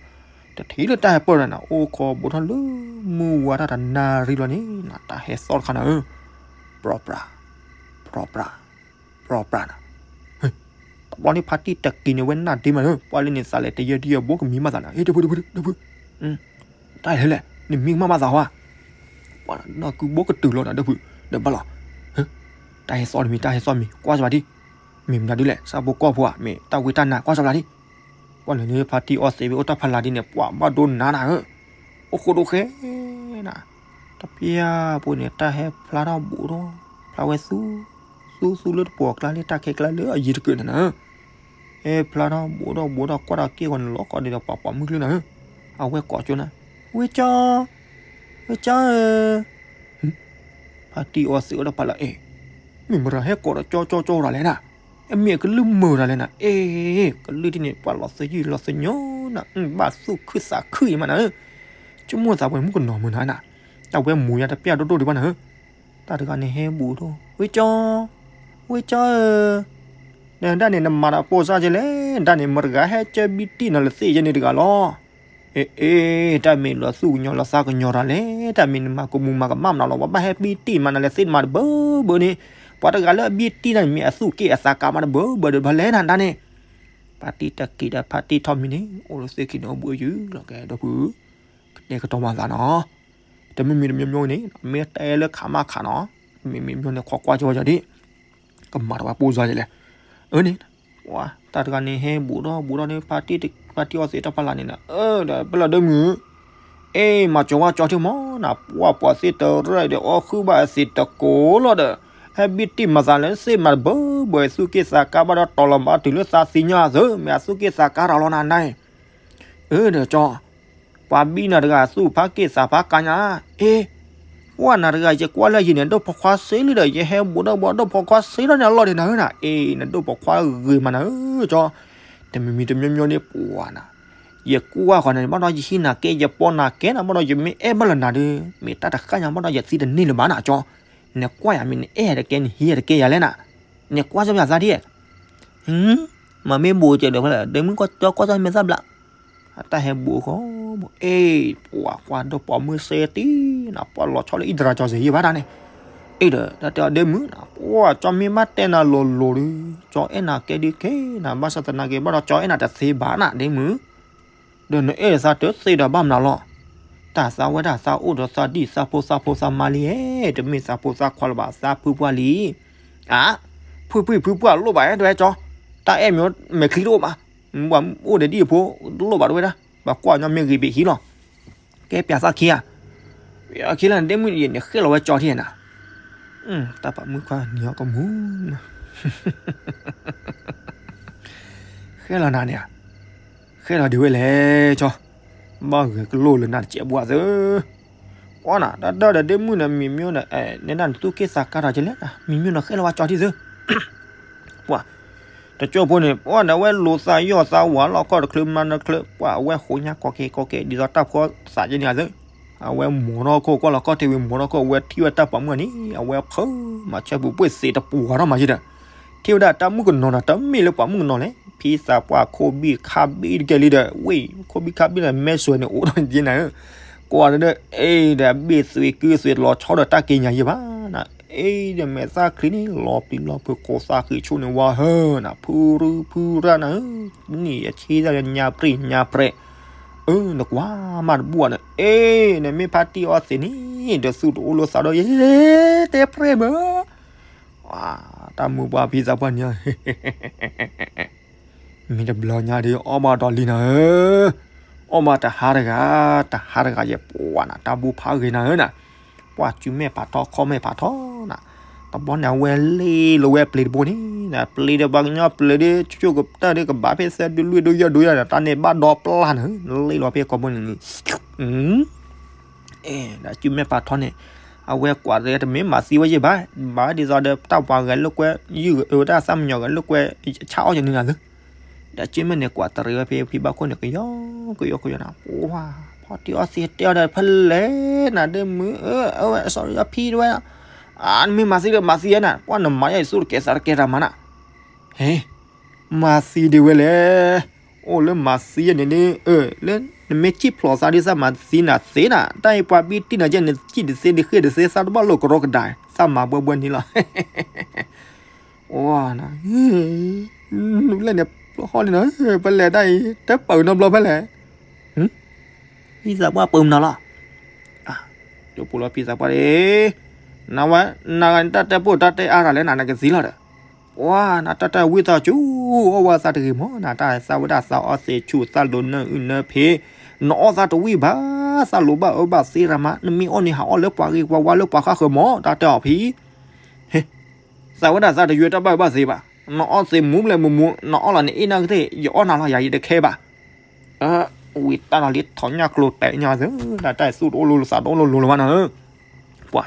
တထံၣ်လၢတၢ်ဟဲပၢၢ်ထီၣ်နၤ, အိၣ်ဃီဘူးထီၣ်လၢ မုၢ်ဝါထီၣ်တနၣ်ရံၣ်လီၤန့ၣ်နၤ တၢ်ဟဲသီၣ်တခါနၤဧၢ, ပြီပြး, ပြီပြး, ပြီပြးနၤ, တဘျီန့ၣ်ဖါတံၢ်တက့ၤန့ၣ် ဝဲနၢ်ဒ့မးနၤဧၢ, ပှၤလၢန့ၣ်သးလဲၤတယၢတယၢဘိကမံၤမးသးနၤ, ဟ့ၣ် ဒီပုၢ် ဒီပုၢ်, ဒီပုၢ်, တၢ်လဲၣ်လဲၣ် နမံၤကမၣ်မးသးဟါ, ပှၤနီၢ်ကုဘိကတုၤလီၤနၤ ဒီပုၢ်, ဒီးဘၣ်လီၤ, တၢ်ဟဲသီၣ်တမံၤ တၢ်ဟဲသီၣ်မံၤ ကွၢ်စၢၤဘၣ်ဒံး, မ့ၢ်မနုၤဒ်လဲၣ် ဆၣ်ဖိကီၢ်ဖိဧါ မ့ၢ်တၢ်ဝံတၢ်နါကွၢ်စၢၤဘၣ်ဒံး, ပှၤလၢန့ၣ်ဖါတံၢ်အီသံးဝဲအိၣ်တၢ်ဖီလာ်ဒ်န့ၣ် ပှၤဘၣ်ဒိနါနၤဧၢ, အိၣ်ဃိဒိဃဲနၤ, တပျၢ်ဖိန့ၣ် တၢ်ဟဲဖျါထီၣ်ဘူးထီၣ်, ဖျါဝဲသူ သူသူလၢတပှီၤကျါလၢတၢ်ခဲကျါလၢအယံၤတကုာ်နၤနၤဧၢ, ဟဲဖျါထီၣ်ဘူးထီၣ်ဘူးထီၣ် ကွၢ်ဒီးက့ၢ်ဂီၤန့ၣ် လီၤကီၢ်ဒံးဒီးပှၤပိာ်မုၣ်ကလုၢ်နၤဧၢ, အဝဲကိးကၠိနၤ, ဝ့ၢ်ကၠီ, ဝ့ၢ်ကၠီဧၢ, ဖါတံၢ်အီသံးအိၣ်တၢ်ဖီလာ်အံၤ, မ့ၢ်မတၤဟဲကိးဒီးကၠီကၠီကၠီတၢ်လဲၣ်နၤ, အမ့ၢ်အကလုၢ်မုာ်တၢ်လဲၣ်နၤ, အ့ ကလုၢ်ဒ်န့ၣ် ပှၤလီၤသယုၢ်လီၤသညိနၤ, ဘၣ်သူၣ်ခုသးခုအံၤမးနၤဧၢ, ဆိကမိၣ်သးပှဲၤမုၣ်ကနီၤမုာ်နၤနၤ, တၢ်ဝဲမူၤယါတပျၢ်ဒိၣ်ဒိၣ်ဒံးဘၣ်နၤဧၢ, တၢ်တဂၤန့ၣ်ဟဲဘူးထီၣ် ဝ့ၢ်ကၠီ, ဝ့ၢ်ကၠီဧၢ, နဒၣ်န့ၣ်နမၤတၢ်ပိာ်စၢ်ကဲလဲၣ်, ဒၣ်န့ၣ်မတၤတဂၤဟဲကၢဘံတံၢ်နၤလၢသ့ၣ်ယဲန့ၣ်တဂၤလီၤ, အ့ အ့ တၢ်မ့ၢ်လီၤသူၣ်ကညီၤလီၤသးကညီၤတၢ်လဲၣ်, တၢ်မ့ၢ်နမၤကမူၤမၤကမၣ်မနုၤလီၤ, ပှၤဘၣ်ဟဲဘံတံၢ်မးနၤလၢသ့ၣ်မးတဘၢဘၢန့ၣ်, ပှၤတဂၤလၢအဘံတံၢ်နၤန့ၣ်မ့ၢ်အသူၣ်က့ၣ်အသးကါမးတဘၢဘၢဒီးဘၣ်လဲၣ်နၤဒၣ်န့ၣ်, ဖါတံၢ်တက့ၤဒီးဖါတံၢ်ထီၣ်မံၤန့ၣ် အိၣ်လၢသ့ၣ်ခံန့ၣ်အိၣ်ဘူးအယုၢ်လီၤကဲဒီပုၢ်, ကတဲာ်ကတီၤမၤသးနီၤ တမ့ၢ်မံၤတမံၤမံၤန့ၣ် မ့ၢ်တဲလၢခးမးခးနီၤ, မ့မ့ၢ်မံၤန့ၣ် ခိးကွၢ်ကၠီဝဲကၠီဒံး, ကမၤတဝဲပိာ်စၢ်ကဲလဲၣ်, အၢန့ၣ်, ပှၤတၢ်တဂၤန့ၣ်ဟဲဘူးထီၣ်ဘူးထီၣ်န့ၣ် ဖါတံၢ်အီသံးတၢ်ဖီလာ်န့ၣ်နၤ, အၢ ဒီးပလီၢ်ဒၢမုၢ်, အ့ မၤကၠီဝဲကၠီထံမီၤနၤ, ပှၤပှၤသ့ၣ်တရၢၢ်ဒီးအီၣ်ဃုာ်ဘၣ်အသံးတကိးလီၤဒီး, ဟဲဘံတံၢ်မၤသးလၢသ့ၣ်မးတဘၢဘၢ သူၣ်က့ၣ်သးကါဘၣ်ဒီးတီၤလီၤမးတုၤလၢသးသံညါသၢ မ့ၢ်အသူၣ်က့ၣ်သးကါတၢ်လီၤနၤနၤ, အၢ ဒီးကၠီ ပှၤဘံနၤတဂၤသူၣ်ဖးက့ၣ်သးဖးကါညါ, အ့ ပှၤနၤတဂၤ ယကွၢ်လၢယံၤန့ၣ် ဒိၣ်ဖိခွါစ့လံဒီး ယဟဲဘူးဒီးဘူးဒိၣ်ဖိခွါစ့လီၤန့ၣ်အလီၢ်ဒံးနၤဧၢနၤ, အ့ နဒိၣ်ဖိခွါဂ့ၤမးနၤဧၢကၠီ, တမံၤမံၤတမံၤမံၤန့ၣ် ပှၤနၤ, ယကွၢ်ဃီန့ၣ် ဘၣ်ဒီးယဟံးနၤကဲ ယပီနၤကဲနၤ ဘၣ်ဒီးယမ့ၢ်အဲၣ်ဘၣ်လၢနၤဒီး မ့ၢ်တၢ်တဃၣ်ညါ ဘၣ်ဒီးယသံတန့ၢ်လၢၤဘၣ်နၤကၠီ, နကွၢ်ယၤမ့ၢ်နအဲၣ်တကဲ နဟံးယၤတကဲယၤလဲၣ်နၤ, နကွၢ်ကၠီပယၤသးဒ် မ့မ့ၢ်ဘူးကဲဒီးဖဲလဲၣ် ဒဲမုၣ်ကွၢ်ကၠီကွၢ်ကၠီမဲာ်သၣ်ဘျး, အတၢ်ဟဲဘူးဃီ, အ့ ပှၤကွၢ်ဒိၣ်ပိာ်မုၣ်စ့တံၢ်နၤ ပှၤလီၤဆီလၢအံၣ်တရၤကၠီစ့ယဲၢ်ဘၣ်တၢ်န့ၣ်, အ့ဒီး တၢ်တဲအီၤဒဲမုၣ်နၤ ပှၤကၠီမ့ၢ်ဘၣ်တဲနၤလိၤလိၤဒုး ကၠီအဲၣ်နၤကဲဒုးကဲနၤ ဘၣ်ဆၣ်သနာ်က့ ဘၣ်ဒီးကၠီအဲၣ်နၤတသ့ဘၣ်နၤဒဲမုၣ် ဒီးနအဲၣ်သးတသ့ဒီးဘၣ်မနုၤလီၤ. တၢ်သးဝဲဒၣ်သးအိၣ်ဒီးသးဒံၣ်သးဖိသးဖိသးမါလံဧဲ, တမ့ၢ်သးဖိသးခွါလၢၤဘၣ် သးဖုပှၢ်လံ. အါ, ဖုဖုဖုပှၢ်လိၣ်ဘၣ်ဧဲ တဝဲကၠီ, တၢ်အဲၣ်မ့ၢ်မဲာ်ချံတအိၣ်ဘၣ်, ပှၤအိၣ်ဒီးဒံၣ်ဖိ တလိၣ်ဘၣ်တဝဲဒၣ်, ပှၤကွၢ်ညီမ့ၢ်ဂ့ၤဘ့ၣ်ဟံးလီၤ. ကဲပျးသၣ်ခံဧါ, ပျးခံလၢနဒဲမုၣ်န့ၣ် နဃဲၣ်လီၤဝဲကၠီထံၣ်နၤ တၢ်ပာ်မုၣ်ခွါနံၤဟီကမူၣ်, ဃဲၣ်လီၤနၤန့ၣ်ဧါ, ဃဲၣ်လီၤဒ်ဝဲလဲၣ်ကၠီ, ဘၣ်ဂဲၤကလိၣ်လၢနၤတစဲးဘှၣ်သၢ, ပှၤနၤ တၢ်ဒၢဒီးဒ့မုၣ်န့ၣ် မံၤမ့ၢ်န့ၣ် နဲဒၣ်နသူၣ်က့ၣ်သးကါထီၣ်ကလဲၣ်, မံၤမ့ၢ်န့ၣ်ဃဲၣ်လီၤဝဲကၠီထံၣ်သၢ ပှၤ တကၠိဖိန့ၣ် ပှၤဒီးအဝဲလိာ်သးယီၢ်သးဝးလီၤခီၣ်တချုးမၤတချုး ပှၤအဝဲဃိးညါကီကဲကီကဲ ဒ်သိးတၢ်ဖီသးယဲန့ၣ်သၢ, အဝဲမိၢ်ထီၣ်ခိၣ်ကွၢ်လီၤခီၣ်ထံးဝံၤမိၢ်ထီၣ်ခိၣ် အဝဲထံၣ်ဝဲတၢ်ပာ်မုၣ်န့ၣ် အဝဲဖုးမၤဆၢပူၤပှ့ၢ်သ့တပှၤထီၣ်မးယဲဒီး, ထံၣ်ဝဲဒၣ်တၢ်မုၣ်ကနီၤဒီး တမ့ၢ်လၢပှၤမုၣ်ကနီၤလဲၣ်, ဖံသးပှၢ်ခိၣ်ဘံၣ်ခါဘံၣ်တကဲလံဒီး ဝ့ၢ်ခိၣ်ဘံၣ်ခါဘံၣ်န့ၣ် မဲာ်စွဲန့ၣ်အိၣ်ဒီးယဲနၤဧၢ, ကွၢ်ဒီး အ့ဒီးဘ့ၣ်သွံၣ်ကုသွံၣ်လီၤဆီဒီးတၢ်က့ၤညါယဲဘၣ်နၤ, အ့ဒီးမဲာ်သၣ်ချံန့ၣ် လီၤပျံၤလီၤဖုး ခိးသးဃံးဆူၣ်န့ၣ်ဝါဟၢနၤ ဖုရူဖုရၣ်နၤဧၢ, န့ၣ်ယဆံးတၢ်ညါပြံၢ်ညါပြဲး, အၢ နကွၢ်မးတဘူၣ်န့ၣ် အ့ နမ့ၢ်ဖါတံၢ်အီသံးန့ၣ် ဒီးသူၣ်တအိၣ်လၢသးဒီးယဲ တဲပြဲးမး တၢ်မုၢ်ပှၢ်ဖံသးပှၢ်န့ၣ် မ့ၢ်တဘျီညါဒီး အီၣ်ဘၣ်ဒီးလံနၤဧၢ, အီၣ်ဘၣ်တဟါတဂၤ, တဟါတဂၤယဲၢ်ပှၤနၤ တၢ်ဘူၣ်ဖးဂ့ၤနၤဧၢနၤ, ပှၤစုမဲာ်ဖးထီ ခီၣ်မဲာ်ဖးထီနၤ, တဘျီန့ၣ် အဝဲလ့လိာ်ဝဲပျ့ၤတဘိန့ၣ်, ပျ့ၤဒီးပှၤကညီပျ့ၤဒီး ဆိကတၢၢ်ဒီးကဘၣ်ဖဲသၢဒုလွံၢ်ဒုယဲၢ်ဒုယဲၢ်နၤ, တၢ်န့ၣ်ဘၣ်ဒီပျၢ်နၤဧၢ, လ့လိာ်ဖဲကိာ်ဘိန့ၣ် အဲ, ဒီးစုမဲာ်ဖးထီန့ၣ်, အဝဲကွၢ်တရံးတမ့ၢ်မၤသံဝဲယဲၢ်ဘၣ်, မၤဒ်သိးဒီးတၢ်ပှၤဂဲၤလိာ်ကွဲ, ယုၢ်တၢ်သၣ်မံညီၤဂဲၤလိာ်ကွဲ, ဆါအီၣ်ယနုၤနၤသု, ဒီးစုမဲာ်န့ၣ် ကွၢ်တရံးဝဲဖဲဖံဘၣ်ခိၣ်န့ၣ် ကယီ, ကယီကယီနၤ, ပှၤ, ဖါတံၢ်အီသံးတဲအီၤဒီး ဖဲလဲၣ်နၤ ဒ်မုၢ်ဧၢ, အဝဲ sorry ဖံတဝဲ, အနမ့ၢ်မၤသံဒီးမၤသံနၤ, ပှၤနမၤယဲၢ်ယသူတကဲသးတကဲတၢ်မၤနၤ, ဟဲ မၤသံဒ်ဝဲလဲၣ်, အိၣ်လၢမၤသံယဲၢ်န့ၣ်ဒ်, လၢနမ့ၢ်စံၣ်ဖျိးသးဒ်သးမၤသံနၤသ့နၤ, တၢ်အံၤပှၤဘံၣ်တံၢ်နၤယဲၢ်န့ၣ် စံၣ်တသ့ဒ်ဃ့ၣ်တသ့ သးတဘၣ်လိာ်ကရီကဒါ, သးမၤဘှဲဘှဲန့ၣ်လီၤ, အိ, လဲၣ်န့ၣ်, ဟီန့ၣ်နၤ, ဖဲလဲၣ်တၢ်အံၤ တပာ်နီတဘျီဖဲလဲၣ်, ဖံသးပှၢ်ပၢမနုၤလီၤ, ယိဖိလီၤဖံသးပှၢ်ဒ်, နဝဲ, နဂၤန့ၣ်တၢ်တဲပိၢ်တၢ်တဲအါတၢ်လဲၣ်နၤ နကသံလီၤဒီး, ပှၤနတၢ်တဲဝံသးစူၤ, အီၣ်ဝဲသးတဂ့ၤမးနၤ, တၢ်သးဝဲဒၣ်သးအီသံးဆူၣ် သးလိၤနၢအုၣ်နၢဖံး, နအီၣ်သးတဝံၣ်ဘၣ်, သးလိၤဘၣ်အၢဘၣ်သီရၤမး, နမ့ၢ်အီၣ်န့ၣ်ဟးအီၣ်လၢပှၤဂ့ၤပှၤဝါလၢပှၤဃၣ်ဃၢၤမး, တၢ်တဲအီၤဖံ ဟ့, သးဝဲဒၣ်သးတယွဲတၢ်ဘၣ်ဘၣ်သ့ဘၣ်, နအီၣ်သံးမူဘျဲၣ်မူမူ, နအီၣ်လီၤန့ၣ်အ့ၣ်နၢ်ကသ့ၣ်, ယအီၣ်နၤလီၤယၤ ယတခဲဘၣ်, ဝံၤတၢ်လီၤလံထီၣ်ညၣ်ကျိၤတဲာ်ညါသၢ, တၢ်တၢ်သူၣ်တအိၣ်လိၤလိၤသးတအိၣ်လိၤလိၤလၢၤဘၣ်နၤဧၢ, ပှၤ,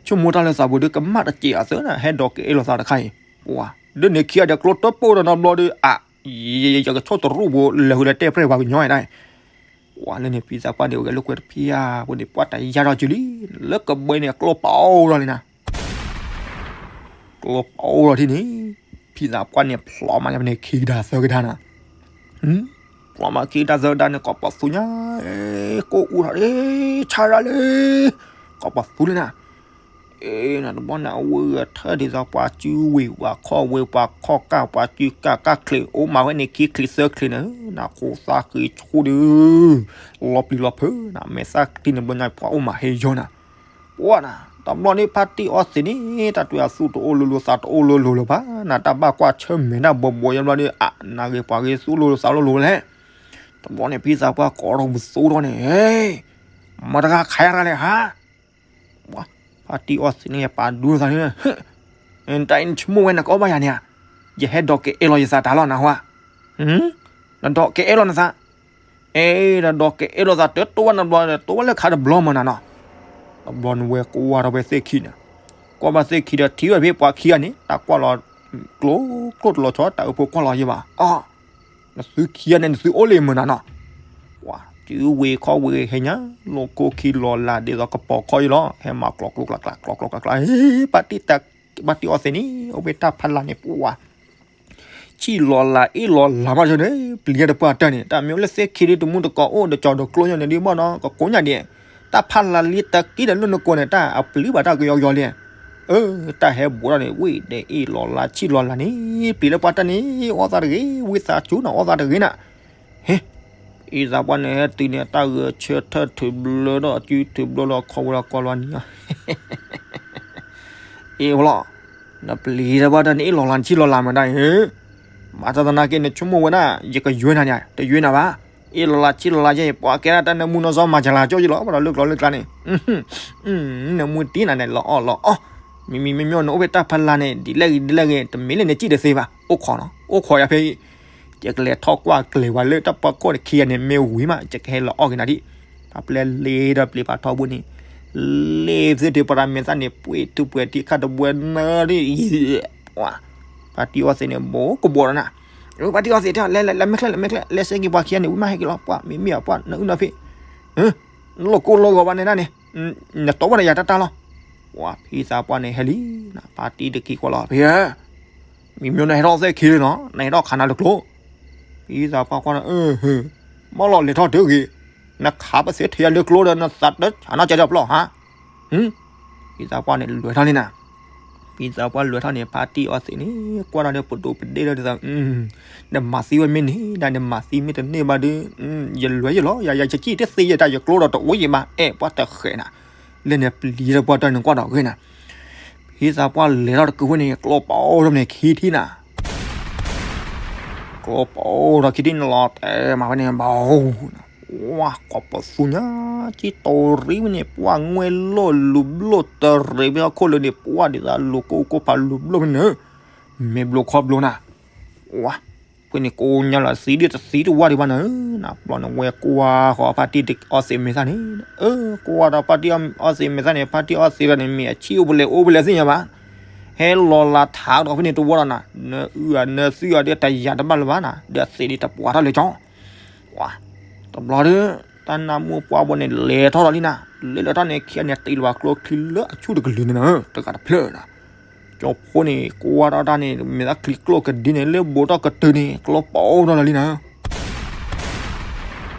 ဆိကမိၣ်တၢ်လၢသးပူၤဒုးကမၣ်တစဲးအသၢနၤ, ဟဲဒိးကအဲၣ်လိာ်သးတခါအံၤ, ပှၤ, ဒ်န့ၣ်ခံဂၤဒီးကျိတပိၢ်ဒီးနီတဘျီဒီး, အ, ယကဆိၣ်တရူၢ်ဖိလဲၤဃုာ်ဒီးတဲပြဲၢ်ပှၤကညီဝဲဒၣ် ပှၤလၢန့ၣ် ဖံသးပှၢ်န့ၣ် အိၣ်ဂဲၤလိာ်ကွဲတဖံဧါ, အဃိန့ၣ် ပှၤတယာ်ထီၣ်စုလံ, လၢကဘီန့ၣ် ကျိပအိၣ်ထီၣ်လံနၤ, ကျိပအိၣ်ထီၣ်ထံၣ်န့ၣ်, ဖံသးပှၢ်န့ၣ် ဖျိးမးန့ၣ် ခံကဒါသၢကဒါနၤ, ဖျိးမးခံကဒါသၢကဒါန့ၣ် ကိးပသူညါ, ကိၣ်အူထီၣ်လံ, ဆါရၣ်လံ, ကိးပသူလံနၤ အ့, နတဘျီန့ၣ် အဝဲဂဲၤထၢၣ်ဒ်သိးပှၤစုဝ့ၤ ပှၤခီၣ်ဝ့ၤ ပှၤခီၣ်ကၢ် ပှၤစုကၢ်ကၢ်ချံး အိၣ်မးဝဲန့ၣ်ခံချံးသၢချံးန့ၣ်, နဃိသးဃံဆူၣ်ဒီး, လီၤပျံၤလီၤဖုးနၤ, မဲာ်သၣ်တံၢ်န့ၣ်ဘျီညါ ပှၤအိၣ်မးဟဲယီၤနၤ, ပှၤနၤ, တဘျီန့ၣ် ဖါတံၢ်အီသံးန့ၣ် တၢ်တွဲအသူၣ်တအိၣ်လိၤလိၤသးတအိၣ်လိၤလိၤလၢၤဘၣ်နၤ, တၢ်ဘၣ်ကွၢ်ဆၢၣ်မဲာ်ဒၣ်ဘီဘီယဘျီဒီး အနၤဂ့ၤပှၤဂ့ၤသူၣ်လိၤလိၤသးလိၤလိၤလဲၣ်, တဘျီန့ၣ် ဖံသးပှၢ်ကိးထီၣ်ပသူထီၣ်န့ၣ်, မတၤဂၤခးယၤတဂၤလဲၣ်ဟါ ဖါတံၢ်အီသံးန့ၣ် ယပာ်ဒူသးန့ၣ်, တၢ်အံၤနဆိကမိၣ်ဝဲနကအီၣ်ဘၣ်ယၤန့ၣ်ဧါ, ယဟဲဒိးကအဲၣ်လီၤယသးတၢ်လီၤနဟါ, နဒိးကအဲၣ်လီၤနသး, အဲ, နဒိးကအဲၣ်လီၤသးတတိၢ်ဝဲနဘျီ တိၢ်ဝဲလၢခါတဘျီမးနၤနီၤ, တဘျီနဝဲကွၢ်ထီၣ်ဝဲသ့ၣ်ခံနၤ, ကွၢ်ဘၣ်သ့ၣ်ခံဒီးထံၣ်ဝဲဖဲပှၤခံဂၤန့ၣ် တၢ်ကွၢ်လီၤ, ကျိ, ကျိတလီၤဆီ တၢ်အၢဖိကွၢ်လီၤယဲၢ်ဘၣ်, အ နသုခံဂၤန့ၣ် နသုအိၣ်လံမးနၤနီၤ, ပှၤစုဝ့ၤခီၣ်ဝ့ၤဟဲညါ, လီၢ်ခိၣ်ခံလီၤလးဒ်သိးကပီၤခီၣ်အံၤလီၤ, ဟဲမၤကျီကျိကျါကျါ ကျီကျိကျါကျါ, ဟ့ ဖါတံၢ်အီသံးန့ၣ် အိၣ်ဖဲတၢ်ဖးလၢ်န့ၣ် ပှၤ ဆံၣ်လီၤလးအ့ၣ်လီၤလးမးဆိန့ၣ် ပျံၤတပှၢ်တၢၢ်န့ၣ် တၢ်မ့ၢ်အိၣ်လၢသ့ၣ်ခံဒ်တမူတကိးအိၣ်ဒီးကၠီၤဒီးကျိညါန့ၣ်ဒ်ဘၣ်နီၤ ကကိးညါဒ်, တၢ်ဖးလၢ်လံတက့ၢ်ဒီးလၢနကိးန့ၣ် တၢ်အပျံၤဘၣ်တၢ်ကယီကယီလံ, အၢ, တၢ်ဟဲဘူးထီၣ်န့ၣ် ဝ့ၢ်ဒီးအ့ၣ်လီၤလးဆံၣ်လီၤလးန့ၣ် ပျံၤလၢပှၢ်တၢၢ်န့ၣ် အီၣ်သးတဂ့ၤ ဝံသးစူၤနီၤ အီၣ်သးတဂ့ၤနၤ, ဟ့ အံသးပှၢ်န့ၣ် ဟဲတုၤန့ၣ် တၢ်ဂဲၤဆၢထၢၣ်ထုးဘျၢဒီး အစုထုးဘျၢဒီး ခီဝဲဒီးကီလီၤနံၤ, အ့ၣ်ဝဲလီၤ, နပျံၤတပှၢ်တၢၢ်န့ၣ် အ့ၣ်လီၤလးဆံၣ်လီၤလးမးတၢ်အံၤ, မၤတၢ်သနာ်က့ နဆိကမိၣ်ဝဲဒၣ် ယကယွဲနၤန့ၣ် တယွဲနၤဘၣ်, အ့ၣ်လီၤလးဆံၣ်လီၤလးယဲၢ် ပှၤကဲဒၣ်တၢ်နၢမူနီၢ်စီမၤစၢၤလၤကၠိယလီၤ ပှၤဒီးလၢကျိၤလၢကျါန့ၣ် နၢမူတံၢ်နၤန့ၣ် လီၤအီၣ်လီၤအီၣ်, မ့မ့ၢ်မ့မ့ၢ်နအိၣ်ဖဲတၢ်ဖးလၢ်န့ၣ် ဒ်လဲၣ်ဂ့ၤဒ်လဲၣ်ဂ့ၤ တမ့ၢ်လၢနစံၣ်တသ့ဘၣ် အိၣ်ခိးနီၤ အိၣ်ခိးယၤဖဲအံၤ, ယကလဲၤထီၣ်ကွၢ်ကျဲၤဝဲလၢတၢ်ပှၢ်ခိၣ်တခံဂၤန့ၣ် မ့ၢ်ဝံၤမး ယကဟဲလီၤအီၣ်က့ၤနၤဒံး, ပှၤပျဲလ့ဒီးပျံၤဖးထီဘိန့ၣ်, လ့ပသ့ၣ်ထံပရၤမဲာ်သၣ်န့ၣ် ပှ့ၤထူပှဲၤထံခါတဘှဲနၢဒ်အံၤ, ဖါတံၢ်အီသံးန့ၣ် ဘိကဘီဒီးနၤ, ဖါတံၢ်အီသံးတဲ လဲၤလဲၤလဲၤမဲာ်ချဲလဲၤမဲာ်ချဲ လဲၤစဲက့ၤပှၤခံဂၤန့ၣ် ဝံၤမးဟဲက့ၤလီၤ ပှၤမ့မ့ၢ်အပှၢ်နအုၣ်နီၢ်ဖံး နလိာ်ကိၢ်လိာ်ဂီၤဘၣ်န့ၣ်ဒၣ်န့ၣ်, နတိၢ်ဝဲဒီးယၤတၢ်တၢ်လီၤ, ပှၤဖံသးပှၢ်န့ၣ်ဟဲလံ, ဖါတံၢ်တခံကွၢ်လီၤ ဖံဧၢ, မ့မ့ၢ်နဟဲထီၣ်သ့ၣ်ခံလံနီၤ နဟဲထီၣ်ခးနၤလၢကျိ, ဖံသးပှၢ်ကွၢ်ဒီး ဘၣ်လီၤလဲၤထီၣ်တုၤဂ့ၤ, နခးပသ့ထဲယၤလၢကျိဒီး နသးတဆးနီၢ်ကဲဒီးပျီၢ်ဟါ, ဖံသးပှၢ်န့ၣ်လဲၤထီၣ်လံနၤ, ဖံသးပှၢ်လဲၤထီၣ်န့ၣ် ဖါတံၢ်အီသံးန့ၣ် ကွၢ်ဒီးပဒိးပဒ့ၣ်ဒီးဒ်သိး နမၤသံဝဲမ့ၢ်န့ၣ်ဒၣ် နမၤသံမ့ၢ်တန့ၢ်ဘၣ်ဒီး ယလဲၤယလီၤ ယၤယစံၣ်တသ့ယဲၢ်တၢ်ယကျိဒီးတအိၣ်ယံၤဘၣ် အဲၣ်ပှၤတဃဲးနၤ, လၢန့ၣ်ပျံၤတပှၢ်တၢၢ်န့ၣ်ကွၢ်ဒီးဂ့ၤနၤ, ဖံသးပှၢ်လဲၤထီၣ်တကုာ်ဝဲန့ၣ် ကျိပအိၣ်ထီၣ်န့ၣ်ခံထံၣ်နၤ ကျိပအိၣ်ထီၣ်ခံထံၣ်န့ၣ်လီၤတဲာ်မးဝဲန့ၣ် ဘၣ်အိၣ်, ပှၢ်ကီၢ်ပသူညါ ကၠံတီရံဝဲန့ၣ် ပှၢ်ငွဲၢ်လိၢ်လူၤဘျိၣ်တရံးဖဲဟီၣ်ခိၣ်လၢန့ၣ် ပှၢ်ဒ်သိးလူၤကိၣ်ကိၣ်ဖးလူၤဘျိၣ်ဖဲန့ၣ် မ့ၢ်ဘျိခီဘျိနၤ, ဝါ, ဖဲန့ၣ်ကိးညါလီၤသံဒ်တသံတဝါဒံးဘၣ်နၤ, နဘျီန့ၣ်ဝဲကွၢ်ဃီဖါတံၢ်အီသံးမဲာ်သၣ်န့ၣ်, အၢ ကွၢ်ဒီးဖါတံၢ်အီသံးမဲာ်သၣ်န့ၣ် ဖါတံၢ်အီသံးတဂၤန့ၣ် မ့ၢ်အဆံးအိၣ်ဖဲလဲၣ်အိၣ်ဖဲလဲၣ်သ့ၣ်ညါဘၣ်, ဟဲလီၤလးထးဒီးဖဲန့ၣ်တဝီဒီးနၤ, နအုၣ်အနၢသံအီၤဒ်တယာ်တဘၣ်လၢၤဘၣ်နၤ, ဒီးသံးဒ်တပှၤထီၣ်လၢၤကီး ဝါ, တဘျီဒီး တၢ်နၢမူပှၢ်ဘိန့ၣ် လဲၤထီၣ်လီၤလံနၤ, လဲၤလီၤထီၣ်န့ၣ် ခံဂၤန့ၣ်တ့ၢ်လီၤဝဲကျိချံလၢအဆူၣ်တကလုာ်န့ၣ်နၤ, တဂၤတဖျၢၣ်နၤ, ကၠီဖိန့ၣ် ကွၢ်ထီၣ်တၢ်န့ၣ် မ့ၢ်သးချံကျိၣ်ကဒံန့ၣ် လၢဘိးထီၣ်ကတုၤန့ၣ် ကျိပိၢ်ထီၣ်လီၤလံနၤ,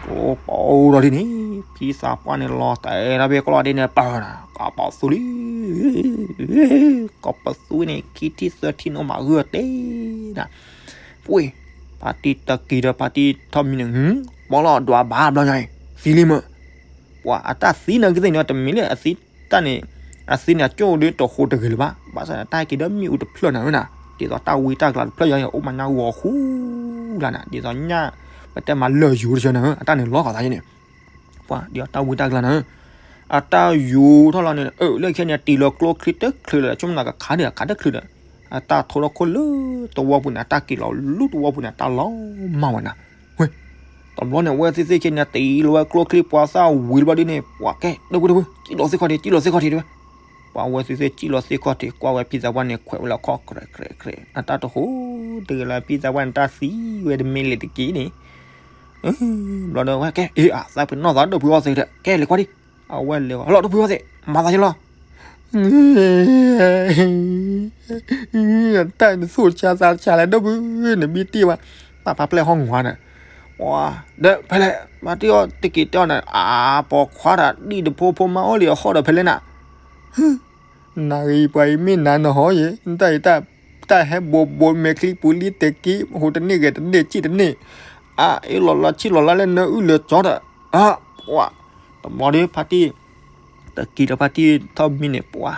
ကျိပိၢ်ထီၣ်လံန့ၣ် ဖံသးပှၢ်န့ၣ်လီၤတဲာ်ထီၣ်ဖဲကျိဒ်န့ၣ်ပၢၢ်နၤ, ကီၢ်ပသူလံ ကီၢ်ပသူန့ၣ် ခံထံၣ်သၢထံၣ်န့ၣ်မၤဂုာ်အီၤတ့ၢ်နၤ, ပှ့ၢ်, ဖါတံၢ်တက့ၤဒီးဖါတံၢ်ထီၣ်မံန့ၣ်, ပီလီၤဒွးဘၣ်ဘျီညါအံၤ သံလံမ့ၢ်, ပှၤအတၢ်သံနၤကသ့ၣ်န့ၣ် တမ့ၢ်လၢအသံတၢ်န့ၣ်, အသံန့ၣ်အကၠိၣ်ဒ်တဟူးတဂ့ၤလၢၤဘၣ်, ဘၣ်ဆၣ်န့ၣ် တၢ်ဟဲက့ၤဒီးမ့ၣ်အူတဖျၢၣ်နၤဧၢနၤ, ဒ်သိးတၢ်ဝံတၢ်ကျါတဖျၢၣ်ညါအံၤ အိၣ်မၤညါဂီၤဃူလၢ်နၤ, ဒ်သိးညၣ် ပတဲမၤလၢာ်ယူၤတဆၢနၤဧၢ, အတၢ်န့ၣ်လီၤဂာ်သးယဲန့ၣ် ပှၤဒ်အီၤတၢ်ဝံတၢ်ကျါနၤ, အတၢ်ယူၤထီၣ်လီၤန့ၣ် အၢၣ်လၢခဲန့ၣ် တ့ၢ်လီၤကျိချံတချုးလၢၤ ဆိကမိၣ်နၤကခးဒံး ခးတချုးဒီး, အတၢ်ထိထီၣ်ခိၣ်လၢတဝီပူၤန့ၣ် အတၢ်က့ၤလီၤလူတဝီပူၤန့ၣ် အတၢ်လီၤမၢ်ဝဲနၤ, ဝဲ, တဘျီန့ၣ် အဝဲသ့ၣ်သ့ၣ်ခဲန့ၣ် တ့ၢ်လီၤဝဲကျိချံ ပှၤသၣ်ဝံၤတဘျီဒ်န့ၣ် ပှၤကဲ ဒီပုၢ်ဒီပုၢ် ကံၣ်လီၤသ့ၣ်ခီၣ်ထံး ကံၣ်လီၤသ့ၣ်ခီၣ်ထံးတဲဝဲ, ပှၤဝဲသ့ၣ်သ့ၣ်ကံၣ်လီၤသ့ၣ်ခီၣ်ထံး ကွၢ်ဝဲဖံသးပှၢ်န့ၣ် ခွဲးဝဲလၢခီၣ် ခြဲးခြဲးခြဲး အတၢ်တဟူးတဂ့ၤလၢၤ ဖံသးပှၢ်န့ၣ် တၢ်သံဝဲတမ့ၢ်လၢၤတက့ၢ်န့ၣ် ဘျီဒီးဝဲကဲ အ့ အသးပ့ၤနီၣ်သးဒီပုၢ်ဝဲၢ်သ့ၣ်ဒီး ကဲလဲၤကွၢ်ဒံး, အဝဲလဲၤဝဲ ဟလီၤဒီပုၢ်ဝဲၢ်သ့ၣ် မၤသးယလီၤ, တၢ်နသူၣ်ဆါသးဆါလဲၣ် ဒီပုၢ် နဘံၣ်တံၢ်ဝဲ, ပၢ်ဖါပျဲၢ်ဟီၣ်ငွါဒီး, ဒီးဖဲလဲၣ် မၤတံၢ်အီၤတက့ၢ်တဲအီၤန့ၣ် အါ ပိာ်ခွါတၢ်ဒံၣ်တဖိဖိမါအိၣ်လံအဃိဒီးဖဲလဲၣ်နၤ နဂ့ၤပှၤအံၤမ့ၢ်နၤနဟီယဲ နတၢ်အံၤ တၢ်ဟဲဘိးဘိးမဲာ်ချံပူၤလံတက့ၢ် ဟူးတန့ၢ်ဂဲၤတန့ၢ်ဆံၣ်တန့ၢ်, အါ အ့ၣ်လီၤလီၤဆံၣ်လီၤလီၤလၢနအုၣ်လၢာ်ကၠီဒီး, အါ ပှၤ, တဘျီဒီးဖါတံၢ်, တကံၤဒီးဖါတံၢ်ထီၣ်မံန့ၣ်ပှၤ,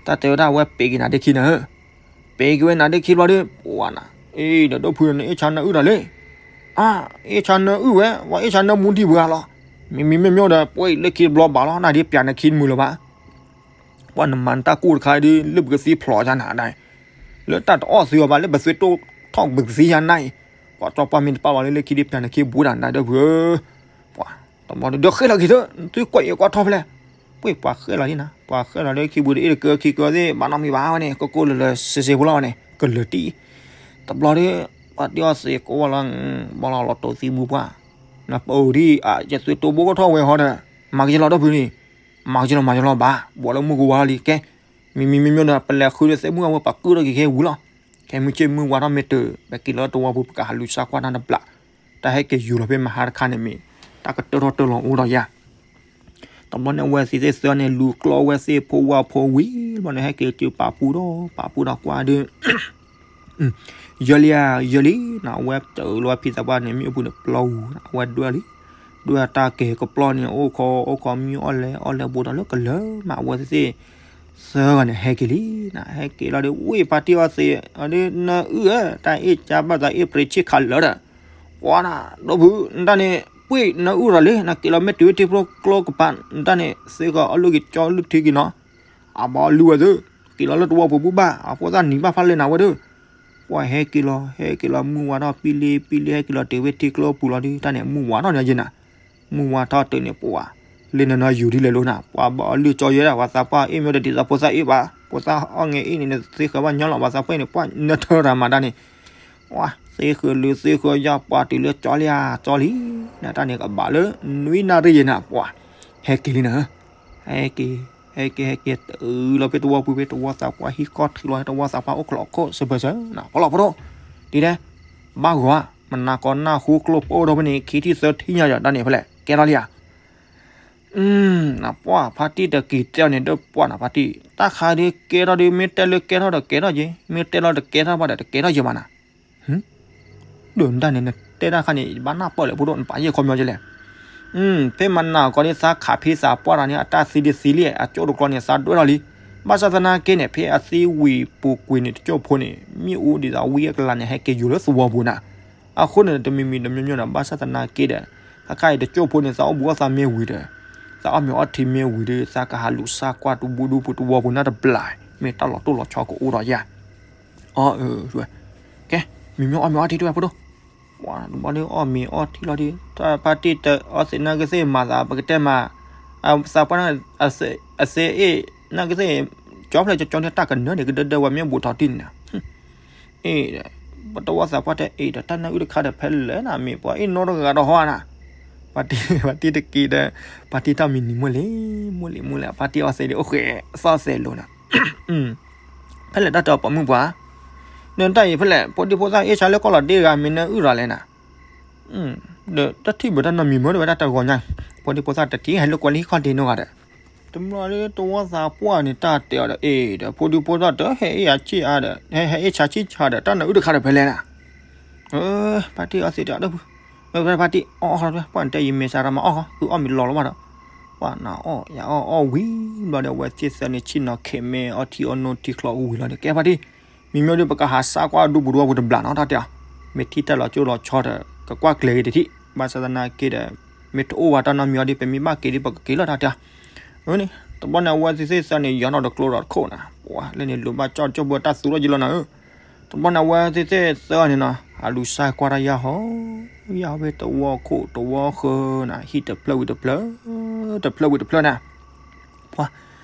တၢ်တဲဝဲဒၣ်အဝဲပ့ၤက့ၤနၤဒ့ခံနၤဧၢ, ပ့ၤက့ၤဝဲနၤဒ့ခံဘျီဒီး ပှၤနၤ, အ့ၣ် ဒီးဒိၣ်ဖုနအ့ၣ်ဆါနအုၣ်တၢ်လံ, အါ အ့ၣ်ဆါနအုၣ်ဝဲ ပှၤအ့ၣ်ဆါနမူဒံၣ်ပှၤလီၤ, မ့မ့ၢ်မ့မ့ၢ်ဒီး ပှၤအံၤလၢခံတဘျီဘၣ်လီၤ နၤဒ်ပျးနခံတမုာ်လၢၤဘၣ် ပှၤနမၤနတၢ်ကိၢ်တခါဒီး လၢပကသံဖျိးယါနၤဒၣ်, လၢတၢ်တအီၣ်သုအီၤဘၣ် လၢပသွံၣ်တိၢ်ထီၣ်ပကသံယါနၤအံၤ, ပှၤကၠီပှၢ်မ့ၢ်တပာ်ဘၣ်လၢလၢခံဒီးပျးနခံဘူးဒၣ်နၤဒီပုၢ်ဧၢ, ပှၤ, တဘျီဒီးဃဲလီၤက့ၤသု, သုကွၢ်အံၤကွၢ်ထီၣ်ဖဲလဲၣ်, ပှၤဃဲလီၤလံနၤ, ပှၤဃဲလီၤလၢခံဘူးဒီးအ့ၣ်တကၢခံကၢသ့ၣ် ဘၣ်နီတမံၤဘၣ်ဝဲန့ၣ် ကိၢ်ကိၢ်လၢၤလၢၤစ့စ့ဖိလီၤဝဲန့ၣ် ကလၢၤတံၢ်, တဘျီဒီး, ပှၤတ့အီၣ်သ့ကိးဝဲလီၤ, ဘီလီၤလီၤတိာ်သံဘူးပှၢ်, နပအိၣ်ဒံး အယသွံၣ်တိၢ်ဘိကထီၣ်ဝဲဟီဒီး, မၤကယဲလီၤဒီပုၢ်န့ၣ်, မၤကယဲလီၤမၤကယဲလီၤဘၣ် ဘှီလၢမုၢ်ကဝါလီၤလံ ကဲ, မံမံမံမံဒီး ပလဲၤဃုဒီးသဲမုၢ်အဝဲပှၤကုၢ်ထီၣ်က့ၤခဲဝံၤလီၤ, ခဲမုၢ်ဆ့ၣ်မုၢ်ဝါထီၣ်မ့ၢ်တၢ် ပက့ၤလီၤတဝီပူၤ ပကဟးလူၤဆါကွၢ်တၢ်တဘျီ, တၢ်ဟဲက့ၤယူၤလီၤဖဲမဟါတခါန့ၣ်မ့ၢ်, တၢ်ကတၢၢ်ထီၣ်တၢၢ်လီၤအိၣ်ဒီးယၤ တဘျီန့ၣ် အဝဲသ့ၣ်သ့ၣ်သၢန့ၣ်လူၤကျီဝဲသ့ၣ်ဖိဝါဖိဝံၤ တဘျီန့ၣ် ဟဲက့ၤတုၤပာ်ပူၤဒီး ပာ်ပူၤဒီးကွၢ်ဒီး, ယၢလံဧါ ယၢလံ, အဝဲတၢ်လီၤဖံသးပှၢ်န့ၣ် မ့ၣ်အူပူၤန့ၣ်ပျီဝူၤ အဝဲဒွဲၣ်လံ, ဒွဲၣ်တၢ်က့ၤကပျီန့ၣ် အိၣ်ခိးအိၣ်ခိးမံအီၣ်လဲၤအီၣ်လဲၤဘူးဒီးလၢကလၢၤမး အဝဲသ့ၣ်သ့ၣ် သၢဂၤန့ၣ် ဟဲက့ၤလံ, ဟဲက့ၤလီၤဒီး ဝ့ၢ်ဖါတံၢ်အီသံး ဒီးနအုၣ်ဧၢ တၢ်အ့ၣ်ကၢဘၣ်သးအ့ၣ်ပြ့းဆံၣ်ခးလၢာ်ဒီး ပှၤနၤ ဒီပုၢ် နတၢ်န့ၣ် ပှ့ၢ်နအုၣ်ရၤလံ နက့ၤလီၤမ့ၢ်တုၤဝဲထံကျိကျိကပၤ နတၢ်န့ၣ် သ့ၣ်ဃီအီၣ်လုၢ်က့ၤကၠီလုၢ်ထံက့ၤနီၤ, အဘၣ်အီလုၢ်ဝဲသ့ၣ် က့ၤလီၤလၢတဝီပူၤဘူၣ်ဘၣ် အဖိသၣ်နံၤဘၣ်ဖးလဲၣ်နၤဝဲဒီး, ပှၤဟဲက့ၤလီၤ ဟဲက့ၤလီၤ မုၢ်ဝါထီၣ်ပံလ့ပံလ့ ဟဲက့ၤလီၤတုၤဝဲထံကျိပူၤလီၤဒီး တၢ်န့ၣ် မုၢ်ဝါထီၣ်န့ၣ်ယဲနၤ မုၢ်ဝါထီၣ်တုၤန့ၣ် ပှၤ လၢနနီယူၤဒ်လဲၣ်လိၤနၤ ပှၤဘၣ်အီလုၢ်ကၠီယဲဒၣ် ပှၤသးပှၢ်အ့ၣ်မ့ၢ်ဒီးဒ်သိးဖိသၣ်အ့ၣ်ဘၣ် ဖိသၣ်အီၣ်ငဲအ့ၣ်န့ၣ် နသ့ဃၢၤဘၣ်ညီလီၤ ပှၤသးပှၢ်အ့ၣ်န့ၣ် ပှၤနထၢရၤမၤတၢ်န့ၣ် ပှၤသ့ဃၢၤလၢသ့ဃၢၤယီၤ ပှၤတုၤလၢကၠီလံဧါ ကၠီလံ, နတၢ်န့ၣ်ကဘၣ်လၢ နွံနၣ်ရံၣ်ယဲနၤ ပှၤ ဟဲက့ၤလံနၤ, ဟဲက့ၤ ဟဲက့ၤ ဟဲက့ၤတုၤလီၤဖဲတဝီပူၤဖဲတဝီသးပှၢ်ဟံၣ်ကီၢ်ထံလီၤ တဝီသးပှၢ်အိၣ်ခိးခိၣ်စၢၤပၢၢ်စၢၤ ဖီလီၤဖိဒိၣ်, ဒ်လဲၣ်, ဘၣ်ဂီၤ မနၤကိးနၢ်ဟူကျိပိၢ်ထီၣ်ဖဲန့ၣ် ခံထံၣ်သၢထံၣ်ညါဒီး တၢ်န့ၣ်ဖဲလဲၣ် ကဲထီၣ်လံဧါ နပှၢ်ဖါတံၢ်တက့ၤတဲအီၤန့ၣ် ဒီးပှၢ်နၤဖါတံၢ် တၢ်ခါဒုးကဲထီၣ်ဒုး မ့ၢ်တဲလၢကဲထီၣ်ဒီးကဲထီၣ်က့ၤ မ့ၢ်တဲလၢတကဲထီၣ်ဘၣ်ဒီးတကဲထီၣ်က့ၤဘၣ်နၤ, ဒုးနတၢ်န့ၣ် နတဲတၢ်ခါန့ၣ် ဘၣ်နၢ်ပၢၢ်လဲၣ်ဖိဒိၣ် နပာ်ယဲၢ်ခီပညီကလဲၣ်, ဖဲမနၤကီးဒ်သးခးဖံသးပှၢ်တၢ်န့ၣ် အတၢ်သံဒုးသံလံ အကၠိတကျီန့ၣ် သးဒွဲၣ်ထီၣ်လံ, ဘၣ်ဆၣ်သနာ်က့န့ၣ် ဖဲအသံဝံၤပူၤကွံာ်န့ၣ် တကၠိဖိန့ၣ် မ့ၣ်အူဒ်သိးဝံအကလၤန့ၣ် ဟဲက့ၤယိၤလၢသဝီပူၤနၤ, အဃိန့ၣ် တမံၤမံၤတမံၤမံၤဒီး ဘၣ်ဆၣ်သနာ်က့ဒီး တၢ်ခါအံၤတကၠိၢ်ဖိန့ၣ် သးအိၣ်ဘူးအီၣ်သးမ့ၢ်ဝံၤဒီး သးအီၣ်မ့ၤအီထံမ့ၢ်ဝံၤဒီး သးကဟးလူၤစၢ်ကွၢ်တဘူဒူပူၤတဝီပူၤန့ၣ်တဘျီ မ့ၢ်တၢ်လီၤတိၢ်လီၤဆီကအိၣ်ဒီးယၤ. အီ ကဲ မ့မ့ၢ်အီၣ်မ့ၤအီထံတဝဲဖိဒိၣ်, ပှၤတဘျီဒ်အီၣ်မ့ၤအီထံလီၤဒ် တၢ်ဖါတံၢ်တအီသံးနာ်က့သ့ၣ်မၤသး ပကတဲမး သးပှၢ်န့ၣ် အသ့အ့ၣ်နာ်က့သ့ၣ် ကၠီဖျဲၣ်ကၠီကၠီန့ၣ် တၢ်ကနၢန့ၣ် ကဒၢဒၢဝဲမ့ၢ်ဘူးထီၣ်တံၢ်န့ၣ်နၤ အ့ၣ် ပတဝီသးပှၢ်တဲအ့ၣ်ဒီး တၢ်နၢအုၣ်တခါဒီးဖဲလဲၣ်နၤ မ့ၢ်ပှၤအ့ၣ်နီတဂၤဒီးဟီနၤ, ဖါတံၢ် ဖါတံၢ်တက့ၢ်ဒီး ဖါတံၢ်တၢ်မံၤနံၤမုၢ်လံ မုၢ်လံ မုၢ်လံ ဖါတံၢ်အီသံးဒ်အိၣ်ဃဲၤသီၣ်သဲးလိၤနၤ, ဖဲလဲၣ်တၢ်တဲအီၤပိာ်မုၣ်ပှၤ, နတၢ်အံၤဖဲလဲၣ် ဖိဒံဖိသၣ်အ့ၣ်ဆါလၢကီၢ်လီၤဒ့ဂၤ မ့ၢ်နၢအုၣ်ရၤလဲၣ်နၤ ဒီးတၢ်ထံၣ်ဘၣ်တၢ်နီတမံၤမ့ၢ်တဝဲတၢ်တဂီၤညါ, ဖိဒံဖိသၣ်တထံၣ်ဟဲလၢကွၢ်လၢဟံၣ်ခီၣ်ဒ့နီတဂၤဒီး, တဘျီလၢတဝီသးပှၢ်န့ၣ် တၢ်တဲအီၤဒီး အ့ၣ်ဒီး ဖိဒံဖိသၣ်တဟဲအ့ၣ်ဆါဆံးဆါဒီး ဟဲဟဲအ့ၣ်ဆါဆံးဆါဒီး တၢ်နၢအုၣ်တခါဒီးဖဲလဲၣ်နၤ, ဖါတံၢ်အီသံးတဲအီၤဒီး ဖါတံၢ်အီၣ်အီၣ်ထီၣ်တဝဲ ပှၢ်နတဲယမ့ၢ်စးရၢမၤအီၣ်ဃီ ဃုအီၣ်မ့ၤလီၤလီၤဘၣ်ဒီး, ပှၢ်နၤအီၣ်ယၤအီၣ်အီၣ်ဝံၤဘျီဒီး အဝဲသ့ၣ်သၢန့ၣ် ဆ့ၣ်နီၤခဲးမဲအီထံအီနိထံချီဝံၤလီၤဒီး ကဲဖါတံၢ် မ့မ့ၢ်ဒီး ပကဟးစၢ်ကွၢ်ဒူပူၤတဝီပူၤတဘျီနီၤ တၢ်တဲအီၤ, မ့ၢ်ထံၣ်တၢ်လီၤကၠိလီၤဆီဒီး ကကွၢ်ကျဲၤက့ၤတထံၣ်, ဘၣ်ဆၣ်သနာ်က့ဒီး မ့ၢ်တအိၣ်ဝဲတၢ်နီတမံၤအီၤဒီး ပမ့ၢ်ဘၣ်က့ၤဒီး ပကက့ၤလီၤ တၢ်တဲအီၤ, န့ၣ် တဘျီန့ၣ် အဝဲသ့ၣ်သၢန့ၣ် ယီၤနီၣ်တကျိဒီးတခိၣ်နၤ, ပှၤလၢန့ၣ်လိၤဘၣ်ကၠီၣ်ကၠိၣ်ဘၢတၢ်သူလီၤယံလီၤနၤဧၢ, တဘျီန့ၣ် အဝဲသ့ၣ်သၢန့ၣ်နီၤ ဟးလူၤစၢ်ကွၢ်တၢ်ယၢ်ဟီ ယၢ်ဟီဖဲတဝီခိၣ်တဝီဃၢၤနၤ ဟံၣ်တဖျၢၣ်ဝံၤတဖျၢၣ် တဖျၢၣ်ဝံၤတဖျၢၣ်နၤ ပှၤ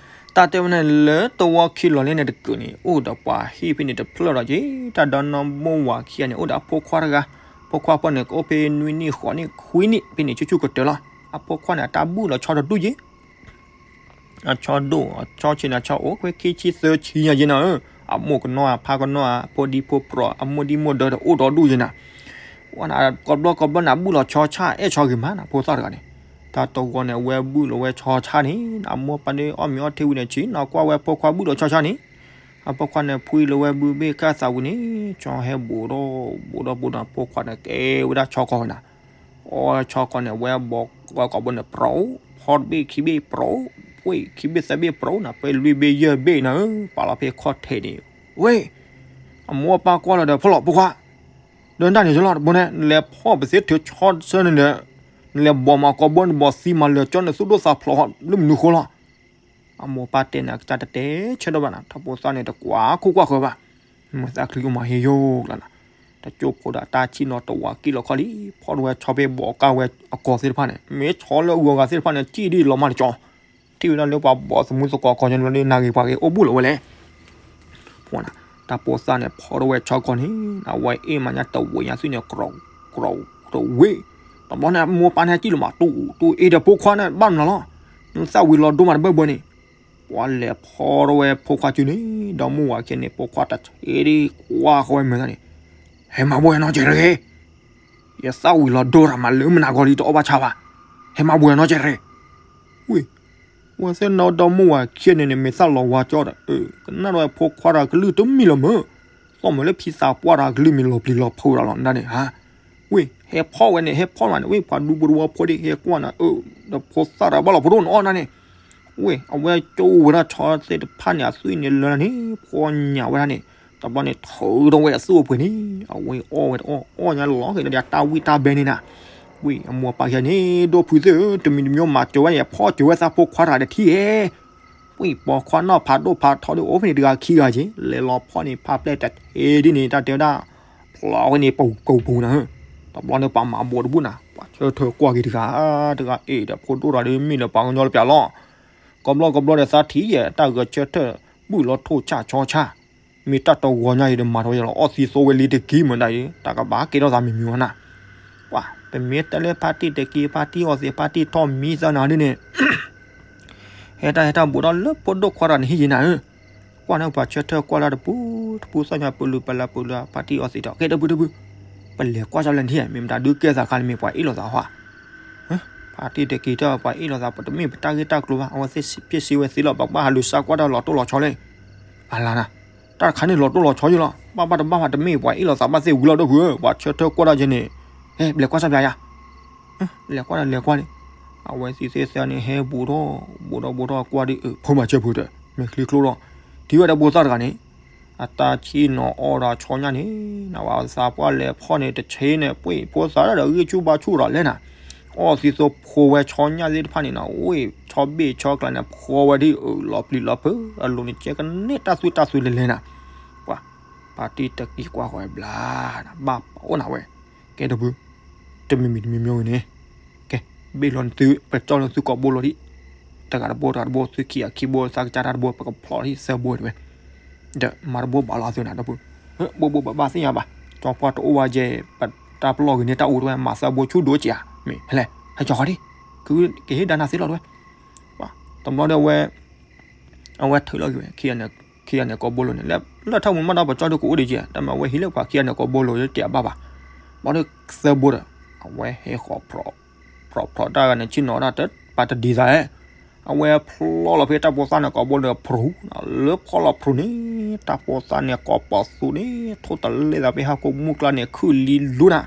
တၢ်တဲဝဲန့ၣ် လၢတဝီခံလီၤလၢန့ၣ်တကုာ်န့ၣ် အိၣ်ဒီးပှၤဟံၣ်ဖဲန့ၣ်တဖျၢၣ်ဒီးက့ၤ တၢ်ဒီနီၢ်မိၢ်ဝၤခံဂၤန့ၣ် အိၣ်ဒီးအဖိခွါတဂၤ, ဖိခွါဖိန့ၣ် ကအိၣ်ဖဲနွံနံၣ်ဃိးနံၣ်ခွံနံၣ် ဖဲန့ၣ်ဆူၣ်ဆူၣ်ကတၢၢ်လီၤ. အဖိခွါန့ၣ် အတၢ်ဘူၣ်လီၤဆီတဒူၣ်က့ၤ အဆီဒိၣ် အဆီဆံးန့ၣ် အဆီအိၣ်ခွဲခံဆံသၢဆံညါယဲနၤဧၢ, အမိၢ်ကနီၢ်အဖါကနီၢ် အဖိဒံဖိပြိး အမိၢ်ဒံမိၢ်ဒၢဒီးအိၣ်ဒီဒူၣ်ယဲနၤ, ဝဲနၤ ကဘျီကဘျီန့ၣ် အဘူၣ်လီၤဆီဆၣ်အဲၣ်ဆီဂ့ၤမးနၤ ဖိသၣ်တဂၤန့ၣ်, တၢ်တဂီၤန့ၣ် အဝဲဘူၣ်လီၤဝဲဆီဆၣ်န့ၣ် အမိၢ်ပၢ်ဒ်အီၣ်မ့ၤအီထံဝံၤန့ၣ် ဆ့ၣ်နီၤကွၢ်ဝဲဖိခွါဘူၣ်လီၤဆီဆၣ်န့ၣ်, အဖိခွါန့ၣ် ဖှံလီၤဝဲဘုဘ့ၣ်ကၢ်သးဝံၤန့ၣ် ဆီဟဲဘူးဒီး ဘူးဒီးဘူးဒီး ဖိခွါန့ၣ် ကဲဝဲဒၣ်ဆီကီၢ်ဝဲနၤ အီဆီကီၢ်န့ၣ် အဝဲဘီကီၢ်ဘိန့ၣ်ပြိး, ဖီတဘ့ၣ်ခံဘ့ၣ်ပြိး, ဝ့ၢ်ခံဘ့ၣ်သၢဘ့ၣ်ပြိးနၤ ဖဲလွံၢ်ဘ့ၣ်ယဲၢ်ဘ့ၣ်နၤဧၢ, ပာ်လီၤဖဲခီၣ်ထံးန့ၣ်, ဝ့ၢ်, အမိၢ်အပၢ်ကွၢ်လီၤဒီး ဖီၣ်လီၤဖိခွါ, ဒီးတၢ်န့ၣ်ယလီၤတဘိန့ၣ် နလဲၤဖီၣ်ပသ့ထုးဆီဆၢန့ၣ်ဒီး, နလဲၤဘီၣ်မးကီၢ်ဘိန့ၣ် ဘီၣ်သံမးလၢာ်ကၠီန့ၣ် သူၣ်ဒိၣ်သးဖျိးလၢမနုၤဃိလီၤ အမိၢ်ပၢ်တဲန့ၣ် အကစၢ်တတဲဆၢထၢၣ်ဘၣ်နၤ ထီၣ်ဖိသၣ်န့ၣ် တကွၢ်ခိၣ်ကွၢ်ဃၢၤဘၣ်, မုၢ်သၣ်ချံအိၣ်မးဟ့ယိၣ်လီၤနၤ, တကၠိဖိဒီးတၢ်ဆ့ၣ်နီၤတဝးကံၣ်လီၤခီလံ, ဖီၣ်ထီၣ်ဝဲဆီဖဲဘီၣ်ကၢ်ဝဲအကီၢ်သ့ၣ်တဖၣ်န့ၣ် မ့ၢ်ဆီလၢအဂုၤအဂၤသ့ၣ်တဖၣ်န့ၣ် စံၣ်ဒ်လီၤမးတကီၢ်, ထံၣ်ဝဲဒၣ်လၢပှၤဘီၣ်သမူသကိးကီၢ်ညီန့ၣ် နဂ့ၤပှၤဂ့ၤအိၣ်ဘူးလီၤဝဲလဲၣ် ပှၤနၤ, တၢ်ဖိသၣ်န့ၣ် ဖီၣ်ထီၣ်ဝဲဆီကီၢ်န့ၣ် အဝဲအ့ၣ်မးညါတဝ့ၢ်ညါသုန့ၣ် ကြိးကြိးတဝ့ၢ်, တဘျီန့ၣ် မိၢ်ပၢ်န့ၣ် စံၣ်လီၤမးတူၢ်တူၢ်အ့ၣ်ဒီးဖိခွါန့ၣ် ဘၣ်မနုၤလီၤ, နသၣ်ဝံၤလီၤဒိမးတဘၢဘၢန့ၣ်, ပှၤလဲၤဖီၣ်ထီၣ်ဝဲဖိခွါစုန့ၣ် ဒီမိၢ်ဝၤခံန့ၣ် ဖိခွါတဆ့ဒံကွၢ်ဃီဝဲမဲာ်သၣ်န့ၣ်, ဟဲမၤဘှဲနီတကဲးတဂ့ၤ ယသၣ်ဝံၤလီၤဒိရၤမးလၢမနၤဂီၤလံတအီၣ်ဘၣ်ဆါဘၣ်, ဟဲမၤဘှဲနီတကဲးတဂ့ၤ, ဝ့ၢ်, ဝဲသ့ၣ်နီၣ်ဒီမိၢ်ဝၤခံန့ၣ်န့ၣ် မ့ၢ်သၣ်လီၤဝါကၠီဒီး, ကနၣ်ဒီးဝဲဖိခွါတဂၤကလုၢ်တမံၤလီၤမၢ်, သီၣ်မုာ်လၢဖံသးပှၢ်တဂၤကလုၢ်မ့ၢ်လီၤပျံၤလီၤဖုးတၢ်လီၤနဒၣ်န့ၣ်ဧါ, ဝ့ၢ်, ဟဲဖီၣ်ဝဲန့ၣ် ဟဲဖီၣ်မးန့ၣ် ဝ့ၢ် ပှၤဒူဖိတဝီဖိဒ်ဟဲကွၢ်နၤ, ဒီးဖိသၣ်တဂၤဘၣ်လီၤဖိဒိၣ်နအီၣ်နၤန့ၣ် ဝ့ၢ် အဝဲကၠိဝဲဒၣ်ဆီသ့ၣ်တဖၣ်န့ၣ် အသွံၣ်န့ၣ်လၢနၤန့ၣ် ဖီၣ်ညၣ်ဝဲဒၣ်န့ၣ်, တဘျီန့ၣ် ထုးထီၣ်ဝဲအသွံၣ်အိၣ်ပှဲၤန့ၣ်, အဝဲအီၣ်ဝဲတအီၣ် အီၣ်ညါလီၤက့ၤဒီးတၢ်ဝံၣ်တၢ်ဘဲန့ၣ်နၤ, ဝ့ၢ် အမိၢ်အပၢ်ခံဂၤန့ၣ် ဒိၣ်ဖုးသ့ၣ်ဧၢ တမံၤတမံၤမၤစၢၤဝဲန့ၣ် ဖီၣ်စၢၤဝဲသးဖိခွါတဂၤတထံၣ်ဧဲ ဝံၢ် ပိာ်ခွါနီၢ်ဖးဒိၣ်ဖးထီဒ်အိၣ်ဖဲန့ၣ်တဂၤခံဂၤက့ၤ လဲၤလီၤဖီၣ်န့ၣ် ဖးပျဲၢ်တထံဒ်န့ၣ် တၢ်တဲဝဲဒၣ် ဖျီဝဲန့ၣ် ပူၤပူၤပူၤနၤဧၢ, တဘျီန့ၣ် ပှၤမၤဘိးတဘူၣ်နၤ ပှၤဆၢထၢၣ်ကွၢ်က့ၤတဂၤ တဂၤအ့ၣ်ဒီးဖိဒိၣ်တဂၤဒီးမ့ၢ်လၢပှၤကညီလၢပျၢၤလီၤ, ကဘျီကဘျီဒီးသးထံၣ်ယဲၢ် တၢ်ဂဲၤဆၢထၢၣ် ဘူၣ်လီၤထိၣ်ဆၣ်ဆီဆၣ် မ့ၢ်တၢ်တဝီညါအံၤဒီးမၤထီၣ်ဝဲယလီၤ အီၣ်သံသိဝဲလံတက့ၢ်မ့ၢ်ဒၣ်အံၤ တၢ်ကဘၣ်ကဲထီၣ်သးမံၤမံၤဝဲနၤ, ပှၤ ပမ့ၢ်တဲလၢဖါတံၢ်တက့ၢ် ဖါတံၢ်အီၣ်သံး ဖါတံၢ်ထီၣ်မံသးနၤဒ်န့ၣ် ဟဲတၢ်ဟဲတၢ်ဘူးဒီးလၢဖိဒိၣ်ခွါတဂၤန့ၣ်ဟံၣ်ယံၤနၤဧၢ, ကွၢ်န့ၣ်ပှၤဆၢထၢၣ်ကွၢ်လၢတပူၤတပူၤသီၣ်ညါပလူၤပလၢပလူၤ ဖါတံၢ်အီၣ်သံးဒီး ကဲတပူၤတပူၤ, ပလဲၤကွၢ်စၢ်လၢနဟံၣ် မ့ၢ်မတၤဒုးကဲသးခါန့ၣ် မ့ၢ်ပှၤအ့ၣ်လိာ်သးဟီဧါ, ဖါတံၢ်တက့ၢ်တၢ်ပှၤအ့ၣ်လိာ်သး ပတမ့ၢ်ပတၢ်ဂ့ၢ်တၢ်ကျိၤဘၣ် အဝဲသ့ၣ်ဖျ့ၣ်စ့ဝဲသ့လီၤ ပကဘၣ်ဟးလူၤစၢ်ကွၢ်တၢ်လီၤတိၢ်လီၤဆီလံ, အလါနၤ, တၢ်တခါန့ၣ်လီၤတိၢ်လီၤဆီယံၤလီၤ ဘၣ်ဘၣ်တဘၣ်ဘၣ် တမ့ၢ်ပှၤအ့ၣ်လိာ်သးဘၣ်သ့ၣ်ဝံၤလီၤဒိၣ်ဖုဧၢ ပှၤဆၢထၢၣ်ကွၢ်တၢ်ကဲန့ၣ်, ဟဲလဲၤကွၢ်စၢ်ပျးယၤ လဲၤကွၢ်ဒီးလဲၤကွၢ်န့ၣ်, အဝဲသ့ၣ်သ့ၣ်သၢန့ၣ် ဟဲဘူးထီၣ် ဘူးထီၣ်ဘူးထီၣ်ကွၢ်ဒ်အၢ ဖိမၤဆၢဖုဒီး မဲာ်ချံကျိဒီး ထံၣ်ဝဲဒၣ်ဖိသၣ်တဂၤန့ၣ်, အတၢ်ဆံၣ်နီၤအီၣ်ဒီးဆီညၣ်န့ၣ် နဝဲသးပှၢ်လဲၤဖီၣ်န့ၣ် တဆ့န့ၣ် ပှ့ၤဖိသၣ်ဒီးဂံၢ်ဆူၣ်ဘါဆူၣ်ဒီးလဲၣ်နၤ, အီၣ်သံသိဖိဝဲဆီညၣ်သ့ၣ်တဖၣ်န့ၣ်နီၤ, အိၣ်ဆီဘ့ၣ်ဆီကျါန့ၣ် ဖှီဝဲဒ်အၢၣ်လီၤပျံၤလီၤဖုး အလိၤန့ၣ်ကဲကန့ၢ်တၢ်သွံၣ်တၢ်သွံၣ်လဲၤလဲၤနၤ, ပှၤ ဖါတံၢ်တကံၢ်ကွၢ်ဃီၤဝဲဘျါ, ဘၣ်ပအိၣ်နၤဝဲ, ကဲဒီပုၢ်, တမံၤမံၤတမံၤမံၤဂ့ၤန့ၣ်, ကဲ, ဘ့ၣ်လီၤနသု ပကၠီၣ်လီၤနသုကိာ်ဘိလီၤဒံး, တဂၤတဘိတဂၤတဘိ သုခံဂၤခံဘိ သးကစၢ်တၢ်တဘိ ပကဖျီၣ်လီၤဒံးသၢဘိတဝဲ, ဒီးမၤတဘိဘၣ်လီၤသုနၤဒီပုၢ်, ဘိဘိဘၣ်ဘၣ်သ့ၣ်ညါဘၣ်, ကၠီပှၢ်တအိၣ်ဝဲကဲ, ပတၢ်ပလီၢ်ဂ့ၤန့ၢ်တၢ်အူတဝဲ မၤသၢဘိဆူၣ်ဒိၣ်က့ၤဧါ, မ့ၢ်ဟဲလဲၣ် ဟဲကၠီဃီဒံး, ကဟ့ၣ်ဒါနၤသ့လီၤတဝဲ, တဘျီဒီးအဝဲ အဝဲထုးလီၤက့ၤဝဲ ခံဂၤန့ၣ်ကိာ်ဘိလိၤန့ၣ် လၢထၢၣ်မူမးဒီးပကၠီၣ်ဒုးကအိၣ်ဒံးက့ၤ တၢ်မၤဝဲဟံးလၢပှၤခံဂၤန့ၣ်ကိာ်ဘိလိၤတဲအဘၣ်ဘၣ်, ဘၣ်ဒီးသၢဘိဒီး အဝဲဟဲဃီၤ ဖျိးဖျိးတၢ်ဂၤန့ၣ် ဆ့ၣ်နီၤဒၣ်တပာ်တဒ်သးဧၢ, အဝဲဖျီလီၤဖဲတၢ်ဖိသၣ်န့ၣ်ကိာ်ဘိလိၤဖရူး, လၢဖျီလီၤဖရူးန့ၣ် တၢ်ဖိသၣ်န့ၣ်ကိာ်ပိာ်သူန့ၣ် ထိၣ်တလဲသးဖဲဟီၣ်ခိၣ်မုၢ်ကျါန့ၣ် ခုၣ်လံလူနၤ,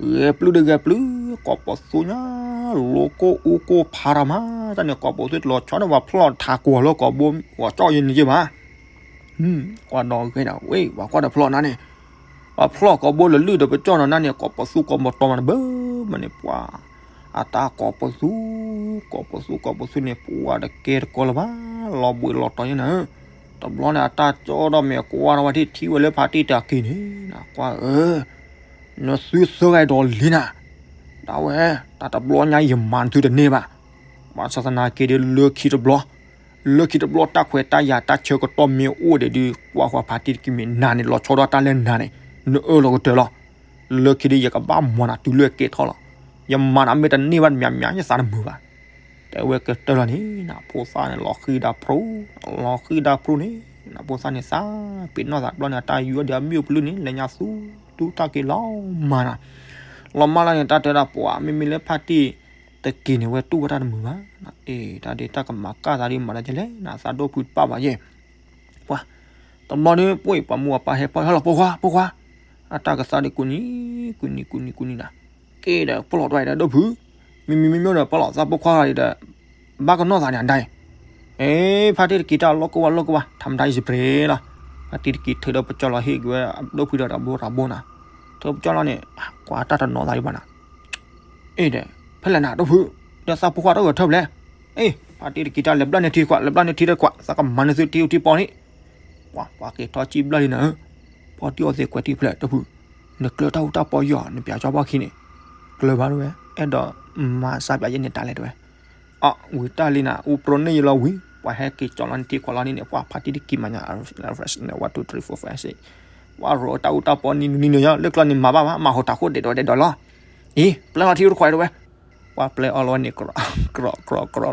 ဂဲၤပျုၢ်ဒီးဂဲၤပျုၢ်, ကိာ်ပိာ်သူညါ, လိကိၣ်အူကိၣ်ဖးတၢ်မး, တၢ်န့ၣ်ကိာ်ပိာ်သူတလီၤဆီဒီးပှၤဖျီၣ်ထးကွၢ်လၢကိာ်ဘိ ပှၤကၠီၣ်ယဲန့ၣ်က့ၤဘၣ် ကွၢ်ဒီးဂ့ၤဒီး ဝဲ ပှၤကွၢ်ဒီးဖျီၣ်နၤန့ၣ်, ပှၤဖျီၣ်ကိာ်ဘိလၢလုၢ်ဒီးပကၠီၣ်နီၤနၤန့ၣ် ကိာ်ပိာ်သူကိာ်မတီၤမးတဘၢမးန့ၣ် ပှၤ အတၢ်ကိာ်ပိာ်သူ, ကိာ်ပိာ်သူ ကိာ်ပိာ်သူန့ၣ် ပှၤတကဲတကီလၢၤဘၣ်, လီၤဘှံးလီၤတီၤယဲနၤ, တဘျီန့ၣ် အတၢ်ကၠီၣ်ဒီးမ့ၢ်ကွၢ်ဒီးဝဲထံၣ်ထံၣ်ဝဲလၢဖါတံၢ်တကံၢ်န့ၣ် နကွၢ်ဧၢ နသုသၢဂၤဒီးလံနၤ, ဒၣ်ဝဲ တၢ်တဘျီညါယမၤနသုတန့ၢ်ဘၣ်, ဘၣ်ဆၣ်သနာ်က့ဒီးလၢခံတဘျီ လၢခံတဘျီတၢ်ခွဲးတၢ်ယာ်တၢ်ဆၢကတီၢ်မ့ၢ်အိၣ်ဒီး ဒုးကွၢ်ဃီဖါတံၢ်တကံၢ်မ့ၢ်နၤန့ၣ် လီၤဆီဒီးတၢ်လၢနၤန့ၣ် နအၢၣ်လီၤကတၢၢ်လီၤ, လၢခံဒီးယကဘၣ်မၤနၤတုၤလၢကဲထီၣ်လီၤ, ယမၤနၤမ့ၢ်တန့ၢ်ဘၣ်တမံၤမံၤ ယသးတမုာ်ဘၣ် တဲဝဲကတၢၢ်လီၤန့ၣ် ဖိသၣ်န့ၣ်လီၤဃံဒၣ်ဖရူး, လီၤဃံဒၣ်ဖရူးန့ၣ် ဖိသၣ်န့ၣ်သးပ့ၤနီၣ်သးတဘျီန့ၣ် အတၢ်ယူၤအီၣ်ဒီးအမ့ၣ်အပျုၢ်န့ၣ် လဲၤညါသူတူၢ်တၢ်က့ၤလီၤမၤနၤ, လီၤမၢ်လီၤန့ၣ် တၢ်တဲဒၣ်ပှၤ မ့မ့ၢ်လၢဖါတံၢ်တက့ၢ်န့ၣ် ဝဲတူၢ်ဝဲတၢ်တမုာ်ဘၣ်, အ့ တၢ်ဒ့တၢ်ကမၤကၢ်သးဒ်မၤဒ်လဲၣ် နသးဒိၣ်ဖုးတပၣ်ဘၣ်ယဲ ပှၤ တဘျီဒီး ပှၤပှၤမူအပၢ်ဟဲဖီၣ်ဟဲလီၤ ဖိခွါ ဖိခွါ, အတၢ်ကသါဒီးကူနံၤ ကူနံၤ ကူနံၤ ကူနံၤနၤ, က့ဒီးပလီၢ်တဝဲဒီးဒိၣ်ဖုး, မံမံမံမံဒီးပလီၢ်သးဖိခွါဒီး ဘၣ်ကနီၣ်သးန့ၣ်အဒၣ်အံၤ, အ့ ဖါတံၢ်တက့ၢ်တၢ်လီၢ်ကဝၢ်လီၢ်ကဝၢ် ထါမတၤယစပရ့ၤလီၤ, ဖါတံၢ်တက့ၢ်ထုးဒီးပကၠီလီၤဟ့ၣ်က့ၤဝဲ ဒိၣ်ဖုးဒီးတဘိတဘိနၤ, ထုးပကၠီလီၤန့ၣ် ကွၢ်တၢ်တနီၣ်သးဒံးဘၣ်နၤ အ့ဒီး ဖဲလဲၣ်နၤ ဒိၣ်ဖုး, ဒီးသးဖိခွါတဂၤထၢၣ်ဖဲလဲၣ်, အ့ ဖါတံၢ်တက့ၢ်တၢ်လဲၤဘျၣ်န့ၢ်ထံတကွၢ် လဲၤဘျၣ်န့ၢ်ထံတကွၢ် သးကမၤန့ၢ်သုထံအူထံပီန့ၣ်, ပှၤ ပှၤက့ၤထီၣ်ကံၣ်ဘျၣ်လံနၤ, ဖီတံၢ်အီသံးကွဲးတံၢ်ဖဲလဲၣ် ဒိၣ်ဖုး, နကျၢၤတၢ်အူတၢ်ပီယီၤ နပျးကၠီဘီခံန့ၣ်, ကျၢၤဘၣ်တဝဲ, အဲၣ်ဒိးမၤစၢ်ပျးယဲန့ၣ်တၢ်လဲၣ်တဝဲ အဝံၤတၢ်လံနၤ အူပြိန့ၢ်ယလီၤဝံၤ ပှၤဟဲက့ၤကၠီလီၤန့ၢ်ထံခွးလီၤန့ၣ် ပှၤဖါတံၢ်တက့ၢ်မၤညါ one two three four five six, ပှၤရိးတၢ်အူတၢ်ပီနံၤနံၤနံၤယီၤ လၢကျီန့ၣ်မၤဘၣ်ဘၣ် မၤဟိးတၢ်ခိၣ်ဒဲးဒီးဒဲးဒီးလီၤ, အံၤ ပျဲလီၤထံတခွးတဝဲ, ပှၤပျဲအီၤလီၤန့ၣ် ကြီကြီကြီလီၤ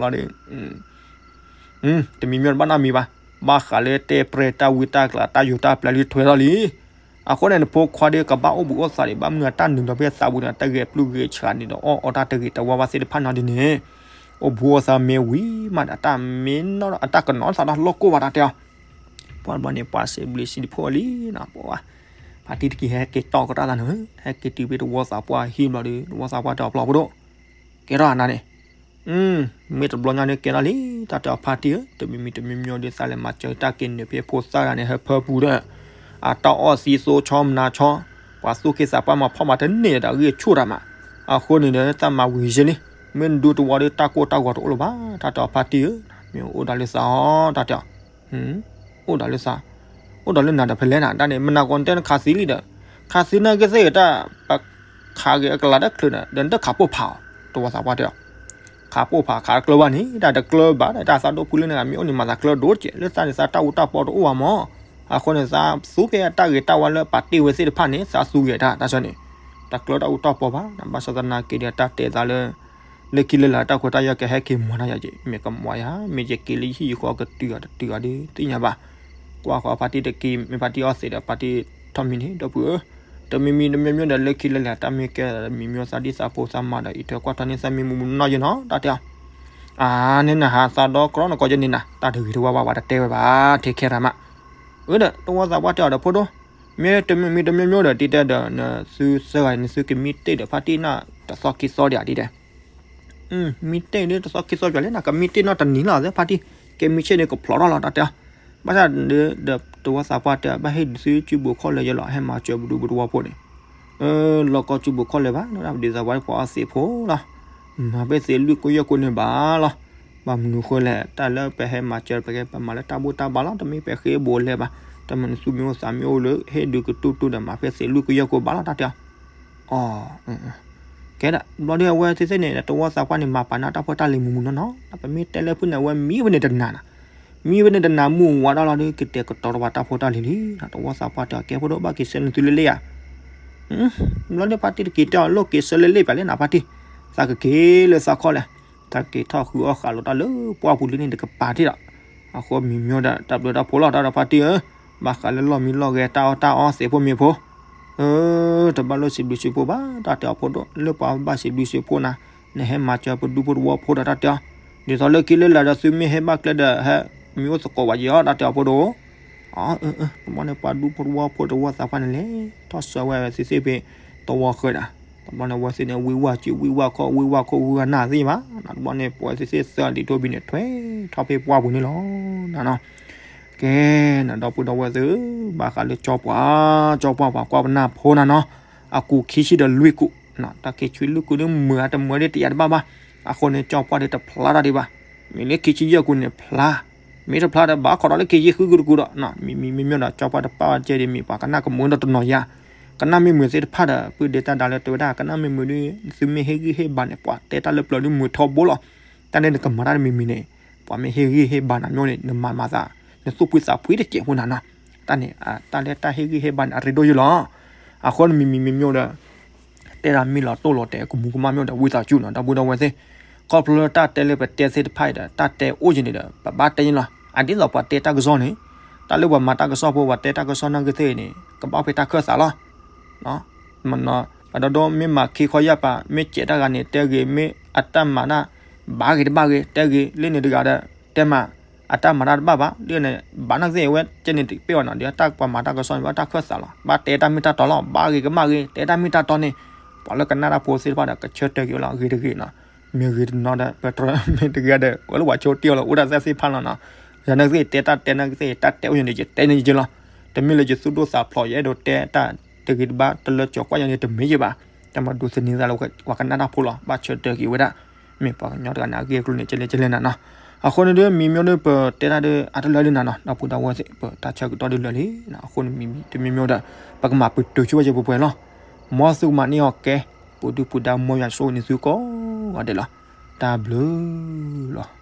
ဒီး တမံၤမံၤတဘၣ်နီတမံၤဘၣ်, ဘၣ်ဃးလၢတဲပြဲတၢ်ဝံတၢ်ကျးတၢ်ယိာ်တၢ်ပျဲလံထွဲလီၤလံ အဃိန့ၣ် နဖိခွါဒီးကဘၣ်အိၣ်ဘှံးအိၣ်သါဒံး ဘၣ်မနုၤအတၢ်နုာ်လီၤဖဲသးပူၤန့ၣ် အတၢ်ဂဲၤပျုၢ်ဂဲၤဆှးန့ၣ်ဒီး အီၣ်အီတၢ်တဂ့ၤတဝါဘၣ်သ့ၣ်တဖၣ်နီၤဒ်န့ၣ်, အိၣ်ဘှံးအိၣ်သါမ့ၢ်ဝံၤမးဒီး အတၢ်မ့ၢ်နီၢ်ဒီးအတၢ်ကနီၤသးတၢ်လီၢ်ကိၢ်ဘၣ်တၢ်တဲအီၤ, ပှၤတဘျီန့ၣ် ပှၤစံးဘျုးစံးဖှိၣ်လံနီၤ ပှၤ ဖါတံၢ်တက့ၢ်ဟဲက့ၤတီၢ်ကတၢၢ်သးန့ၣ် ဟဲက့ၤတုၤဖဲတဝီသးပှၢ်ဟံၣ်ဘျီဒီး တဝီသးပှၢ်တဲအီၤဖျီၣ်ဖိဒိၣ်, ကဲထီၣ်အနၤန့ၣ် မ့ၢ်တဘျီညါန့ၣ်ကဲထီၣ်လံ တၢ်တဲအီၤဖါတံၢ်ဧၢ, တမံၤမံၤတမံၤမံၤဒီး သးလဲၤမၤစၢၤတၢ်က့ၤနုာ်ဖဲဖိသၣ်ဂၤန့ၣ် ဟၢဖၢပူၤဒီး အတၢ်အီၣ်သံသိဆီမနၤဆီ, ပှၤသူၣ်က့သးပှၢ်မၤဖီၣ်မၤတန့ၢ်ဒီး ဂံၢ်ဆူၣ်တၢ်မး, အဃိန့ၣ်ဒီး တၢ်မၤဝံၤယဲလံ, မ့ၢ်နဒူတဝီဒီး တၢ်ကိၢ်တၢ်ဂီၤတအိၣ်လၢၤဘၣ်, တၢ်တဲအီၤဖါတံၢ်ဧၢ, မ့ၢ်အိၣ်ဒၣ်လၢသးအီၤ တၢ်တဲအီၤ အိၣ်ဒီးလၢသး, အိၣ်ဒီးလၢနၤဒီးဖဲလဲၣ်နၤ, တၢ်န့ၣ် မနၤကိးနတဲနခးသံလံဒီး, ခးသံနာ်က့သ့ၣ်ဂ့ၤတၢ်, ပခးက့ၤအကလၤတချုးန့ၣ် ဒီးနတခးပိၢ်ဖးအီၤ, တဝီသးပှၢ်တဲအီၤ, ခးပိၢ်ဖးခးတကျၢၤဘၣ်န့ၣ် တၢ်တကျၢၤဘၣ်ဒီး တၢ်သးဒိၣ်ဖုလၢနဂၤမ့ၢ်အိၣ်န့ၣ် မၤသးကျၢၤဒိၣ်တက့ၢ်, လၢသးန့ၣ်သးတၢ်အူတၢ်ပီတအိၣ်ဘၣ်မး, အဃိန့ၣ် သးသူက့ၤအတၢ်ဂ့ၤတၢ်ဝါလၢပာ်တ့ၢ်ဝဲသ့ၣ်တဖၣ်န့ၣ် သးသူက့ၤတၢ်, တၢ်ဆၢန့ၣ်, တကျၢၤတၢ်အူတၢ်ပီဘၣ်, ဘၣ်ဆၣ်သနာ်က့ဒီး တၢ်တဲသးလၢ လၢခံလၢလာ်တၢ်ခွဲးတၢ်ယာ်ကဟဲက့ၤမၤတၢ်ယၤက့ၤ, မ့ၢ်ကမၤယၤ, မ့ၢ်ယက့ၤလၢယဟံၣ်ယဃီကတုၤအီၤတတုၤအီၤဒီး သ့ၣ်ညါဘၣ်, ကွၢ်ဃီဖါတံၢ်တက့ၢ်, မ့ၢ်ဖါတံၢ်အီၣ်သံးဒီး ဖါတံၢ်ထီၣ်မံန့ၣ် ဒီပုၢ်ဧၢ, တမံၤမံၤတမံၤမံၤဒီး လၢခံလၢလာ်တၢ်မ့ၢ်ကဲဒီး မံၤမံၤသးဒ်သးဖိသးမါဒီး အံးထွဲကွၢ်ထွဲန့ၢ်သးမံမူမူနီၢ်ယဲနီၤ တၢ်တဲအီၤ, အါန့ၢ်နဟးသးဒီကရီနကီးယဲန့ၣ်နၤ, တၢ်တဂ့ၤတဝါဘၣ် ပှၤတတဲဝဲဘၣ် ထဲခဲရၤမး, အၢဒီး တဝီသးပှၢ်တဲအီၤဒီး ဖိဒိၣ်, မ့ၢ်တမံၤမံၤတမံၤမံၤဒီး တံၤတဲဒီး နသုသၢဂၤန့ၣ် နသုကမံတ့ၢ်ဒီးဖါတံၢ်နီၢ်တသီခံသီဒံးဧါ တံၤတဲ မံတ့ၢ်ဒ်တသီခံသီပၠးလၢနကမံတ့ၢ်နီၢ်တနံၤလီၤ သ့ၣ်ဖါတံၢ်, ကမံဆ့ၣ်န့ၣ်ကဖျိးထီၣ်လီၤ တၢ်တဲအီၤ, ဘၣ်ဆၣ်ဒီး တဝီသးပှၢ်တဲ ဘၣ်ဟ့ၣ်ဒုးသုစုပူၤခီၣ်လၢာ်ယဲလီၤ ဟဲမၤစၢၤပဒူပတဝီဖိန့ၣ်, လီၤကီစုပူၤခီၣ်လၢာ်ဘၣ် လၢဒၣ်ပဒုးသးပှၢ်ပှၤအီၣ်သံးဖိလီၤ, မၤဖဲသ့ၣ်လွံၢ်ကိးယဲၢ်ကိးန့ၣ်ဘၣ်လီၤ. ဘၣ်မနုၤဃိလဲၣ်, တၢ်လၢပဟဲမၤစၢၤပကဲပမၤလၢတၢ်ဘူၣ်တၢ်ဘါလီၤ. တမ့ၢ်ပဟ့ၣ်ဘိလဲၤဘၣ်, တမ့ၢ်နသူၣ်မံအိၣ်သးမံအိၣ်လၢ ဟ့ၣ်ဒုးကတူၢ်တူၢ်ဒီးမၤဖဲသ့ၣ်လွံၢ်ကိးယဲၢ်ကိးဘၣ်လီၤ တၢ်တဲအီၤ. အ ကဲဒၣ် ဘျီဒ်အဝဲသ့ၣ်သ့ၣ်န့ၣ် တဝီသးပှၢ်န့ၣ် မၤပာ်နၤတၢ်ဖိတၢ်လံၤမုၢ်မုၢ်နီၢ်နီၢ်, ပမ့ၢ်တဲလၢဖုၣ်န့ၣ် အဝဲမံဖဲန့ၣ်တနၤနီၤ, မံဖဲန့ၣ်တနၤမုၢ်ဝါဒၣ်လီၤဒီး ကတဲာ်ကတီၤတဝီတၢ်ဖိတၢ်လံၤလံ. တဝီသးပှၢ်တဲအီၤ ကဲဖိဒိၣ် ဘၣ်က့ၤဆၢနသုလၢလ့ၣ်ဧါ. ဘျီဒ်ဖါတံၢ်တက့ၤတဲအီၤ လိၣ်က့ၤဆၢလၢလ့ၣ်ပၠးလံနီၤ ဖါတံၢ်, သးကက့ၤလၢသးခီလဲၣ်, တၢ်က့ၤထီၣ်ဃုအီၣ်ဃာ်လိာ်တၢ်လၢပှၢ်ပူၤလံန့ၣ် တကပၤထံၣ်ဒီး, အဃိမံၤမၠိဒီး တၢ်ဘျုးတၢ်ဖှိၣ်လီၤ တၢ်ဒီးဖါတံၢ်ဧၢ, ဘၣ်ဃးလၢလီၢ်မံလီၢ်ဂဲၤ တၢ်အီၣ်တၢ်အီ သ့ၣ်ဖိမ့ၢ်ဖိ တဘၣ်လိၣ်စံးဘျုးစံးဖှိၣ်ဘၣ် တၢ်တဲအီၤဖိဒိၣ်, လၢပှၤဘၣ်စံးဘျုးစံးဖှိၣ်နၤ, နဟဲမၤစၢၤပဒူဖိတဝီဖိဒီး တၢ်တဲအီၤ, ဒ်သိးလၢခံလၢလာ်ဒီး သုမ့ၢ်ဟဲဘၣ်ကျဲဒီး ဟဲမံအိၣ်သကိးဝဲက့ၤအီၤ တၢ်တဲအီၤဖိဒိၣ်. တဘျီန့ၣ် ပှၤဒူဖိတဝီဖိတဝီသးပှၢ်န့ၣ်လဲၤထီၣ်ဆှၢဝဲသ့ၣ်သ့ၣ်ဖဲတဝီဃၢၤဒီး, တဘျီန့ၣ် အဝဲသ့ၣ်န့ၣ် ဝံၢ်ဝၢ်စု ဝံၢ်ဝၢ်ခီၣ် ဝံၢ်ဝၢ်ခိၣ် ဝံၢ်ဝၢ်နၢ်သ့ၣ်ဘၣ်, တဘျီန့ၣ် ပဝဲသ့ၣ်သ့ၣ်သၢလံၤထိဘံန့ၣ် ထွဲထီၣ်ဖဲပှၢ်ပူၤန့ၣ်လီၤ. ကဲ နဒီပုၢ်ဒီဝဲၢ်သ့ၣ်, ဘၣ်ဃးလၢကၠီပှၢ်, ကၠီပှၢ်ပှၤကွၢ်ပနၢ်ဖိနၤနီၤ, အကူာ်ခံဆံဒီးလွံၢ်ကူာ်, တၢ်ခံဆံလွံၢ်ကူာ်ဒီး မုာ်အတမုာ်ဒ်တယာ်တဘၣ်ဘၣ်, အဃိန့ၣ် ကၠီပှၢ်ဒီးတဖျါတၢ်ဒံးဘၣ်, မ့ၢ်လၢခံဆံယဲၢ်ကူာ်န့ၣ်ဖျါ, မ့ၢ်တဖျါဒီး ဘၣ်ခိးဒီးလၢခံဆံဃုကူာ်တကူာ်ဒီး, မ့မ့ၢ်မ့ၢ်ဒီး ကၠီပှၢ်တပာ်ဝဲကဲဒ်မ့ၢ်ပှၤကနၣ်ကမုာ်ဒီးတနီၤယါ, ကနၣ်မ့ၢ်မုာ်သ့ၣ်တဖၣ်ဒီး ပုၢ်ဒ့တၢ်ဒါလၢတဲဝဲဒၣ် ကနၣ်မ့ၢ်မုာ်ဒီး သုမ့ၢ်ဟ့ၣ်ဂံၢ်ဟ့ၣ်ဘါန့ၣ် ပှၤတဲတၢ်လၢပျၢၤဒီးမုာ်ထီဘိလီၤ. တၢ်န့ၣ်နကမၤတၢ်တမံၤမံၤန့ၣ်, ပှၤမ့ၢ်ဟ့ၣ်ဂံၢ်ဟ့ၣ်ဘါနၤမ့ၢ်န့ၣ် နမၤမၤသး, နသူၣ်ဖှံသးဖှံတစဲးဖိနၤနီၤ. တၢ်န့ၣ် တၢ်လၢတၢ်ဟ့ၣ်ဂံၢ်ဟ့ၣ်ဘါန့ၣ် အရ့ဒိၣ်ယိာ်လီၤ. အဃိန့ၣ်မံၤမံၤမ့ၢ်မ့ၢ်ဒီး တဲဒၣ်မ့ၢ်လီၤတိၢ်လီၤတဲာ်ကမူၤကမၣ်မ့ၢ်ဒီး ဝံသးစူၤနီၤ ဒီပုၢ်ဒီဝဲၢ်သ့ၣ်, ခီဖျိလၢတၢ်တဲလၢပတဲသ့ၣ်တဖၣ်အံၤဒီး တၢ်တဲအိၣ်ယံၤန့ၣ်ဒီး ပဘၣ်တဲယံၤလီၤ. အဒ်သိးပှၤတဲတၢ်ကစီၣ်န့ၣ်, တၢ်လၢပှၤမၤတၢ်ကစီၣ်ဖိ ပှၤတဲတၢ်ကစီၣ်နာ်က့သ့ၣ်န့ၣ် ကဘၣ်ဖဲတၢ်ခၢၣ်သးလီၤ. ပှၤဒီဒိမ့ၢ်မၤခ့ခီယၢ်ပၤ မ့ၢ်စဲးတၢ်ဂၤန့ၣ် တဲဂ့ၤ, မ့ၢ်အတၢ်မၤတၢ် ဘၣ်ဂ့ၤတဘၣ်ဂ့ၤ တဲဂ့ၤ, လၢန့ၣ်တဂၤဒီး တဲမး အတၢ်မၤတၢ်တဘၣ်ဘၣ်, လၢန့ၣ် ဘၣ်နာ်က့သ့ၣ် အဝဲကဲန့ၣ်တပ့ၢ်အီၤနီၤ, ဒီးတၢ်ပှၤမၤတၢ်ကစီၣ်န့ၣ် ဘၣ်တၢ်ခၢၣ်သးလီၤ, ဘၣ်တဲတၢ်မ့ၢ်တၢ်တီလီၤ, ဘၣ်ဂ့ၤကမၣ်ဂ့ၤ တဲတၢ်မ့ၢ်တၢ်တီန့ၣ်, ပှၤလၢကနၣ်တၢ်ဖိသ့ၣ်တဖၣ်ဒီး ကဆၢတဲာ်က့ၤဝဲလီၤ, ဂ့ၤတဂ့ၤနီၤ, မ့ၢ်ဂ့ၤတနီၤဒီး ပတြၢၤမ့ၢ်တဂ့ၤဒီး ဝဲလၢပှၤဆိတ့ၢ်အီၤလီၤ, အိၣ်ဒၣ်သ့ၣ်သ့ၣ်တဖၣ်လီၤနီၤ, ယနာ်က့သ့ၣ် တဲတၢ်တဲနာ်က့သ့ၣ် တၢ်တဲအိၣ်ယၤန့ၣ် ယတဲန့ၣ်ယက့လီၤ, တမ့ၢ်လၢယသူၣ်ဒိၣ်သးဖျိး ယအဲၣ်ဒိးတဲတၢ်တဂ့ၤတဘၣ် တလၢကၠီၤကွၢ်ယၤန့ၣ် တမ့ၢ်ယဘၣ်, တၢ်မၤဒိးသန့ၤသးလၢပှၤကနၣ်တၢ်ဖိလီၤ, ဘၣ်ဆၢတဲာ်က့ၤဝဲဒၣ်, မ့ၢ်ပှၤကညီတဂၤန့ၣ် အဂ့ၢ်အကျိၤန့ၣ် ကလဲၣ်ကလဲၣ်နၤနီၤ, အဃိန့ၣ်ဒီး မံၤမ့ၢ်ဒီး ပတဲတၢ်ဒီး အါတလၢလံနၤနီၤ, ဒီပုၢ်ဒီဝဲၢ်သ့ၣ် ပတၢ်ဆၢကတီၢ်ဒုးလၢာ်လံ, အဃိန့ၣ် မံၤတမံၤမ့ၢ်ဒီး ပကမၤပတုာ်ဆိဝဲယပှဲၤပှဲၤလီၤ, မ်သုကမၤန့ၢ်အီၤကဲ, ပူၤဒုၣ်ပူၤဒါ မ်ယွၤဆိၣ်ဂ့ၤန့ၢ်သုကိးဂၤဒဲးလီၤ, တၢ်ဘျုးလီၤ.